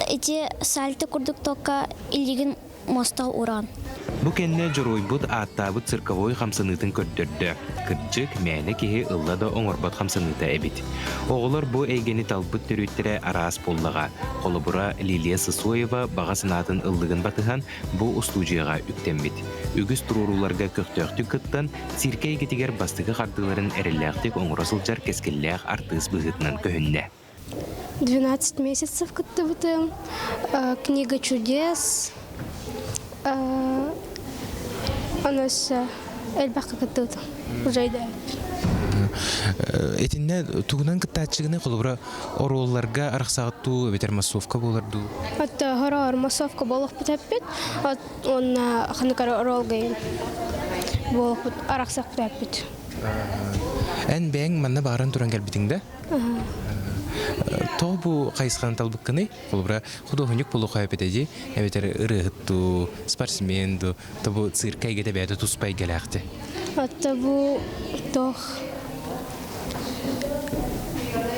Ити сальто курдук только илиигин муостаҕа ууран. Бу кэннэ дьоруойбут ааттаабыт цирковой хамсаныытын көрдөрдө. Кырдьык, мээнэ киһи ылла да оҥорбот хамсаныыта эбит. Оҕолор бу эйгэни талбыт төрүттэрэ араас буоллаҕа. Холобура, Лилия Сысоева баҕа санаатын ыллыгын батыһан бу устуудьуйаҕа үктэммит. Үгүс туруорууларга көхтөөхтүк кыттан, циркэ эйгэтигэр бастакы хардыыларын эрэллээхтик оҥоро сылдьар кэскиллээх артыыс быһыытынан көһүннэ. 12 месяцев кыттыбытым. Книга чудес. Аны өссө элбэххэ кыттыбытым. Уже Итиннэ тугунан кыттааччыгыны холобура оруолларга арахсаҕыт эбэтэр массовка буолар дуу? Отто хороор массовка буолуохпут эппит. Уонна ханыкара оруолга буолуохпут арахсахпыт эппит. Эн бэйэҥ манна бааран туран кэлбитиҥ да? Тоҕо бу хайысханы талбыккыный? Холобура, худуоһунньук буолуохха эбитэ дии, эбэтэр ырыаһыт дуу, спортсмен дуу, то бу циркэ эйгэтэ бэйэтэ туспа эйгэлээх дии. Отто бу туох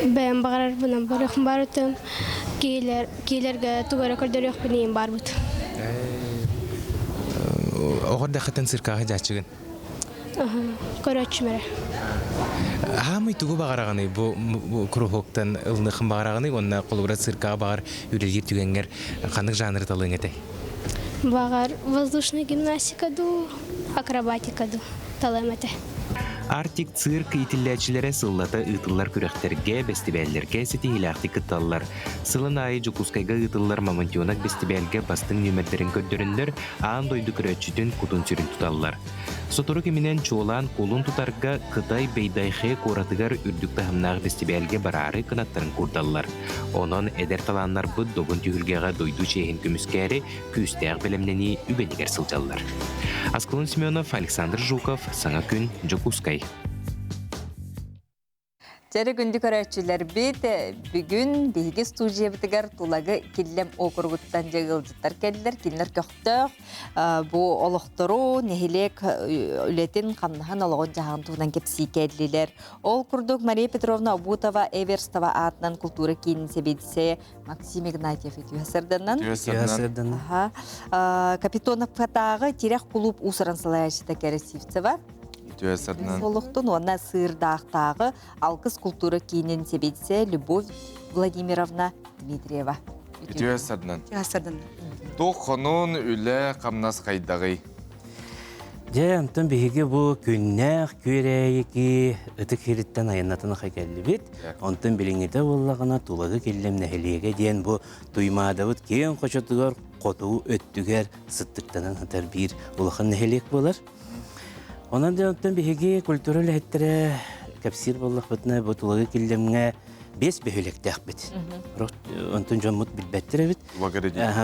бэйэм баҕарарбынан барыахым барытын киилэр киилэргэ тугу эрэ көрдөрүөхпүн иин барбыт. Оҕо эрдэххиттэн циркаҕа дьааччыгын? Көрөөччүм эрэ. Хаамый тугу баҕараҕыный бу куруһуоктан ылыныаххын баҕараҕыный уонна холобура циркаҕа баҕар үлэлиир түгэҥҥэр ханнык жанры талыаҥ этэй? Баҕар воздушная гимнастика дуу, акробатика дуу талыам этэ. Арктик цирк иитиллээччилэрэ сыллата ыытыллар күрэхтэргэ, бэстибээллэргэ ситиһиилээхтик кытталлар. Сылын аайы Дьокуускайга ыытыллар «Мамонтенок» бэстибээлгэ бастыҥ нүөмэрдэрин көрдөрөннөр, аан дойду көрөөччүтүн кутун-сүрүн туталлар. Сотору кэминэн чуолаан кулун тутарга Кытай Бэйдайхэ куоратыгар үрдүк таһымнаах бэстибээлгэ бараары кынаттарын куурдаллар. Онон эдэр талааннарбыт добун түһүлгэҕэ дойду чиэһин көмүскээри күүстээх бэлэмнэнии үгэнигэр сылдьаллар. Аскалон Семенов, Александр Жуков, Саҥа күн, Дьокуускай. Чэрэ күндү көрөөччүлэрбит, бүгүн биһиги студиябытыгар Тулагы Киллэм округуттан дьэ ыалдьыттар кэллилэр. Кинилэр көхтөөх бу олохтору, нэһилиэк үлэтин, хамнаһын, олоҕун-дьаһаҕын туһунан кэпсии кэллилэр. Ол курдук Мария Петровна Обутова Эверстова аатынан култуура киинин сэбиэдиссэйэ Максим Игнатьев үтүө сырданан. Үтүө сырданан. Капитоновкатааҕы тирэх кулууп уусуран салайааччыта Кересивцева. Үтүө сырданан. Солохтун уонна сыырдаахтааҕы Алгыс култуура киинин сэбиэдиссэйэ Любовь Владимировна Дмитриева. Үтүө сырданан. Үтүө сырданан. Туох хонун үлэ хамнас хайдаҕый? Дьэ, онтон биһиги бу күннээх күөрээйики ытык сириттэн айаннатан аха кэллибит. Онтон билиҥҥитэ буоллаҕына Тулагы Киллэм нэһилиэгэ диэн бу Туймаадабыт киэҥ хочотугар хотугу өттүгэр сыттыктанан сытар биир улахан нэһилиэк буолар. Онон дьэ онтон биһиги культура үлэһиттэрэ кэпсиир буоллахпытына бу Тулагы Киллэмҥэ биэс бөһүөлэктээхпит. Онтон дьоммут билбэттэр эбит.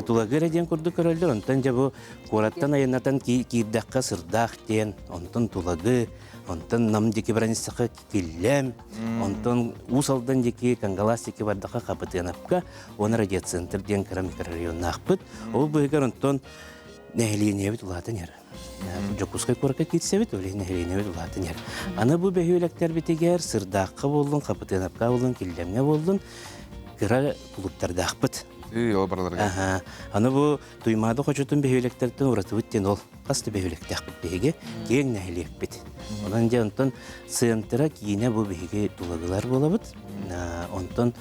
Тулагы эрэ диэн курдук көрөллөр. Онтон дьэ бу куораттан айаннатан киирдэххэ Сырдаах диэн, онтон Тулагы, онтон Нам диэки баран истэххэ Киллэм, онтон Уус Алдан диэки Кангалаас диэки бардахха Хапытыанапка уонна радиоцентр диэн кыра микрорайоннаахпыт. Ол быһыгар онтон нэһилиэнньэбит улаатан иһэр. Дьокуускай куоракка киирсэбит, ол иһин нэһилиэнньэбит улаатан иһэр. Аны бу бөһүөлэктэрбитигэр Сырдаахха буоллун, Хапытыанапка буоллун, Киллэмҥэ буоллун кыра кулууптардаахпыт. Ол барыларга. Аны бу Туймаада хочотун бөһүөлэктэртэн уратыбыт диэн ол хас да бөһүөлэктээхпит биһиги, киэҥ нэһилиэкпит. Онон дьэ онтон центра киинэ бу биһиги тулагылар буолабыт. Онтон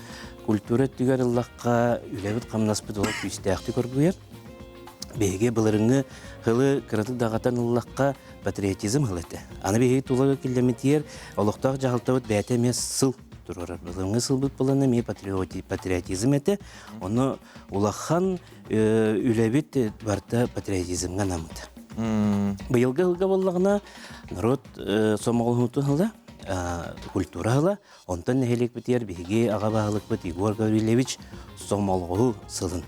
культура өттүгэр ыллахха үлэбит-хамнаспыт ол күүстээхтик оргуйар. Биһиги былырыҥҥы һылы кыратык даҕатан ыллахха патриотизм һыл этэ. Аны биһиги тулага киллэмитиэр олохтоох дьаһалтабыт бэйэтэ эмиэ сыл туруорар. Былырыҥҥы сылбыт былана эмиэ патриотизм этэ. Ону улахан үлэбит барыта патриотизмҥа анаммыт. Быйылгы ыһылга буоллаҕына народ сомоҕолоһуутун ыла, культура ыла, онтон нэһилиэкпитигэр биһиги аҕа баһылыкпыт Егор Гаврильевич сомоҕолоһуу сылын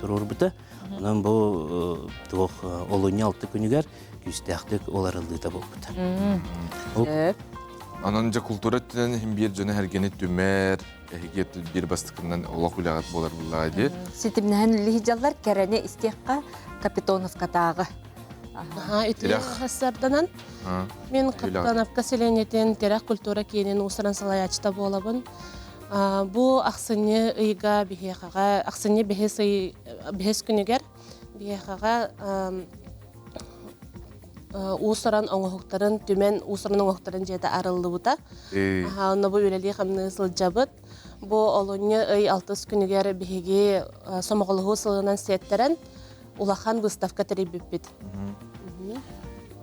туруорбута. Онон бу туох олунньу алты күнүгэр күүстээхтик уларыллыыта буолбута. Онон дьэ култуура өттүнэн иһин биир дьону эргини түмэр, эһиги биир бастакынан олох үлэҕит буолар буллаҕа дии. Ситимнэһэн үлэлиһи кэрэни истиэххэ Капитоновкатааҕы. Үтүө хассарданан мен Капитоновка селениетин Тирэх культура киинин уусуран салайааччыта буолабын. Бу ахсынньы ыйга биһиэхэҕэ ахсынньы бэһис ый бэһис күнүгэр. Биһиэхэҕэ уус-уран оҥоһуктарын түмэн уус-уран оҥоһуктарын дьиэтэ арыллыбыта. Онно бу үлэлии-хамныы сылдьабыт. Бу олунньу ый алтыс күнүгэр биһиги сомоҕолоһуу сылынан сиэттэрэн улахан выставка тэрийбиппит.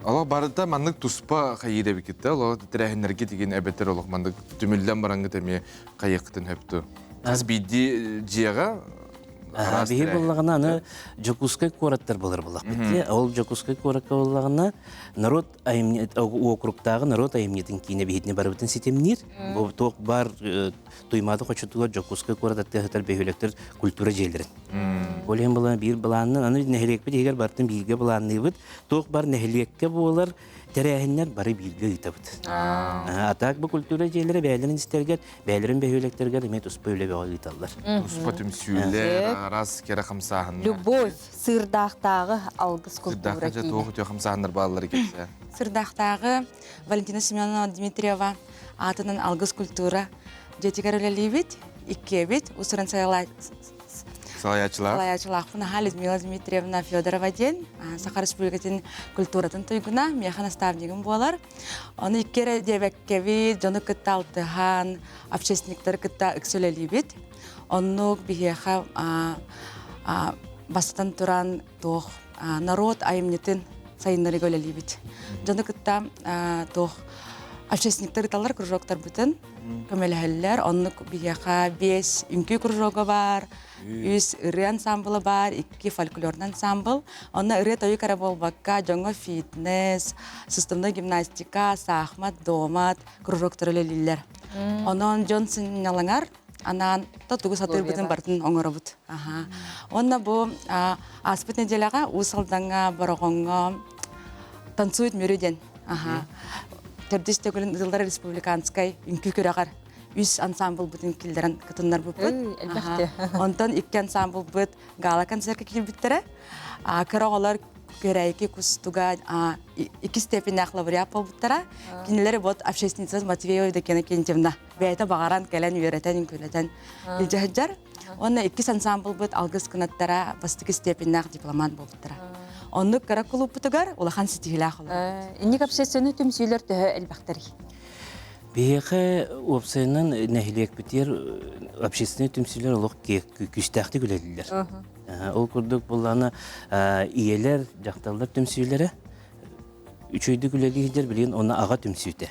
Олох барыта маннык туспа хайыыр эбикит да, олох тэрээһиннэргэ тигин эбэтэр олох маннык түмүллэн бараҥҥыт эмиэ хайыаххытын сөптө. Хас биирдии дьиэҕэ Биһи буоллаҕына аны Дьокуускай куораттар буолар буоллахпыт. Ол Дьокуускай куоракка буоллаҕына народ уокуруктааҕы народ айымньытын киинэ биһитини барыбытын ситимниир. Бу туох бар Туймаада хочотугар Дьокуускай куорат аттыгар бөһүөлэктэр культура дьиэлэрин. Ол иһин былаан биир былаанынан аны нэһилиэкпит иһигэр барытын бииргэ былаанныыбыт. Туох бар нэһилиэккэ буолар тэрээһиннэр бары бииргэ ыытабыт. А так бу культура дьиэлэрэ бэйэлэрин истэргэр, бэйэлэрин бөһүөлэктэргэр эмиэ туспа үлэ бөҕө ыыталлар. Туспа түмсүүлэр, араас кэрэ хамсааһыннар. Любовь, сыырдаахтааҕы алгыс культура киинэ. Туох үтүө хамсааһыннар бааллар кэпсээ. Сырдаахтааҕы Валентина Семеновна Дмитриева аатынан алгыс культура дьиэтигэр үлэлиибит. Иккиэбит усуран Салайааччылаах. Салайааччылаахпын аха Людмила Дмитриевна Федорова диэн Саха Республикатын культуратын туйгуна, миэхэ наставнигым буолар. Ону икки эрэ диэбэккэбит, дьону кытта алтыһан, общественниктары кытта ыкса үлэлиибит. Оннук биһиэхэ бастатан туран туох народ айымньытын сайыннарыга үлэлиибит. Дьону кытта туох общественниктар ыталлар кружоктарбытын көмөлөһөллөр. Оннук биһиэхэ биэс үҥкүү кружога баар, үс ырыа ансамбла баар, икки фольклорный ансамбл. Онно ырыа-тойук эрэ буолбакка, дьоҥҥо фитнес, суставной гимнастика, саахмат, домат кружоктар үлэлииллэр. Онон дьон сынньалаҥар анаан то тугу сатыырбытын барытын оҥоробут. Аха. Уонна бу ааспыт нэдиэлэҕэ Уус Алдаҥҥа, Бороҕоҥҥо танцует Мүрү диэн аха төрдүс төгүлүн ыытыллар республиканскай үҥкүү күрэҕэр үс ансамблбытын киллэрэн кытыннарбыппыт. Онтон икки ансамблбыт гала-концертка киирбиттэрэ. Кыра оҕолор Күрэйки Кустуга икки степеннээх лауреат буолбуттара. Кинилэри вот общественница Матвеева Евдокия Кентьевна бэйэтэ баҕаран кэлэн үөрэтэн, үҥкүүлэтэн илдьэ сылдьар. Уонна иккис ансамблбыт алгыс кынаттара бастакы степеннээх дипломант буолбуттара. Оннук кыра кулууппутугар улахан ситиһиилээх олорбут. Инник общественный түмсүүлэр төһө элбэхтэрий? Биһиэхэ уопсайынан нэһилиэкпитигэр общественный түмсүүлэр олох күүстээхтик үлэлииллэр. Ол курдук буллаҕына ийэлэр, дьахталлар түмсүүлэрэ үчүгэйдик үлэлии сылдьар билигин оны аҕа түмсүүтэ.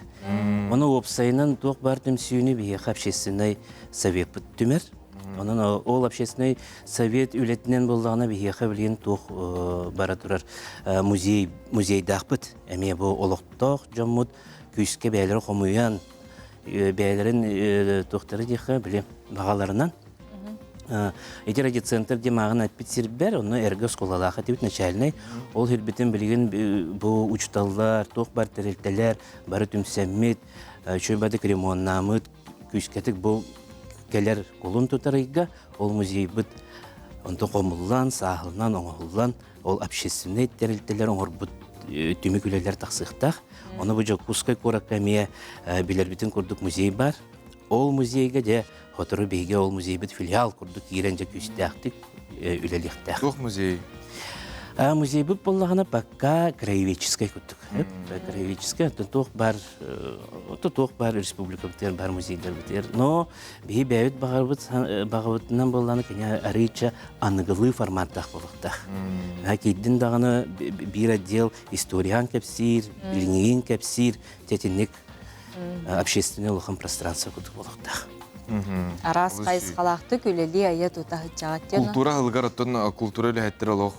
Ону уопсайынан туох баар түмсүүнү биһиэхэ общественный совеппыт түмэр. Онон ол общественный совет үлэтинэн буоллаҕына биһиэхэ билигин туох бара турар музей музейдаахпыт. Эмиэ бу олохтоох дьоммут күүскэ бэйэлэрэ хомуйан бэйэлэрин туохтара диэххэ били баҕаларынан Ити радиоцентр диэн мааҕын эппит сирбэр, онно эргэ оскуолалаах этибит начальнай. Ол сирбитин билигин бу учуталлар, туох бар тэрилтэлэр бары түмсэммит, үчүгэй бадык ремоннаамыт, күүскэтик бу кэлэр кулун тутар ыйга ол музейбыт онтон хомуллан, сааһыланан, оҥоһуллан ол общественнай тэрилтэлэр оҥорбут түмүк үлэлэр тахсыахтаах. Ону бу Дьокуускай куоракка эмиэ билэрбитин курдук музей бар. Ол музейга дьэ Сотору биһиги ол музейбыт филиал курдук киирэн дьэ күүстээхтик үлэлиэхтээх. Туох музей? Музейбыт буоллаҕына пока краеведческай курдук. Краеведческай, оттон туох бар, оттон туох бар республикабытыгар бар музейдарбытыгар. Но биһи бэйэбит баҕарбыт баҕабытынан буоллаҕына кини арыыча аныгылыы форматтаах буолуохтаах. Киирдин даҕаны биир отдел историян кэпсиир, билиҥиин кэпсиир, тэтинник общественный улахан пространство курдук буолуохтаах. Араас хайысхалаахтык үлэлии айа тута сылдьаҕыт диэн. Култуура аһылыгар оттон култуура үлэһиттэр олох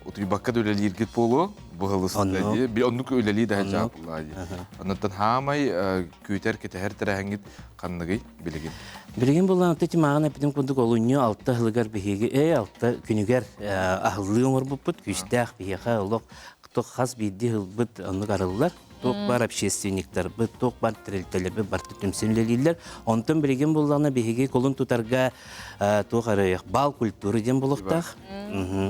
утуйбакка да үлэлииргит буолуо быһылыста дии. Оннук үлэлии да сылдьаҕыт дии. Оннуттан хаамай күүтэр кэтэһэр тэрээһиҥҥит ханныгый билигин? Билигин булан ити мааҕын эппитим курдук олунньу алта аһылыгар биһиги алта күнүгэр аһыллыы оҥорбуппут күүстээх биһиэхэ олох хас биирдии ылбыт оннук арыллар туох баар общественниктарбыт, туох баар тэрилтэлэрбит барыта түмсэн үлэлииллэр. Онтон билигин буллаҕына биһиги кулун тутарга туох арыйах бал культуры диэн булуохтаах.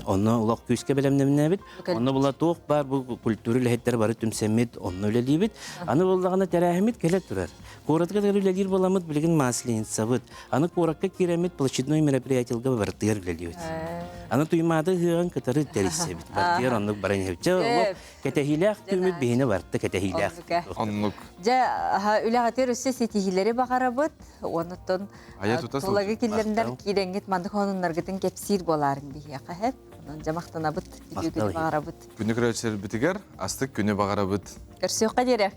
Онно олох күүскэ бэлэмнэмнэбит. Онно була туох баар бу культура үлэһиттэрэ бары түмсэммит, онно үлэлиибит. Аны буоллаҕына тэрээһиммит кэлэ турар. Куоратка үлэлиир буоламмыт билигин масленицабыт. Аны куоракка киирэммит площадной мероприятиелга барытыгар үлэлиибит. Аны Туймаада ыһыаҕын кытары тэрийсэбит. Бардыгар оннук баран иһэбит. Дьэ, олох кэтэһиилээх күммүт биһини барта кэтэһиилээх. Оннук. Дьэ, үлэҕитигэр өссө ситиһиилэри баҕарабыт. Онуттан тулагы киллэриннэр киирэҥҥит маннык хонуннаргытын кэпсиир буолаарыҥ биһиэхэ хэп. Онон дьэ махтанабыт, үтүө күнү баҕарабыт. Күнү көрөөччүлэрбитигэр астык күнү баҕарабыт. Көрсүөххэ диэри.